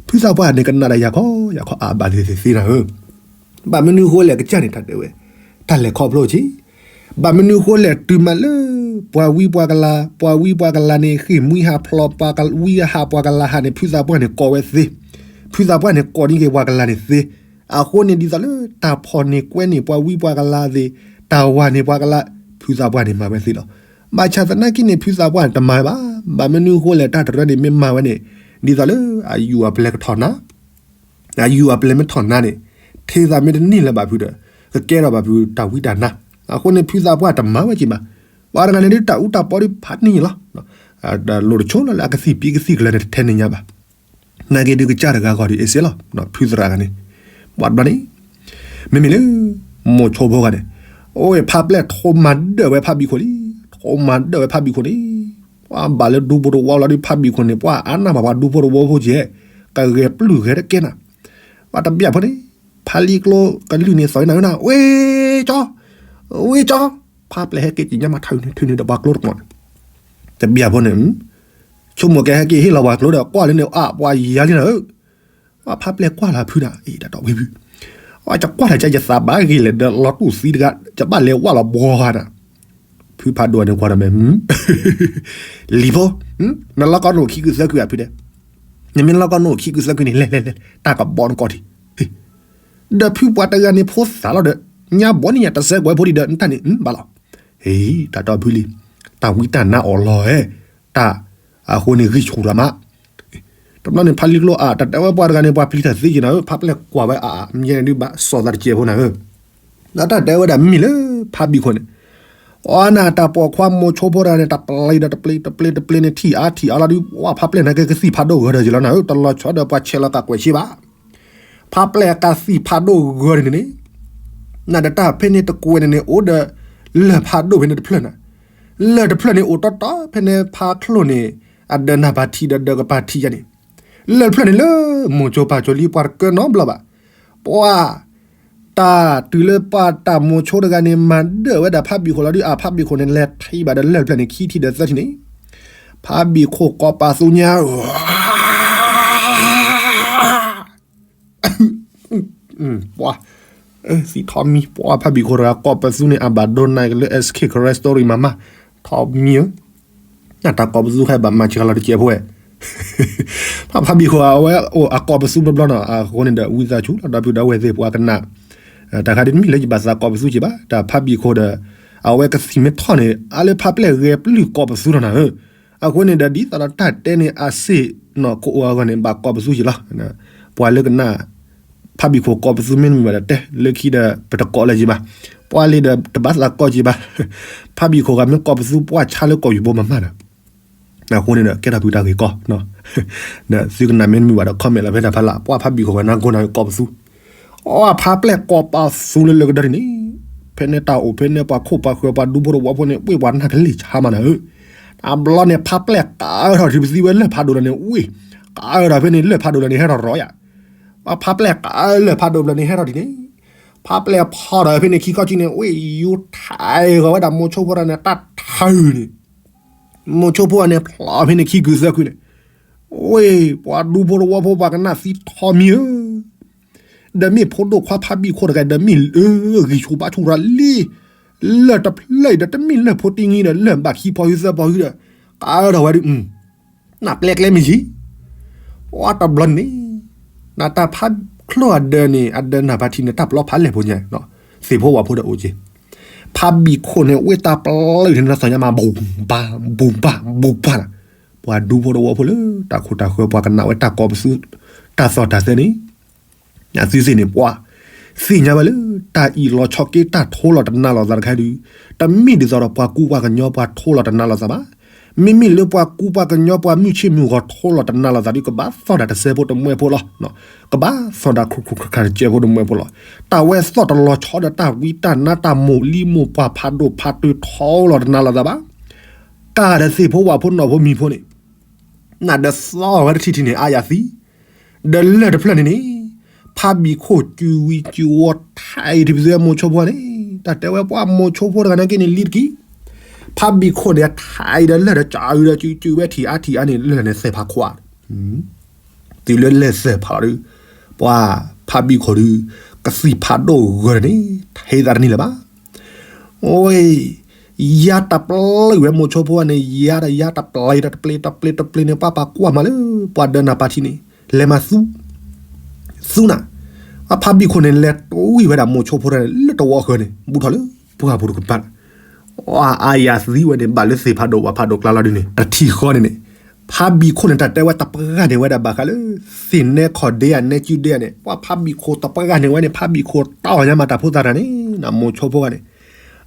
ဖုသးပှၢ်န့ၣ်ကနၣ်ဒီးယၤခီယၤခီအါဘၣ်သ့ၣ်သ့ၣ်သ့နၤဧၢ, ဘၣ်မနုၤဃိလဲၣ်ကစၢ်န့ၣ် တၢ်တဲဝဲ, တၢ်လဲၤခီဖျိက့ၤ, ဘၣ်မနုၤဃိလဲၣ်တုၤမးလၢ ပှၤဝံပှၤကလါ, ပှၤဝံပှၤကလါန့ၣ် ဃ့ၢ်မှံဟးဖျိးပှၤဝံဟးပှၤကလါဟးန့ၣ် ဖုသးပှၢ်န့ၣ်ကိးဝဲသ့, ဖုသးပှၢ်န့ၣ်ကိးန့ၢ်က့ၤပှၤကလါန့ၣ်သ့, အဃိန့ၣ်ဒ်သိးလၢ တၢ်ဖီၣ်န့ၢ်ကွဲန့ၢ်ပှၤဝံပှၤကလါသ့, တၢ်ဝၤန့ၢ်ပှၤကလါ, ဖုသးပှၢ်န့ၣ်မၤဝဲသ့လီၤ. ဘၣ်ဆၣ်သနာ်က့န့ၣ် ဖုသးပှၢ်န့ၣ်တမၤဝဲဘၣ်, ဘၣ်မနုၤဃိလဲၣ် တၢ်တရၢန့ၣ်မ့ၢ်မၤဝဲန့ၣ်, ဒ်သိးလၢအယူၢ်အပျဲၢ်ကထီၣ်နၤ အယူၢ်အပျဲၢ်မ့ၢ်ထီၣ်နၤန့ၣ်, ထဲသးမ့ၢ်တန့ၢ်လၢၤဘၣ်ဖုဒီး, ကကဲထီၣ်ဘၣ်ဖုတၢ်ဝံတၢ်နါ, အဃိန့ၣ် ဖုသးပှၢ်တမၤဝဲက့ၤဘၣ်, ပှၤတဂၤန့ၣ်ဒ်တၢ်အူတၢ်ပီဒ်ဖးန့ၢ်လီၤ, လိၣ်တဆိလီၤလၢအကသံၣ်ပံကသံၣ်ကလၢန့ၣ် တထဲန့ၣ်ညါဘၣ် နာ်က့ဒုးကစၢ်တဂၤဂီၢ်ဒ်အ့ၣ်စ့လီၤ, ဖုသရၣ်ဂၤန့ၣ်, ပှၤတဘျီန့ၣ်, မ့မ့ၢ်လၢ, မိၤဆိဖိဂၤန့ၣ်, အိၣ်ဝဲဖးပျဲၢ်ထိးမၤဒၢၣ်ဝဲဖးဘံၣ်ခိၣ်လံ, ထိးမၤဒၢၣ်ဝဲဖးဘံၣ်ခိၣ်န့ၣ်, ပှၤဘၣ်လၢဒူဖိတဝီလီၤဒ်ဖးဘံၣ်ခိၣ်န့ၣ် ပှၤအါနၢ်ဘၣ်ပှၤဒူဖိတဝီဖိကဲ, ကဂဲၤပျုၢ်ဂဲၤတကဲနၤ, ပှၤတဘၣ်ဖိန့ၣ်, ဖးလံကျိကလုၢ်န့ၣ်သီနၤဝဲနၤ, ဝ့ၢ်ကၠီ, ဝ့ၢ်ကၠီ, ဖးပျဲၢ်ဟဲက့ၤက့ၤညါမးထၢနုာ်ထၢနုာ်ဒီးပှၤကျိတကမီၤန့ၣ် တဘၣ်ဖိန့ၣ်, ဆိကမိၣ်ကဲဟဲက့ၤဟ့ၣ်လီၤပှၤကျိဒီးကွၢ်လၢန့ၣ် အါ ပှၤယၤလံနၤဧၢ, ပှၤဖးပျဲၢ်ကွၢ်လၢဖုဒၣ်အံၤ တၢ်တီဝံဖု, အဝဲကကွၢ်တၢ်ကဲယသးဘၣ်ဂ့ၤလဲၣ်ဒီးလီၤတူၢ်သံတဂၤ ကဘၣ်လဲၤဝၢ်လီၤဘှီဂၤနၤ, ဖုဖးဒိၣ်န့ၣ်ကွၢ်ဒီးမ့ၢ်, လံၤဖိ, နလီၢ်ကီၢ်နအိၣ်ခံကုသၢကုဧါဖုဒဲး, နမ့ၢ်လီၢ်ကီၢ်နအိၣ်ခံကုသၢကုန့ၣ် လဲၤလဲၤလဲၤ တၢ်ကဘီနကီၢ်ထံး ဒီးဖုပှၤတဂၤန့ၣ်ဖိသၣ်လီၤဒီး, ညါဘီန့ၣ်ညါတစဲးကွဲးဖိဒံးဒီး နတၢ်န့ၣ် ဘၣ်လီၤ, ဟ့ တၢ်တီဖုလံ, တၢ်ဝံတၢ်နါအီၣ်လီၤဧဲ, တၢ်, အဃိန့ၣ်ဂံၢ်ဆူၣ်တၢ်မး, တဘျီန့ၣ်ဖးလံကျိအါ တၢ်တဲဝဲပှၤတဂၤန့ၣ် ပှၤပျံၤတၢ်သ့က့ၤနၤဧၢ ဖးပျဲၢ်ကွၢ်ဝဲအါ မ့ၢ်ဒုးဘၣ်စီၤသးတကဲးဖိနၤဧၢ, ဒီးတၢ်တဲဝဲဒၣ်မ့ၢ်လၢဖးဘံၣ်ခိၣ်န့ၣ် အီနၤတၢ်ပိာ်ခွါမိၤဆိဖိတဂၤန့ၣ် တပျ့ၤဒီးတပျ့ၤ တပျ့ၤတပျ့ၤန့ၣ် ထံၣ်အါထံၣ်အါလီၤဒုး ပှၤဖးပျဲၢ်နၤက့ၤကသံၣ်ဖးဒိၣ်ဂၢၢ်ဒီးယလီၤနၤဧၢ တလီၤဆီဒီးပှၤဆဲးလီၤကးကွဲးဆံးဘၣ်, ဖးပျဲၢ်အကသံၣ်ဖးဒိၣ်ဂၢၢ်န့ၣ်န့ၣ်, နၤဒီးတၢ်ဖဲန့ၣ်တကွဲးန့ၣ်န့ၣ် အိၣ်ဒီး, လၢၢ်ဖးဒိၣ်ဖဲန့ၣ်တဖျၢၣ်နၤ, လၢၢ်တဖျၢၣ်န့ၣ်အိၣ်တီတီဖဲန့ၣ်ဖးချိၣ်န့ၣ်, အဒၢးနၢ်ပၤထံးဒီးဒၢးကပၤထံးယၤန့ၣ်, လၢၢ်တဖျၢၣ်န့ၣ်လၢ, မိၤဆိပာ်ဆိလံပှၤတကၢနီတဘျီဘၣ်, ပှၤ တၢ်တုၤလၢပှၤတၢ်မိၤဆိတဂၤန့ၣ် မၤဒၢၣ်ဝဲဒၣ်ဖးဘံၣ်ခိၣ်လီၤဒုး အဖးဘံၣ်ခိၣ်န့ၣ် လဲၤထံၣ်ဘၣ်ဒီးလၢၢ်တဖျၢၣ်န့ၣ် ခံထံၣ်ဒီးသၢထံၣ်န့ၣ်, ဖးဘံၣ်ခိၣ်ကိးပာ်သူညါ ပှၤ, သံထီၣ်မံ ပှၤဖးဘံၣ်ခိၣ်တဂၤကိးပသူန့ၣ် အဘၣ်ဒိနၤကလၢ SK Karen Story မၤမး, ထီၣ်မံဧၢ, တၢ်ကိးပသူခဲအံၤဘၣ်မၤစှၤလီၤတကဲးဖိဝဲ, ဖးဘံၣ်ခိၣ်အဝဲအိၣ်အကိးပသူဘျီဘျီနီၤ အဃိန့ၣ်ဒီး ဝံသးစူၤလီၤ ဒီပုၢ်ဒီဝဲၢ်သ့ၣ်ပှၤကနၣ်, တၢ်ခါဒ်တမ့ၢ်လၢယဘၣ်သးကိးပသူက့ၤဘၣ် တၢ်ဖးဘံၣ်ခိၣ်ဒီး, အဝဲကသံၣ်မ့ၢ်ထီၣ်န့ၣ် အါလၢဖးပျဲၢ်ဂဲၤပျုၢ်ကိးပသူလီၤနၤဧၢ, အဃိန့ၣ်ဒီးဒ်သိးဒီးတၢ်တဲန့ၣ်အစ့ၢ်နီၤ ကအိၣ်အဂီၢ်န့ၣ် ဘၣ်ကိးပသူက့ၤလီၤ, ပှၤလၢကနၣ် ဖးဘံၣ်ခိၣ်ကိးပသူမ့ၢ်တမ့ၢ်ဘၣ်ဒီးတဲ လၢခံဒီး ပတကိးလၢၤက့ၤဘၣ်, ပှၤလံဒီးတဘၣ်သးကိးက့ၤဘၣ်, ဖးဘံၣ်ခိၣ်ဂၤမ့ၢ်ကိးပသူပှၢ်ဆါလၢကိာ်ယူၢ်ဘိမၤမးဒီး, အဃိန့ၣ်ဒီး ကဲထီၣ်ဖုတၢ်ဂ့ၢ်ကီ, ဒီးသုကနၣ်မ့ၢ်တမ့ၢ်ဘၣ်ဒီး comment လီၤဖဲတၢ်ဖးလၢ် ပှၤဖးဘံၣ်ခိၣ်ဂၤနၤကိးနၤကိးပသူ အဖးပျဲၢ်ကိးပသူလၢလၢကဒၢန့ၣ်, ဖဲန့ၣ်တၢ်အိၣ်ဖဲန့ၣ်ပှၤခိၣ်ပှၤဃၢၤပှၤဒူဖိတဝီဖိန့ၣ် ဝ့ၢ်ပှၤနၢ်ကလံၢ်ဆါမးနၤဧၢ, အဘျီန့ၣ်ဖးပျဲၢ်ကးထီၣ်ထံပသံဝဲလၢၢ်ဖးဒိၣ်လၢန့ၣ် ဝ့ၢ်, ကးထီၣ်ဖဲန့ၣ်လၢၢ်ဖးဒိၣ်လၢန့ၣ် ဟဲထီၣ်ရီယၤ, ပ အဖါပျဲၢ်ကလၢာ်ဖးဒိၣ်ဘျီန့ၣ် ဟဲထီၣ်ဒ်န့ၣ်, ဖါပျဲၢ်ဖီၣ်ဒီးဖဲန့ၣ်ခံခီကံန့ၣ် ဝ့ၢ်ယူၤထံၣ်ဂီၤဝဲဒၣ်မိၤဆိဖိတဂၤန့ၣ် တၢ်ထုးန့ၣ်, မိၤဆိဖိတဂၤန့ၣ် ဖျီဖဲန့ၣ်ခံကုသၢကုန့ၣ်, ဝ့ၢ်ပှၤဒူဖိတဝီဖိ ပှၤကနၣ်သံထီမံၤဧၢ, ဒီးမ့ၢ်ဖိဒိၣ်ခွါဖါဘံၣ်ခိၣ်တဂၤ ဒီးမ့ၢ်လၢဂံၢ်ဆူၣ်ဘါဆူၣ်ရၤလံ, လၢၢ်တဖျၢၣ်အံၤဒီး တမ့ၢ်လၢၢ်ဖိတံၢ်ငံၤဒီး လၢၢ်ဘၣ်ခံဖီဟုသၢဖီဟုဒီး ကးထီၣ်ဝဲဒုး နၢ်ပျဲကျဲမ့ၢ်ယံၤ, အတဘျီန့ၣ်, နတၢ်ဖးချိၣ်အဒၢးန့ၣ် အဒၢးနၢ်ပၢၢ်ထံန့ၣ် တၢ်ပျီဖးလဲၢ်ဖိညါ, သ့ၣ်ဖိဝၣ်ဖိဒီးအိၣ်က့ၤ, ဖးဘံၣ်ခိၣ်န့ၣ် ဝ့ၢ်တၢ်ပျီန့ၣ် နသ့ၣ်ညါမး ဘူးဘၣ် ဘူးဘၣ် ဘူးဘၣ်လီၤ, ပှၤဒူဖိတဝီဖိလၢ တၢ်ခိၣ်တၢ်ဃၢၤ ပှၤကနၣ်ဝဲတၢ်ကီပသူ တၢ်သီၣ်တၢ်သဲန့ၣ် အသုသ့ၣ်န့ၣ် ပှၤသ့ၣ်ညါဝဲလၢ တၢ်အံၣ်လီၤဆီက့ တၢ်ထိလီၤတနါလိာ်သးတခါဒုး, တမ့ၢ်ဒ်သိးဒီးပှၤကူပှၤကညီ ပှၤထိလီၤတနါလိာ်သးဘၣ်. မ့မ့ၢ်လၢပှၤကူပှၤကညီ ပှၤမုၢ်ဆ့ၣ်မုၢ်ဂီၤထိလီၤတနါလိာ်သးဒုး ကဘၣ်သီၣ်တၢ်တစဲးဖိတမှဲဖိလီၤ. ကဘၣ်သီၣ်တၢ်ခရူၣ်ခရူၣ်ခရၣ်ခရၣ်တစဲးဖိတမှဲဖိလီၤ. တၢ်ဝဲသီၣ်တလီၤဆီဒီးတၢ်ဝံတၢ်နါ တၢ်မိၢ်လံမိၢ်ပှၢ် ဖးဒိၣ်ဖးထၢ ထိလီၤတနါလိာ်သးဘၣ်. ကးဒီးသ့ၣ်ဖိဝၣ်ဖိနီၢ်ဖိမံၤဖိန့ၣ် နဒီးသီၣ်ဝဲတထံၣ်ထံၣ်န့ၣ် အါယၤသံ, ဒီးလၢၢ်တဖျၢၣ်န့ၣ်န့ၣ်, ဖးဘံၣ်ခိၣ်စုဝံစုဝီထံၣ်အံၤ ထံၣ်ပသ့ဝဲမိၤဆိဖိန့ၣ်, တၢ်တဲဝဲပှၤမိၤဆိဖိတဂၤန့ၣ်က့န့ၣ် လံတကံၢ်, ဖးဘံၣ်ခိၣ်န့ၣ် ထံၣ်အံၤဒီးလၢၢ်ဒီးကးအံၤဒီးစုစုဝဲထံၣ်အါထံၣ်အါန့ၣ် လၢၢ်န့ၣ်သဲၣ်ဖးခွါ တုၤလၢလဲၤသဲၣ်ဖးလီၤဒုး, ပှၤဖးဘံၣ်ခိၣ်ဒုး, ကသံၣ်ဖးဒိၣ်ဂၢၢ်န့ၣ် ထဲသးတန့ၢ်လၢၤဘၣ်. အိ, ယါတပျဲဝဲမိၤဆိဖိန့ၣ် ယါဒီးယါတပျဲတပျဲတပျဲတပျဲန့ၣ် ပှၤပာ်ကွၢ်မးလၢ ပှၤဒၢးနၢ်ပၢၢ်ထံန့ၣ် လဲၤမၤသူ သူနၤ, အဖးဘံၣ်ခိၣ်န့ၣ် လဲၤတွံၢ်ဝဲဒၣ်မိၤဆိဖိန့ၣ် လၢတဝီဃၢၤန့ၣ် ဘူးထီၣ်လၢပှၢ်ပူၤတကပၤ အါယၤသံဝဲန့ၣ် ဘၣ်လၢသ့ၣ်ဖးဒိၣ်ဝၣ်ဖးဒိၣ်ကျါလီၤဒုးန့ၣ် တထံၣ်ဃီန့ၣ်န့ၣ်, ဖးဘံၣ်ခိၣ်န့ၣ် တၢ်တဲဝဲတပှၢ်န့ၣ်ဝဲဒၣ်ဘၣ်ဃးလၢ သ့ၣ်နဲခီၣ်ဒ့ဧါ နဲကုဒ့ဧါန့ၣ် ပှၤဖးဘံၣ်ခိၣ်တပှၢ်န့ၣ်ဝဲန့ၣ် ဖးဘံၣ်ခိၣ်တီၢ်ညါမးတၢ်ဖိသၣ်တၢ်န့ၣ် နမိၤဆိဖိဂၤန့ၣ်,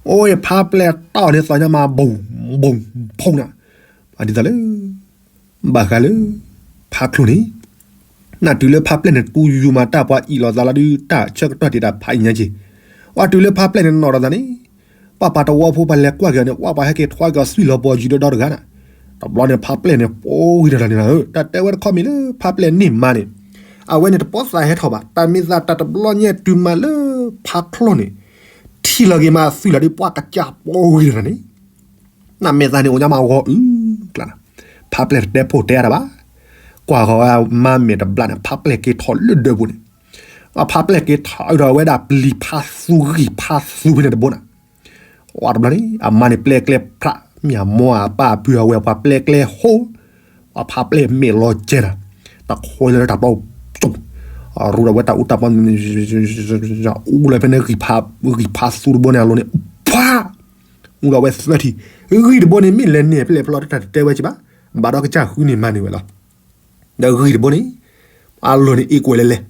အိ ဖးပျဲၢ်တီၢ်န့ၣ်သီၣ်ညါမး ဘူး ဘူး ဖူနၤ, ဒ်သိးလၢ ဘၣ်ဃးလၢ ဖးချိၣ်န့ၣ် နတုၤလၢဖးပျဲၢ်န့ၣ် တူၢ်ယူၤမၤတၢ်ပှၤအံၣ်လိာ်သးလီၤဒုး တၢ်ဆၢကတီၢ်တ့ၢ်တၢ်ဖးအံၣ်ညါက့ၤ, အတုၤလၢဖးပျဲၢ်န့ၣ်နီၣ်ဒီးသးန့ၣ်, ပှၤပာ်တဝီဖိပှၤလဲၤကွၢ်က့ၤအီၤန့ၣ် ပှၤပှၤဟဲက့ၤထွါက့ၤအီၤသွံၣ်လီၤပှီၤယံၤဒီဒီတဂၤနၤ, တဘျီန့ၣ်ဖးပျဲၢ်န့ၣ် ပိဂံၢ်တၢ်တၢ်န့ၣ်နၤဧၢ, တၢ်တဲဝဲတခီမ့ၢ်လၢဖးပျဲၢ်န့ၢ်မါန့ၣ်, အဝဲန့ၣ်တပိာ်သးဟဲထီၣ်ဘၣ်, တၢ်မ့ၢ်သးတၢ်တဘျီညါတုၤမးလၢ ဖးချိၣ်န့ၣ် ထံၣ်လီၤက့ၤမးအသွံၣ်လီၤဒုး ပှၤကစၢ်ပိဂံၢ်တၢ်န့ၣ် နမဲာ်သးန့ၣ် အိၣ်ညါမးဂီၤအုၣ်ကျါ, ဖးပျဲၢ်တတဲဖိတဲအါတၢ်ဘၣ်, ကွၢ်ဃီၤဝဲမါမဲာ်တဘျီန့ၣ် ဖးပျဲၢ်က့ၤထီၣ်လၢဒၢးပူၤန့ၣ်, အဖးပျဲၢ်က့ၤထီၣ်အုးထီၣ်ဝဲဒၣ်ပျံၤဖးသူဂံၢ်ဖးသူဖဲန့ၣ်တဘိနၤ, အတဘျီန့ၣ် အမါန့ၣ်ပျဲကျဲဖြး မ့ၢ်အမိၢ်အပၢ်အပုၢ်အဝဲၢ် ပှၤပျဲကျဲဟိ, အဖးပျဲၢ်မဲာ်လီၤကဲနၤ, တခွဲလၢတၢ်ပျီကၠိ, ရူဒီးဝဲတၢ်အူတၢ်ပီ အူလၢဖဲန့ၣ် ဂံၢ်ဖးသူတဘိန့ၣ်အလိၤန့ၣ် ဖး အူလီၤဝဲသၢထံၣ်, ဂံၢ်တဘိန့ၣ် မ့ၢ်လဲၤန့ၢ်ဖဲလဲၣ်ဖဲလဲၣ်တၢ်တတဲဝဲက့ၤဘၣ်, ဘၣ်ဒီးကစၢ်ဃုန့ၢ်မၤန့ၢ်ဝဲလီၤ. ဒီးဂံၢ်တဘိန့ၣ် အလိၤန့ၣ်အ့ၣ်ကွဲးလဲၤလဲၤ,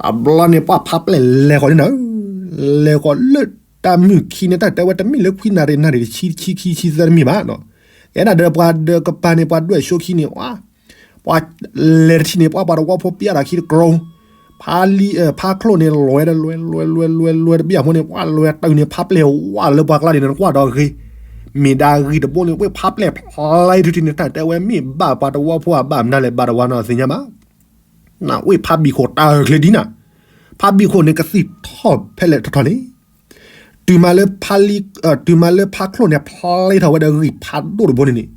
တဘျီန့ၣ် ပှၤဖးပျဲၢ်လဲၤဃီၤန့ၣ်နၤ, လဲၤဃီၤလၢတၢ်မုၢ်ခံန့ၣ် တၢ်တဲဝဲတမ့ၢ်လၢခွံနၣ်ရံၣ်နၣ်ရံၣ်တဆံတဆံခံဆံသၢတမ့ၢ်ဘၣ်, အဲၣ်ဒၣ်ဒီးပှၤဒၢးကပၤန့ၣ် ပှၤဒွဲၣ်ဆိခံန့ၣ် ပှၤလဲၤတထံၣ်န့ၣ် ပှၤပှၤတဝီဖိပျဲဒၣ်ခံတကြိ, ဖးလံ, ဖးချိၣ်န့ၣ် လဲၤဒီးလဲၤလဲၤလဲၤလဲၤလဲၤတဘျီအဖိန့ၣ် ပှၤလဲၤတုၤန့ၣ် ဖးပျဲၢ်ဝဲလၢပှၤကျါန့ၣ် နကွၢ်ဒီးဂ့ၤ, မ့ၢ်ဒၣ်ဂံၢ်တဘိန့ၣ် ဝဲဖးပျဲၢ်ဖျါထီၣ်ထံၣ်န့ၣ် တၢ်တဲဝဲမ့ၢ်ဘၣ်ပှၤတဝီဖိအဘၣ်မတၤလဲၣ် ဘၣ်တဝီနီၢ်သ့ၣ်ညါမး, နဝဲဖးဘံၣ်ခိၣ်တၢ်ချ့ဒ်နၤ, ဖးဘံၣ်ခိၣ်န့ၣ် ကသံၣ်ထီၣ်ဖဲလဲၣ်ထီၣ်ထီၣ်န့ၣ် တုၤမးလၢဖးလံ, တုၤမးလၢဖးချိၣ်န့ၣ် ဖျါထီၣ်ဝဲဒီးဂံၢ်ဖးဒိၣ်တဘိန့ၣ်န့ၣ်,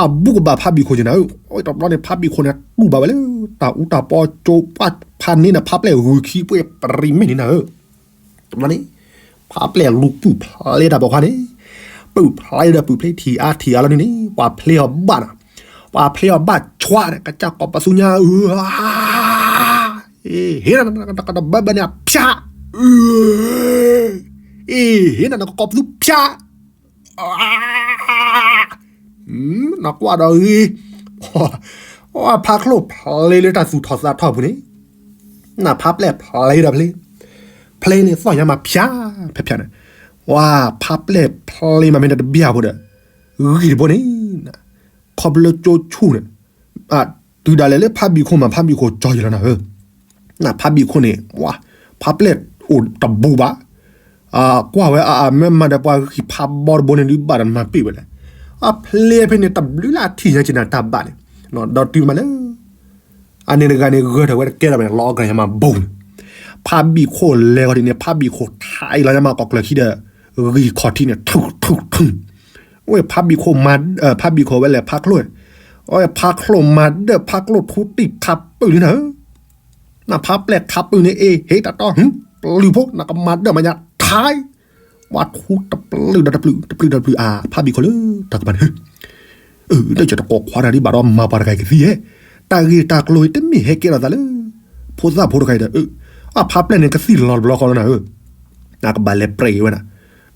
အဘူးကဘၣ်ဖးဘံၣ်ခိၣ်က့ၤနၤဧၢ, တဘျီန့ၣ် ဖးဘံၣ်ခိၣ်န့ၣ် တူၢ်ဘၣ်ဝဲလၢ တၢ်အူတၢ်ပီကၠိ ပှၤဖးန့ၢ်နၤ ဖးပျဲၢ်ဂုၤခံပှဲၤပရံၣ်မဲာ်န့ၣ်နၤဧၢ, တဘျီန့ၣ် ဖးပျဲၢ်လူၤပုၢ်ဖျါလံတၢ်ပိာ်ခွါန့ၣ်, ပုၢ်ဖျါလံဒီးပုၢ်ဖျ့ထံၣ်အါထံၣ်အါလီၤန့ၣ်န့ၣ် ပှၤဖျ့အီၤဘၣ်နၤ, ပှၤဖျ့အီၤဘၣ်ဆွးန့ၣ် ကစၢ်ကီးပသူညါဧၢ အ့ ဟ့ၣ်နၤ နကတဘၢဘၢန့ၣ် ဖၠး, အ့ ဟ့ၣ်နၤ နကကိးပသူဖၠး, နကွၢ်ဒီးဂ့ၤ, ဖးချိၣ်ဖျ့လၢတၢ်သူၣ်ထီၣ်သးထီၣ်ပူၤန့ၣ်, နဖးပျဲၢ်ဖျ့ဒီးဖျ့, ဖျ့န့ၣ်သီၣ်ညါမးဖၠး, ဖဲဖၠးန့ၣ်, ဝဲဖးပျဲၢ်ဖျ့မးမ့ၢ်တဘျီဖိဒီး, ဂံၢ်တဘိန့ၣ် ခီဖျိကၠိဆူၣ်န့ၣ်, တုၤဒၣ်လဲာ်လၢဖးဘံၣ်ခိၣ်မး ဖးဘံၣ်ခိၣ်ကၠီယလီၤနၤဧၢ, နဖးဘံၣ်ခိၣ်န့ၣ် ဝဲ ဖးပျဲၢ်အိၣ်တဘူးဘၣ်, ကွၢ်ဝဲအမၢမၤဒီးပှၤဂံၢ်ဖးဘီတဘိန့ၣ်ဒုးဘၣ်ဒီးမၤပ့ၢ်ဝဲလဲၣ်, အဖျ့ဖဲန့ၣ်တဘျုးလၢအထံၣ်ညါက့ၤနၤတၢ်ဘၣ်န့ၣ်, ဒီးတုၤမးလၢ အန့ၣ်တဂၤန့ၣ် ဂၢၢ်ထီၣ်ဝဲတကဲထီၣ်ဘၣ်န့ၣ် လီၤအီၣ်ကရၢညါမး ဘူးန့ၣ်, ဖးဘံၣ်ခိၣ်လဲၤဃီဒ်န့ၣ် ဖးဘံၣ်ခိၣ်ထါအံၤလီၤညါမး ကီၢ်ကျၢၤခံဒီး ဂံၢ်ခီၣ်ထံးန့ၣ် ထုထုထု, ဝဲဖးဘံၣ်ခိၣ်မၤ, ဖးဘံၣ်ခိၣ်ဝဲလဲၤဖးချိၣ်, အဝဲဖးချိၣ်မၤဒၢၣ် ဖးချိၣ်ထူတံၢ်ခးပုၢ်လံနၤဧၢ, နဖးပျဲၢ်ခးပုၢ်န့ၣ် အ့ၣ် ဟ့ၣ်တၢ်တီ ပျုၢ်ဖိ နကမၤဒၢၣ်မၤညါထါ ပှၤထူတပျုၢ်ဒီးတပျုၢ် တပျုၢ်ဒီးတပျုၢ် အဖးဘံၣ်ခိၣ်လၢတၢ်ကမၣ်န့ၣ်, အၢ တၢ်ကၠီတကိးခွါတၢ်ဒ်ဘၣ်ဒီးမၤပှၤတဂၤကသံဧဲ, တၢ်ဂ့ၢ်တၢ်ကျိၤအံၤတမ့ၢ်ဟဲကဲထီၣ်သးလၢ ဖိသၣ်ဖိတဂၤအံၤဒီး အဖးပျဲၢ်န့ၣ်ကသံၣ်လီၤတဘျီဃီလီၤနၤဧၢ, နကဘၣ်လဲၤပြဲးဝဲနၤ,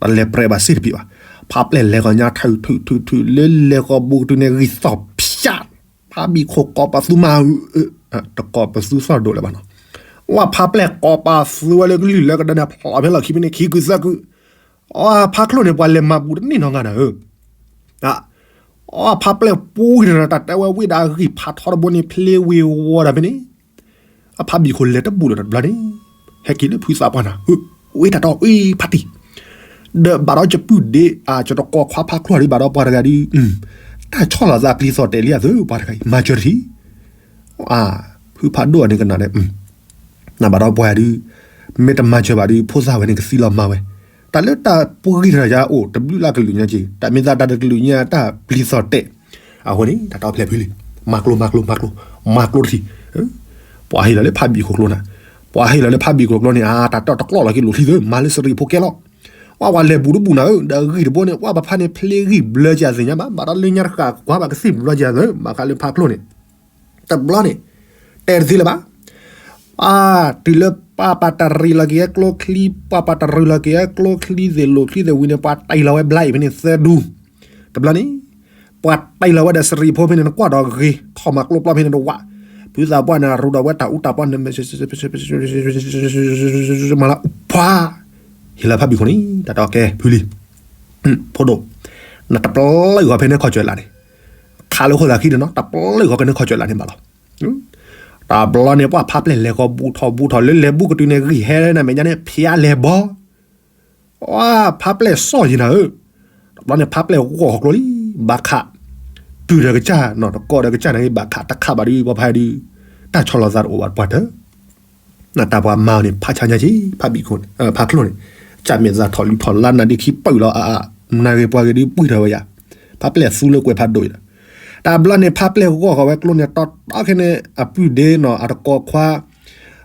တလဲၤပြဲးဘၣ်စ့ၢ်တပံၤဘၣ်, ဖးပျဲၢ်လဲၤဃီညါထုထုထုထု လၢလဲၤဃီဘူးကတုၤန့ၣ် ဂံၢ်သီၣ်ဖၠး ဖးဘံၣ်ခိၣ်ကိးပသူမး, တကိးပသူသီၣ်ဒိၣ်လၢၤဘၣ်နီၤ, ဝဲဖးပျဲၢ်ကိးပသူဝဲလၢကလုၢ်လၢကဒၢန့ၣ် ဖျိးဖဲလီၢ်ခံဖဲန့ၣ် ခံကုသၢကု, အဖးချိၣ်န့ၣ် ပှၤလဲၤမၤဘူးတန့ၢ်နီတဂၤနၤဧၢ, အဖးပျဲၢ်ပူၤဂံၤနၤ တၢ်တဲဝဲဝံၤဒီးအဂံၢ်ဖးထီတဘိန့ၣ် ဖျ့ဝ့ၤဝီၤဒီးဖဲန့ၣ် အဖးဘံၣ်ခိၣ်လဲၤတဘူးလၢၤတဘျီန့ၣ်, ဟဲက့ၤလၢဖုသးပှၢ်နၤ, ဝ့တၢ်တီအံၤဖးတံၢ်, ဒီးဘၣ်ဒီးကပုၢ်ဒ့ ကၠီတကိးခွါဖးချိၣ်ဒ်ဘၣ်ဒီးပှၤတဂၤဒ်, တၢ်ဆီၣ်လီၤသးပျံၤသီၣ်တဲာ်လံအသိး ပှၤတဂၤအံၤ မၤစၢၤတထံၣ်, ဖုဖးဒိၣ်အန့ၣ်ကနၣ်န့ၣ်, နဘၣ်ဒီးပှၤဒ်, မ့ၢ်တမၤစၢၤဘၣ်ဒ် ဖိသၣ်ဝဲန့ၣ်ကသံလီၤမၤဝဲ, တၢ်လၢတၢ်ပှၤဂံၢ်တဂၤအိၣ် တဘျုးလၢကလုာ်ညါက့ၤ တၢ်မ့ၢ်သးတၢ်တကလုာ်ညါတၢ်ပျံၤသီၣ်တဲာ် အဃိန့ၣ် တၢ်တီဖျဲးဖုလံ, မၤကျိ မၤကျိ မၤကျိ, မၤကျိတထံၣ်, ပှၤဟ့ၣ်လီၤလၢဖးဘံၣ်ခိၣ်ကျိနၤ, ပှၤဟ့ၣ်လီၤလၢဖးဘံၣ်ခိၣ်ကျိန့ၣ် အတၢ်တီတကျိးလီၤက့ၤလိာ်ချံသၢ မၤလၢစရံဖိကဲလီၤ, ပှၤပှၤလဲၤဘူးတဘူးနၤဧၢ ဒီးဂံၢ်တဘိန့ၣ် ပှၤပဖါန့ၣ်ဖျ့ဂံၢ်ဘျၢကသ့ၣ်ညါဘၣ် ဘၣ်ဒီးလၢညါတဃၣ်ကွၢ်ဘၣ်ကသ့ၣ်ဘျၢကသ့ၣ် ဘၣ်ဃးလၢဖးကျိန့ၣ် တဘျီန့ၣ် တဲတသ့လၢၤဘၣ်, တုၤလၢပှၤပာ်တရံးလီၤက့ၤကျိချံ ပှၤပာ်တရံးလီၤက့ၤကျိချံသ့ၣ်လိာ်ချံသ့ၣ်ဝံၤန့ၣ် ပှၤတ့ၢ်လီၤဝဲဘျါအံၤဖဲန့ၣ်သၢဒူ, တဘျီန့ၣ်, ပှၤတ့ၢ်လီၤဝဲဒီးစရံဖိဖဲန့ၣ် နကွၢ်ဒီးဂ့ၤ ထီၣ်မၤကျိပျီဖဲန့ၣ်တဝး, ဖုသးပှၢ်န့ၣ် ရူဒီးဝဲတၢ်အူတၢ်ပီန့ၣ် မၤလၢအူဖး, ဟ့ၣ်လီၤဖးဘံၣ်ခိၣ်န့ၣ် တၢ်တီကဲဖုလံ ဖိဒိၣ်, နတပျဲၢ်ဃီဖဲန့ၣ်ခီၣ်စၢၤလးန့ၣ်, ခးလၢခိၣ်သးခံန့ၣ်နီၤ တပျဲၢ်ဃီဖဲန့ၣ်ခီၣ်စၢၤလးန့ၣ်ဘၣ်လီၤ, တဘျီန့ၣ် ပှၤဖးပျဲၢ်လဲၤဃီဘူးထီၣ်ဘူးထီၣ်လၢလဲၤဘူးကတုၤန့ၣ် ဂံၢ်ဟဲလၢနမဲာ်ညါန့ၣ် ဖျါလဲၤဘီ, ဖးပျဲၢ်စီၣ်ယံၤနၤဧၢ, တဘျီန့ၣ် ဖးပျဲၢ်ဂီၢ်ဃီကျိလံ, ဘၣ်ခး, ပုၢ်ဒီးကစၢ်နီၤ တကိးဒီးကစၢ်န့ၣ် ဘၣ်ခးတခးဘၣ်ဒုး ပှၤဖးဒုး, တၢ်ဆီၣ်လီၤသးတအိၣ်ဘၣ်ပှၤတၢၢ် နတၢ်ပှၤမၤအီၤန့ၣ် ဖးဆါညါက့ၤ ဖးဘံၣ်ခိၣ်န့ၣ်, ဖးချိၣ်န့ၣ်, ကၢ်မဲာ်သးထီၣ်လူၤထီၣ်လါနၤဒ်ခံပၢၢ်လီၤအါအါ, နဂ့ၤပှၤဂ့ၤဒုးပှံၢ်ထီၣ်ဝဲယၤ, ဖးပျဲၢ်သူလၢကွဲးဖးဒိၣ်အံၤဒီး, တဘျီန့ၣ် ဖးပျဲၢ်ဂီၢ်ဃီဝဲကျိန့ၣ် တီတီခဲန့ၣ် အပုၢ်ဒ့နီၤ အတကိးခွါ,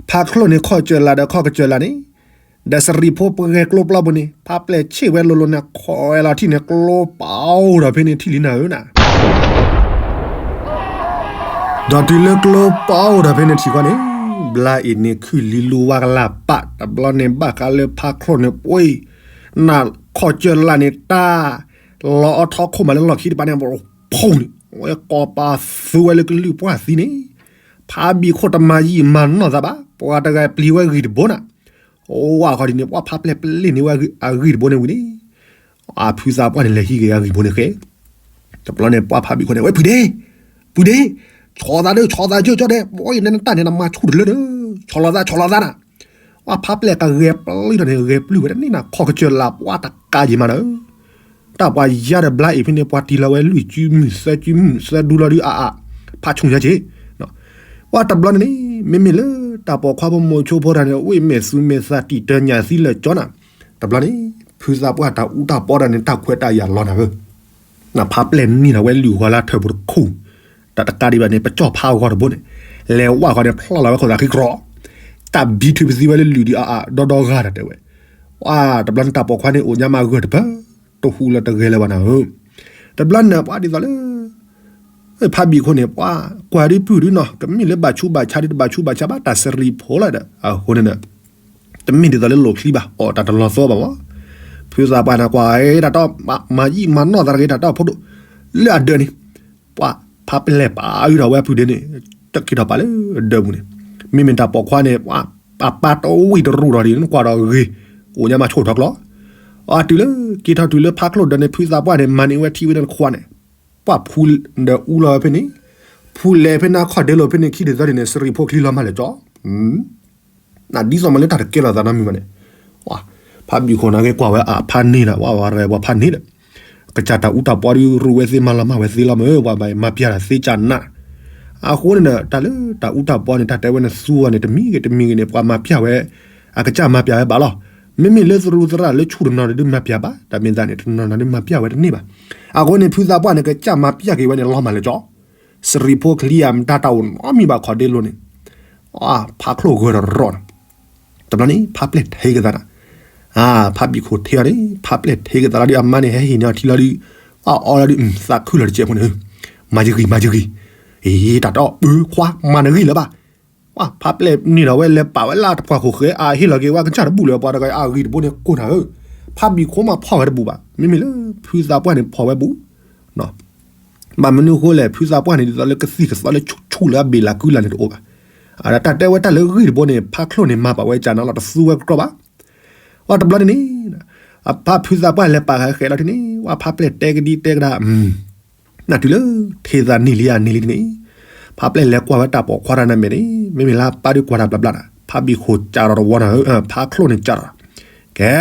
ဖးချိၣ်န့ၣ် ခီၣ်စၢၤလးဒီးခီၣ်ကစၢၤလးန့ၣ်, ဒီးစရံဖိပဂဲၤကျိပျီပူၤန့ၣ် ဖးပျဲၢ်ဆ့ၣ်ဝဲလိၤလိၤန့ၣ် ခိးဝဲလီၤထံၣ်န့ၣ် ကျိပအိၣ်ဒီးဖဲန့ၣ်ထံၣ်လံနၤဧၢနၤ ဒီးတုၤလၢကျိပအိၣ်ဒီးဖဲန့ၣ်ထံၣ်ဃီန့ၣ်, ဘျါအံၤန့ၣ်ခုၣ်လံလူဝါကလၢ်ပာ် တဘျီန့ၣ်ဘၣ်ဃးလၢဖးချိၣ်န့ၣ် ပှ့ၤ, နခီၣ်စၢၤလးန့ၣ်တၢ်, လီၤအီထီခိၣ်မးလၢလီၢ်ခံတပၤန့ၣ် ဖူန့ၣ်, ဝဲကိးပသူဝဲလၢကလုၢ်ပှၢ်သံန့ၣ်, ဖးဘံၣ်ခိၣ်တမၤယံာ်မၤနီၢ်သးဘၣ် ပှၤတဂၤပျံၤဝဲဂံၢ်တဘိနၤ အိၣ်ဝဲဃီဒ်န့ၣ် ပှၤဖးပျဲၢ်ပလ့ၣ်န့ၢ်ဝဲအဂံၢ်တဘိန့ၣ်ဝံၤန့ၣ်, အဖုသးပှၢ်န့ၣ် လဲၤဟံးက့ၤအဂံၢ်ဘိန့ၣ်ဃဲ, တဘျီန့ၣ် ပှၤဖးဘံၣ်ခိၣ်န့ၣ် ဝဲဖုဒ့, ဖုဒ့, ဆီသးဒၢ ဆီသးကၢကၠီဒဲး ပှၤအံၤနနတၢ်န့ၣ် နမၤဆူၣ်တလၢဒီး, ဆီလီၤသး ဆီလီၤသးနၤ, ပှၤဖးပျဲၢ်ကဂဲၤပျုၢ်ထီၣ်န့ၣ် ဂဲၤပျုၢ်ဝဲတန့ၢ်နၤ ခီၣ်ကစၢၢ်လးပှၤတကးယံာ်မးနၤ တၢ်ပှၤယါဒီးဘျါအံၤဖဲန့ၣ် ပှၤတံၢ်လီၤဝဲလွံၢ်စုမုၢ်သၢစုမုၢ်သၢဒူလီၤဒုးအါအါ, ဖးဆူၣ်ညါက့ၤ, ပှၤတဘျီန့ၣ်န့ၣ် မ့မ့ၢ်လၢတၢ်ပိာ်ခွါဖိမိၤဆိဖိတၢ်န့ၣ် ဝ့ၢ်မဲာ်သူမဲာ်သးတံၢ်တၢ်ညၣ်သံလၢာ်ကၠီနၤ, တဘျီန့ၣ် ဖုသးပှၢ်တၢ်အူတၢ်ပီတၢ်န့ၣ် တၢ်ခွဲးတၢ်ယာ်လီၤနၤဧၢ နဖးပျဲၢ်နံၣ်နၤဝဲလွံၢ်ဂီၤလၢထၢၣ်ပူၤတခိၣ်, တၢ်တကးဒံးဘၣ်န့ၣ် ပကၠီၣ်ဖးအဂီၢ်တဘိန့ၣ်, လဲၤဝဲဃီန့ၣ် ဖျီၣ်လီၤဝဲခိၣ်သးခံကြီ, တၢ်ဘံထုးပသံဝဲလၢလွံၢ်ဒံးအါအါ ဒီဒီဂၤတၢ်တဲဝဲ, တဘျီန့ၣ်တၢ်ပိာ်ခွါန့ၣ် အိၣ်ညါမးဂၢၢ်တပၢၢ်, တဟူးလၢတဂဲၤလၢၤဘၣ်နၤဧၢ, တဘျီန့ၣ်ပှၤဒ်သိးလၢ ဖးဘံၣ်ခိၣ်န့ၣ် ပှၤကွၢ်ဒုးပုၢ်ဒုးနီၤ ကမ့ၢ်လၢဘၣ်ဆူးဘၣ်ဆါဒုးတဘၣ်ဆူးဘၣ်ဆါဘၣ် တၢ်စရံဖိလီၤဒီး အဃိန့ၣ်ဒီး တမ့ၢ်ဒ်သိးလၢလိာ်ချံဘၣ် အီၣ်တၢ်တလီၤသီဘၣ်မး, ဖုသးပှၢ်န့ၣ်ကွၢ်တၢ်တီ မၤယံာ်မၤနီၢ်သးတဂ့ၤ တၢ်တီဖိဒိၣ်, လၢအဒၢးန့ၣ်, ပှၤဖးပျဲၢ်ပာ်အုးထီၣ်ဝဲအပုၢ်ဒ့န့ၣ်, တက့ၤထီၣ်ပာ်လၢအဒၢးပူၤန့ၣ်, မ့မ့ၢ်တၢ်ပိာ်ခွါန့ၣ် ပှၤပာ်တဝံၣ်တရူးထီၣ်ဒ်န့ၣ် ကွၢ်ဒီးဂ့ၤ, အိၣ်ညါမးဆိၣ်ထီၣ်ကျီ, အတုၤလၢက့ၤထီၣ်တုၤလၢဖးချိၣ်ဒၢးန့ၣ် ဖုသးပှၢ်န့ၣ် မၤန့ၢ်ဝဲထံၣ်ဝဲန့ၣ်တခွးန့ၣ်, ပှၤဖူဒီးအူလီၤဝဲဖဲန့ၣ်, ဖူလဲၤဖဲန့ၣ်ခီၣ်ဒဲးလိာ်ဖဲန့ၣ် ခံဒုးသၢဒုးန့ၣ် စရံဖိချံလီၤမးလၢာ်ကၠီ နဒ်သိးမးလၢတၢ်တကဲလီၤသးနီတမံၤဘၣ်န့ၣ်, ဖးဘံၣ်ခိၣ်န့ၣ်က့ၤကွၢ်ဝဲအဖးန့ၣ်ဒီး ဝဲဝဲရဲပှၤဖးန့ၣ်ဒီး, ကစၢ်တၢ်အူတၢ်ပီဒုးရူးဝဲသ့မၤလီၤမၢ်ဝဲသ့လီၤမၢ် ပှၤမၤပျၢ်တၢ်သ့ကၢ်နး, အဃိန့ၣ်ဒီး တၢ်လၢတၢ်အူတၢ်ပီန့ၣ် တၢ်တဲဝဲန့ၣ်သူအီၤန့ၣ် တမံၤဂ့ၤတမံၤဂ့ၤန့ၣ် ပှၤမၤပျၢ်ဝဲ အကစၢ်မၤပျၢ်ဝဲဘၣ်လီၤ. မ့မ့ၢ်လၢသရူးသရၣ်လၢဆူၣ်တနီၤန့ၣ် ဒုးမၤပျၢ်ဘၣ်, တၢ်မ့ၢ်သးန့ၣ် တနီၤနီၤဒုးမၤပျၢ်ဝဲတန့ၢ်ဘၣ်. အဃိန့ၣ် ဖုသးပှၢ်န့ၣ် ကစၢ်မၤပျၢ်က့ၤဝဲန့ၣ် လီၤမၢ်လၢကၠီ စရံဖိကလံၤဧါ မတၤတၢ်အိၣ်နီတမံၤဘၣ် ခီဒ့လိၤန့ၣ်, ဖးချိၣ်ဂၢၢ်တရီၣ်န့ၣ်, တဘျီန့ၣ် ဖးပျဲၢ်ထံကသးနၤ, ဖးဘံၣ်ခိၣ်ထံအီၤန့ၣ် ဖးပျဲၢ်ထံကသးလီၤဒုး အမါန့ၣ် ဟဲဟ့ၣ်န့ၢ်အီၤထံလီၤဒုး, အီၣ်အီလီၤဒုး သးခုလီၤတစဲးဖိန့ၣ်, မၤယဂံၢ် မၤယဂံၢ်, အ့ တၢ်တအီၣ် အၢ ခွါ မၤနဂံၢ်လၢၤဘၣ်. ဖးပျဲၢ်န့ၣ်ဒီးဝဲလဲၤပာ်ဝဲလၢတပှၢ်ခိၣ်ဃဲ အဟ့ၣ်လီၤက့ၤဝဲကစၢ်တဘူၣ်လၢၤ ပှၤတဂၤအဂံၢ်တဘိန့ၣ်ကိၢ်နၤဧၢ, ဖးဘံၣ်ခိၣ်မးဖီၣ်ဝဲတဘူၣ်ဘၣ်. မ့မ့ၢ်လၢဖုသးပှၢ်န့ၣ်ဖီၣ်ဝဲဘူး ဘၣ်မနုၤအဃိလဲၣ် ဖုသးပှၢ်န့ၣ် ဒ်သိးလၢကသံၣ်ကသီလၢဆူၣ်ဆူၣ်လၢအဘ့ၣ်လးကုလးန့ၣ်တအိၣ်ဘၣ်. တၢ်တဲဝဲတၢ်လၢဂံၢ်တဘိန့ၣ် ဖးချိၣ်န့ၣ် မၤပာ်ဝဲကၢ်နၤလီၤ တသူဝဲကတြီဘၣ်. အတဘျီန့ၣ်န့ၣ် အဖးဖုသးပှၢ်လဲၤပာ်ဃဲဃဲလီၤထံန့ၣ် ဝဲဖးပျဲၢ်တဲကဒံတဲကဒါ နတုၤလၢ ထံသးနံၣ်လံယၤနံၣ်လံန့ၣ် ဖးပျဲၢ်လဲၤကွၢ်ဝဲတၢ်ပိာ်ခွါတၢ်နမဲာ်န့ၣ် မ့မ့ၢ်လၢပၢ်ဒုးကွၢ်တၢ်ဘျီဘျီနၤ ဖးဘံၣ်ခိၣ်ကးထီၣ်တဝီနၤ ဖးချိၣ်န့ၣ်ကးထီၣ်, ကဲ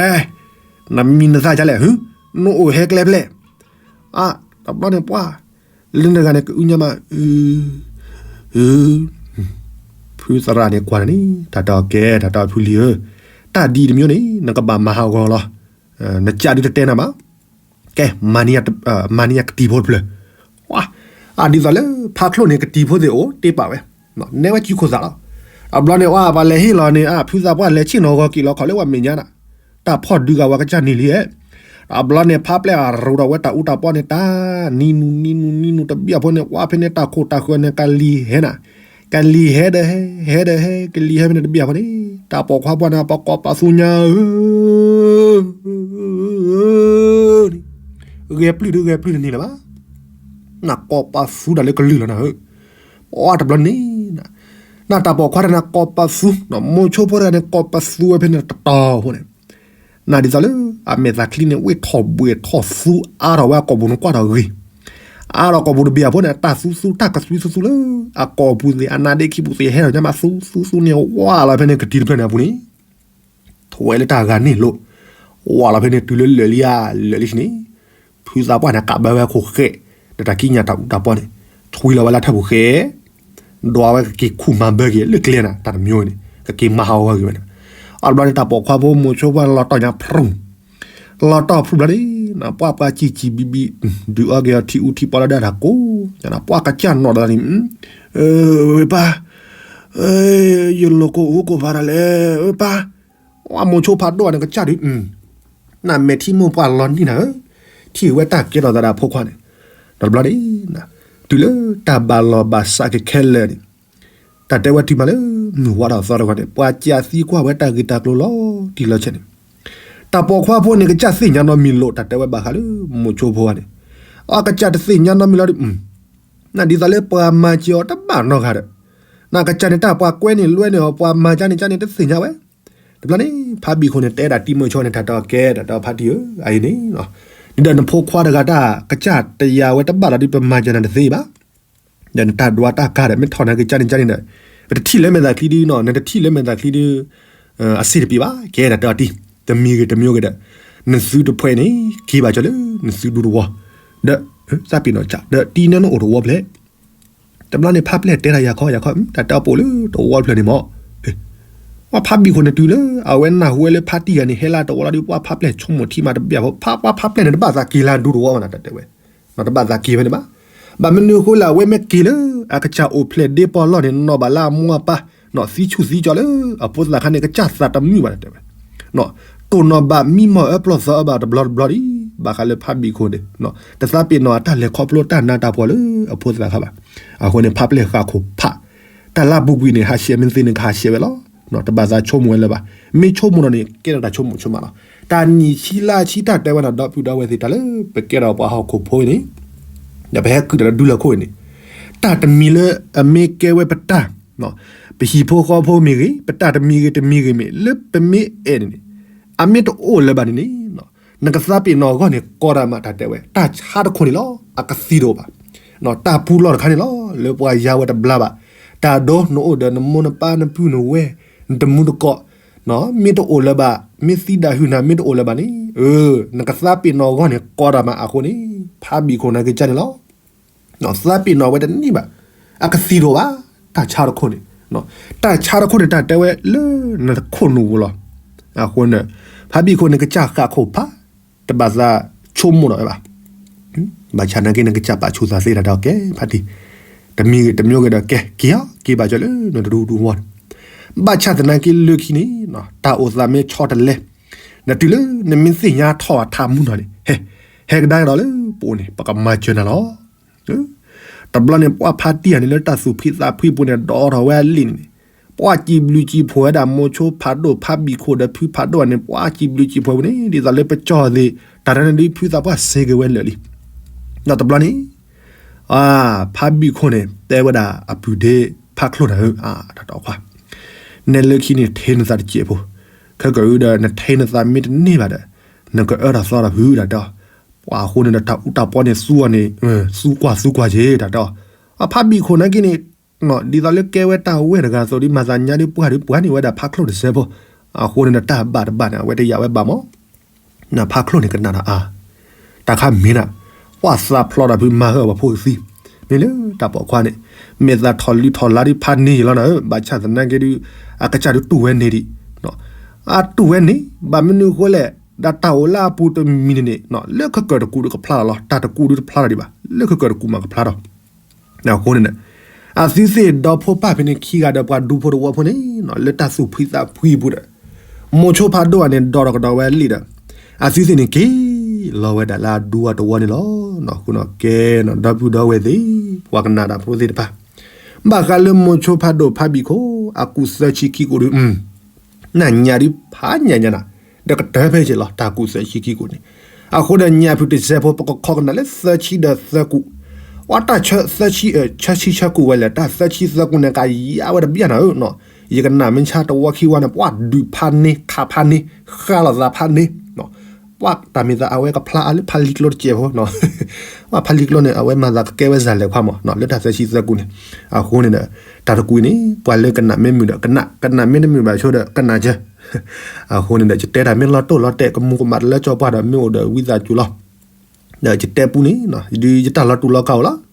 နမံၤနသၣ်ဒ်လဲၣ် နအိၣ်ဟဲကျဲဖျဲၣ် အ တဘျီန့ၣ်ပှၢ် လၢနဂၤန့ၣ်ကအုညါမး အ ဖုသရၣ်န့ၣ်ကွၢ်န့ၣ် တၢ်တဲအီၤကဲ တၢ်တဲအီၤဖုလံၤဧၢ, တၢ်ဒ်အံၤတမံၤန့ၣ် နကဘၣ်မၤဟးဂီၤလီၤ. နကးဒုးတတဲနၤဘၣ်. ကဲ မၤန့ၢ်ယၤကတံၤဖိတဖျၢၣ်. အ ဒ်သိးလၢ ဖးချိၣ်န့ၣ် ကတံၤဖိသ့ၣ်အိၣ်တ့ပာ်ဝဲ, နဲဝဲစုခိၣ်သးလီၤ. အဘျီန့ၣ် အ ပှၤလဲၤဟ့ၣ်လီၤန့ၣ် အ ဖုသးပှၢ်လဲၤဆ့ၣ်နီၤဂီၤက့ၤလီၤခီၣ်လၢပှၤမဲာ်ညါနၤ, တၢ်ဖီၣ်ဒုးဂၤဝဲကစၢ်န့ၣ်လံ. အဘျီန့ၣ် ဖးပျဲၢ်အရိၤဒီးဝဲတၢ်အူတၢ်ပီန့ၣ် တၢ်နံၤနူၤနံၤနူၤနံၤနူၤတဘျီဖိန့ၣ် ဝဲဖဲန့ၣ်တၢ်ခိၣ်တၢ်ဃၢၤန့ၣ် ကလံၤဟဲဒီးဟဲ ဟဲဒီးဟဲ ကလံၤဟဲဖဲန့ၣ်တဘျီဖိန့ၣ် တၢ်ပိာ်ခွါပှၢ်န့ၣ် ပကိးပသူညါဧၢ ဂဲၤပျုၢ်ဒုးဂဲၤပျုၢ်တန့ၢ်လၢၤဘၣ်. နကိးပသူတၢ်လၢကလုၢ်လီၤနၤဧၢ, ပှၤတဘျီန့ၣ် နတၢ်ပိာ်ခွါတဂၤန့ၣ်ကိးပသူ, မိၤဆိဖိတဂၤန့ၣ်ကိးပသူဝဲဖဲန့ၣ်တတီၤဖိန့ၣ်, နဒ်သိးလၢ အမဲာ်သးချံန့ၣ် ဝ့ၢ်ထီၣ်ဘှ့ၣ်ထီၣ်သူအါထီၣ်ဝဲအကိာ်ပူၤန့ၣ်ကွၢ်ထီၣ်ဂ့ၤ, အါထီၣ်ကိာ်ပူၤတဘ့ၣ်အဖိန့ၣ် တၢ်သူသူတၢ်ကသွံသူသူလၢ အကိာ်ပူၤသ့ၣ် အနါဒ့ခံပူၤသ့ၣ်ဟဲထီၣ်ညါမး သူသူသူန့ၣ် ဝါလီၤဖဲန့ၣ်ကတံၤတဖျၢၣ်န့ၣ်အပူၤန့ၣ် ထဝဲလၢတၢ်ဂၤန့ၣ်လိၤ, ဝါလီၤဖဲန့ၣ်တုၤလၢလၢာ်လံဧါ လၢာ်လံဆံန့ၣ်, ဖုသးပှၢ်န့ၣ် ကးဘၢဝဲအခိၣ်ဃဲ, ဒီးတၢ်ကံးညာ်တၢ်အူတၢ်ပီန့ၣ်, ထွံလီၤဝဲလၢထၢၣ်ပူၤဃဲ, ဒွးဝဲကက့ၤခူၣ်မၤဘၢက့ၤလၢကျဲနၤ တၢ်တမံၤန့ၣ် ကက့ၤမၤဟးဂီၤဂ့ၤဝဲန့ၣ်, အဘျီန့ၣ် တၢ်ပိာ်ခွါဖိမိၤဆိဖိလီၤတီၢ်ညါဖရူၣ် လီၤတီၢ်ဖရူၣ်ဘျီန့ၣ် ပှၤပှၤစံၣ်စံၣ်ဘံဘံ ဒုးအီက့ၤအီၤထံအူထံပီလၢဒၣ်တၢ်ကိး, ပှၤကစၢ်နီၣ်ဒီးန့ၣ်, ဝဲပၢ်, ယလိာ်ကိၢ်အိၣ်ကိၢ်ဖးဒၣ်လဲၣ်, ဝဲပၢ်, ဝဲမိၤဆိဖးဒိၣ်န့ၣ်ကစၢ်ဒုး, နမဲာ်ထံမိၢ်ပှၢ်လီၤနံၣ်နၤဧၢ, ထံၣ်ဝဲတၢ်ကဲထီၣ်သးဒၣ်ဖိခွါန့ၣ်, ဒီးတဘျီန့ၣ်, တုၤလၢတၢ်ဘၣ်လီၤဘၣ်စးက့ၤခဲလၢာ်န့ၣ် တၢ်တဲဝဲတုၤမးလၢ မုၢ်ဝါထီၣ်သီတဂီၤန့ၣ် ပှၤစံၣ်သံကွၢ်ဝဲတၢ်ဂ့ၢ်တၢ်ကျိၤလီၤတံၢ်လီၤဆဲးန့ၣ်, တၢ်ပိာ်ခွါဖိန့ၣ် ကစၢ်သ့ၣ်ညါနီတမံၤလိာ် တၢ်တဲဝဲဘၣ်ဃးလၢ မိၤဆိဖိန့ၣ်, အကစၢ်တသ့ၣ်ညါနီတမံၤလီၤဒီး, နဒ်သိးလၢပှၤမၤစၢၤအီၤတဘၣ်နီတဂၤဒီး, နကစၢ်န့ၣ်တၢ်ပှၤကွဲန့ၣ်လွဲန့ၢ်အီၤ ပှၤမၤကၢန့ၣ်ကၢန့ၣ်တသ့ၣ်ညါဝဲ, တဘျီန့ၣ် ဖးဘံၣ်ခိၣ်န့ၣ် တဲဒၣ်တံၤမုၢ်ဆိန့ၣ် တၢ်တဲအီၤကဲ တၢ်တဲအီၤဖးတံၢ်ဧၢ အအံၤန့ၣ်, ဒ်ဒီးနဖိခွါတဂၤတၢ်ကစၢ်တယာ်ဝဲတဘၣ်လီၤဒီး ပမၤစၢၤနၤတသ့ဘၣ် ဒီးနတၢ်ဒွးတၢ်ကါဒီး မ့ၢ်ထီၣ်နၤက့ၤကၢန့ၣ်ကၢန့ၣ်ဒီး, ပတထံၣ်လၢမဲာ်သးချံဒုနီၤ နတထံၣ်လၢမဲာ်သးချံဒု, အစ့ၣ်တပံၤဘၣ် ကဲတၢ်တဲအီၤတံၢ်, တမံၤဂ့ၤတမံၤဂ့ၤဒီး, နသုတဖှဲးန့ၣ် က့ၤဘၣ်ကၠီလၢနသုဒူတဝီ, ဒီး, သးပ့ၤနီၣ်ကၢ် ဒီးတံၤန့ၣ်နအိၣ်တဝီဖျဲၣ် တဘျီန့ၣ် ဖးပျဲၢ်တဲတၢ်ယၤခီယၤခီ တၢ်တဲအီၤပိာ်လၢတဝီဖျၢၣ်န့ၣ်မး, ပှၤဖးဘံၣ်ခိၣ်န့ၣ်တုၤလၢ အဝဲနၢ်ဟူဝဲလၢဖးတံၢ်ဂၤန့ၣ် ဟဲလၢတဝီလီၤဒီး ပှၤဖးပျဲၢ်ဆိကမိၣ်ထံမးတဘၣ်ဖိ ပှၤဖးပျဲၢ်န့ၣ် တဘၣ်သးက့ၤလၢဒူတဝီဘၣ်နၤ တၢ်တဲဝဲ, တဘၣ်သးက့ၤဝဲန့ၣ်ဘၣ်, ဘၣ်မနုၤအဃိလဲၣ် အဝဲမ့ၢ်က့ၤလၢ အကစၢ်အိၣ်ဖျဲၣ်ဒ့ပီၢ်လီၢ်န့ၣ် နီၢ်ဘၣ်လၢအမိၢ်အပၢ်, သံဆူၣ်သံကၠီလၢ အဖိသၣ်ခါန့ၣ် ကစၢ်သးတမုာ်ဘၣ် တၢ်တဲဝဲ တိၢ်နီၣ်ဘၣ်မံမီၢ်အၢပျီၢ်သီအၢဘၣ်တဘျီတဘျီဒံး, ဘၣ်ဃးလၢဖးဘံၣ်ခိၣ်န့ၣ်, တသးပ့ၤနီၣ်အတၢ်လဲၤခီဖျိတၢ်နးတၢ်ဖှီၣ်လၢအဖိသၣ်ခါဘၣ်. အဃိန့ၣ် ဖးပျဲၢ်ဃၣ်ခိၣ်ဖး, တၢ်လၢအပူၤကွံာ်န့ၣ် ဟးဆှဲးမ့ၢ်သ့န့ၣ် ကဟးဆှဲးဝဲလီၤ. တဘၣ်သးဆိကမိၣ်ဝဲလၢၤဘၣ်. မ့ၢ်ဆိကမိၣ်ဒီးန့ၣ် ကဲထီၣ်တၢ်ဆိကမိၣ်ဆိကမးလီၤ. တၢ်နံၣ်ဆံလါဆံတၢ်တဲဝဲဒၣ်ဒီပုၢ်ဒီဝဲၢ်သ့ၣ် တၢ်လၢပကဲထီၣ်ပှၤဟီၣ်ခိၣ်ဖိအံၤန့ၣ်, ဒီးပဟဲကုၢ်တၢ်လၢဒူလၢၢ်ခိၣ်အံၤန့ၣ်, တၢ်တမံၤလၢအမ့ၢ်ကဲဝဲပတၢ် ပဟံၣ်ဖိဃီဖိမ့ၢ်ဂ့ၤ, ပတၢ်တမံၤဂ့ၤတမံၤဂ့ၤမ့ၢ် လၢပမ့ၢ်အဲၣ်န့ၣ်န့ၣ်, အမ့ၢ်တအိၣ်လၢၤဘၣ်န့ၣ်န့ၣ်, နကသးပ့ၤနီၣ်အဂီၢ်န့ၣ် ကီဒၣ်မး တၢ်တဲဝဲ တၢ်ဆါတခိၣ်န့ၣ်လီၤ. အကသံတအိၣ်ဘၣ်. တၢ်ပူၤလီၢ်တခါန့ၣ်လီၤ. လၢပှၤယါဝဲတဘျါဘၣ်. တၢ်ဒိနအိၣ်ဒီးနမိၢ်နပၢ်နပုၢ်နဝဲၢ်, နတမူတကိး, မ့ၢ်တအိၣ်လၢၤဘၣ်, မ့ၢ်သံဒၣ်ဟုၣ်နၤ မ့ၢ်တအိၣ်လၢၤဘၣ်န့ၣ်, နကသးပ့ၤနီၣ်အဂီၢ်န့ၣ် ကီဒၣ်မးအဃိန့ၣ်, ဖးဘံၣ်ခိၣ်နၤက့ၤကၢန့ၣ်လီၤ. သးပ့ၤနီၣ်ဝဲတန့ၢ်ဘၣ်. အကသံၣ်ထီၣ်ဘၣ်, တၢ်ဆါတခိၣ်န့ၣ်, တၢ်ဆါတခိၣ်န့ၣ် တၢ်တဲဝဲလၢနခိၣ်နူာ်ပူၤလီၤ. အဃိန့ၣ် ဖါဘံၣ်ခိၣ်န့ၣ် ကစၢ်ဃၣ်ခိၣ်ဖး တဘၣ်သးဆိကမိၣ်ဒီးဝဲဘၣ်. ဘၣ်ဆၣ်သနာ်က့ နကစၢ်ပာ်ဆူၣ်သးသ့တၢ်ဒီးကဲဖးတံၢ်, တမံၤဂ့ၤတမံၤဂ့ၤဒီးကဲ က့ၤအီၤ က့ၤဘၣ်ကၠီလၢနတဒူဒူဝီန့ၣ်, ဘၣ်ဆၣ်သနာ်က့လၢခံန့ၣ် တၢ်အိၣ်သးမ့ၢ်ဆီတလဲ, နတုၤလၢနမ့ၢ်သ့ၣ်ညါထီၣ်အထးမုၢ်နီၤန့ၣ် ဟဲ ဟဲကဒါကဒီးလၢပအိၣ်န့ၣ် ပကမၤစၢၤနၤလီၤ. တဘျီန့ၣ် ပှၤဖါတံၢ်ဧါန့ၣ် လၢတၢ်သူၣ်ဖှံသးဖှံပူၤန့ၣ် ဒိးထီၣ်ဝဲအလံာ်န့ၣ်န့ၣ်, ပှၤစံးဘျုးစံးဖှိၣ်ဝဲဒၣ် မိၤဆိဖးဒိၣ်ဖါဘံၣ်ခိၣ်ဒီးဖုဖးဒိၣ်ဧါန့ၣ် ပှၤစံးဘျုးစံးဖှိၣ်ပူၤန့ၣ် ဒ်သိးလၢပကၠီၣ်သ့ၣ် တၢ်တၢ်န့ၣ်ဒ်ဖုသးပှၢ်စ့က့ၤဝဲလၢာ်လံ. ဒီးတဘျီန့ၣ် ဖါဘံၣ်ခိၣ်န့ၣ် တဲဝဲဒၣ်အပုၢ်ဒ့ဖါချိၣ်နၤဧၢ, တၢ်တခွါ, နဲလၢခံန့ၣ် ထဲနသးတစဲးဖိ, ခဲကၢ်အုဒီး နထဲနသးမ့ၢ်တန့ၢ်ဘၣ်ဒီး နကအၢတၢ်သီတၢ်ဖုတၢ်တဲအီၤ, ပှၤအဃိန့ၣ်ဒီး တၢ်အူတၢ်ပီန့ၣ်သူအီၤန့ၣ် သူကွၢ်သူကွၢ်က့ၤတၢ်တဲအီၤ, အဖါဘံၣ်ခိၣ်နာ်က့န့ၣ် ဒ်သိးလၢကဲဝဲတၢ်ဝဲၢ်တဂၤအသိးဒီး မၤသးညါဒီးပှၢ်ဒီးပှၢ်န့ၢ်ဝဲဒၣ်ဖါချိၣ်တစဲးဖိ, အဃိန့ၣ်ဒီး တၢ်ဘၣ်တဘၣ်န့ၣ် အဝဲတယာ်ဝဲဘၣ်မး နဖါချိၣ်န့ၣ်ကနၣ်ဒီးအါ, တၢ်ခါမ့ၢ်နၤ, ပှၤသးဖျိးတၢ်ဖုမၤဟၢအီၤပှၤဖိကသံ, မ့ၢ်လၢတၢ်ပိာ်ခွါန့ၣ်, မ့ၢ်သးထီၣ်လုၢ်ထီၣ်လါဒ်ဖးန့ၢ်ယလီၤနၤဧၢ, ဘၣ်ဆၣ်သနာ်က့ဒုး အကစၢ်ဒုးတူၢ်ဝဲန့ၢ်ဒံး, အတူၢ်ဝဲန့ၢ် ဘၣ်မနုၤအဃိလဲၣ်, ဒီးတၢ်အိၣ်လၢအပူၤတမံၤန့ၣ်န့ၣ် လၢခကၢၢ်တကူးဒုးကဖျါလီၤလီၤ, တၢ်တကူးဒုးတဖျါလီၤဒံးဘၣ်, လၢခကၢၢ်တကူးမးကဖျါဒီး အဃိန့ၣ် အသုသ့ၣ်ဒီဖိပၢ်ဖဲန့ၣ်ခံဂၤဒီးပှၤဒူဖိတဝီဖိန့ၣ် လၢတၢ်သူၣ်ဖှံသးဖှံအပူၤဒီး မိၤဆိဖးဒိၣ်ဧါန့ၣ် ဒိးထီၣ်ကဒီးဝဲလံာ်ဒီး အသုသ့ၣ်န့ၣ်က့ၤ လီၤဝဲဒၣ်လၢအဒူအတဝီန့ၣ်လီၤ. အဃိန့ၣ်ကဲ ဒီပုၢ်ဒီဝဲၢ်သ့ၣ် ပှၤကနၣ်တၢ်ဖိသ့ၣ်တဖၣ် ဘၣ်ဃးလၢမိၤဆိဖးဒိၣ်ဖါဘံၣ်ခိၣ် အကူၣ်သၢဆံခံကူၣ်ဒုး နညါဒုးဖးညါညါနၤ, ဒီးကတၢၢ်ဖဲက့ၤလီၤ တၢ်ကူၣ်သၢဆံခံကူၣ်န့ၣ်, အဃိဒီးညၣ်ဖုၣ်တစဲးဖိ ပကခိးကနၣ်လၢသၢဆံဒီးသၢကူၣ်, ပှၤတၢ်ဆၢသၢဆံဆၢဆံဆၢကူၣ်ဝဲလဲၣ်, တၢ်သၢဆံသၢကူၣ်န့ၣ် ကယါဝဲတဘျီနၤဧၢ, ယကနၣ်မ့ၢ်ဆါတဝီခံဝီန့ၣ် ပှၤဒုးဖးန့ၢ် ခးဖးန့ၢ် ဃါလိာ်သးဖးန့ၢ် ပှၤတၢ်မ့ၢ်သးအဝဲကဖျါအါလၢဖးလံကျိတစဲးဖိ, ပှၤဖးလံကျိန့ၣ် အဝဲမၤသးကကဲဝဲစၢ်လဲၤခွါမး လၢတၢ်သၢဆံသၢကူၣ်န့ၣ်, အဃိန့ၣ်ဒီး တၢ်တကူၣ်အံၤန့ၣ် ပှၤလၢကနၣ်မ့ၢ်မုာ်ဒီးကနၣ်, ကနၣ်မ့ၢ်တမုာ်ဘၣ်ဆိဒီး ကနၣ်ကၢ, အဃိန့ၣ်ဒီး ယတဲတၢ်မ့ၢ်လီၤတိၢ်လီၤတဲာ် ကမူၤကမၣ်တလၢကၠီပှၢ်ဒီး မ့ၢ်အိၣ်ဒီးဝံသးစူၤလီၤ. ဒီးယတဲပူန့ၣ် ဒ်ယတၢ်လီၤတူာ်လီၤကာ်အိၣ်လီၤ.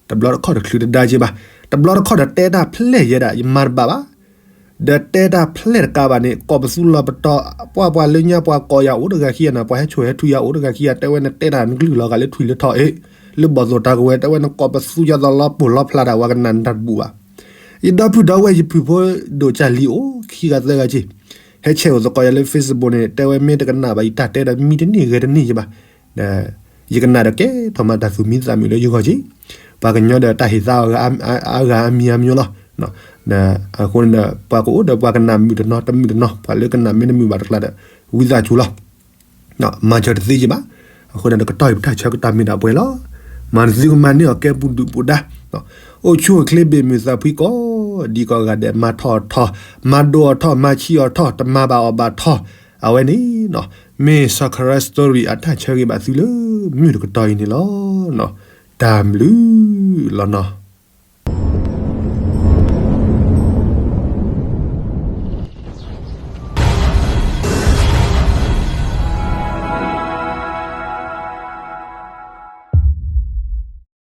တဘျီတခီၣ်တချုးတဒါက့ဘၣ်, တဘျီတခီၣ်ဒီးတဲတၢ်ဖျဲၣ်ယဲဒၣ် ယမၤတဘၣ်ဘၣ် ဒီးတဲတၢ်ဖျဲၣ်တကးဘၣ်န့ၣ် ကိးပသူလီၤပတီၢ်, ပှၤပှၤလၢညါပှၤကိးယၤအိၣ်တဂၤခံဂၤန့ၣ်, ပှၤဟဲဆိၣ်ဟဲထုယၤအိၣ်တဂၤခံဂၤ, တဲဝဲနတဲတၢ်နကလုၢ်လီၤဂာ်လၢထွံၣ်လၢထီၣ်အ့ၣ်, လၢဘီၣ်သိၣ်တၢ်ကဝဲၤ, တဲဝဲနကိးပသူယၤသိးလီၤပိၢ်လီၤဖျါတၢ် ပှၤကနၣ်နတၢ်တဘူၣ်ဘၣ်. ယဒီပုၢ်ဒီဝဲၢ်ယဖုဖိဒိၣ်ကၢ်လံၤအိၣ်ခံဂၤသၢဂၤက့, ဟဲဆဲးအိၣ်သကိးယၤလၢ Facebook န့ၣ် တဲဝဲမ့ၢ်တကနၣ်ဘၣ်ယတၢ်တဲဒီး မံတန့ၢ်ဂဲၤတန့ၢ်ယဘၣ် ဒီးယကနၣ်ဒီးကဲထီၣ်မးတၢ်သူၣ်မံသးမုာ်လၢယဂီၢ်က့, ပှၤကညီဒီးတၢ်ဟ့ၣ်သါအဂၤအါဂၤအါမံၤအါမံၤလီၤ. အဃိန့ၣ်ဒီး ပှၤကအိၣ်ဒီးပှၤကနၣ်မုာ်တနီၤတမုာ်တနီၤ, ပှၤလၢကနၣ်မ့ၢ်တမုာ်ဘၣ်တကျါဒီး ဝံသးစူၤလီၤ. မၤစၢၤတသ့က့ဘၣ်. အဃိန့ၣ်ဒီး ကတီၢ်အံၤပတၢ်ဆၢကတီၢ်မ့ၢ်ဒၣ်ပှဲၤလီၤ. မၤနသုကမၤန့ၢ်အီၤကဲပူၤဒုၣ်ပူၤဒါ, အိၣ်ဆူၣ်အိၣ်ချ့ဘၣ်မုာ်သးဖှံကိးဒံးကိးဂၤဒဲး, မၤထီၣ်အထီၣ်, မၤဒိၣ်အထီၣ်, မၤဆံးအီၤထီၣ်, တမၤဘၣ်အီၤဘၣ်ထီၣ်, အဝဲန့ၣ် မ့ၢ်စီၤခရၢ story အတၢ်ဆၢဂ့ၤဘၣ်သုလၢမုၢ်တကတီၢ်အံၤန့ၣ်လီၤ. တၢ်ဘျုးလီၤနီၤ.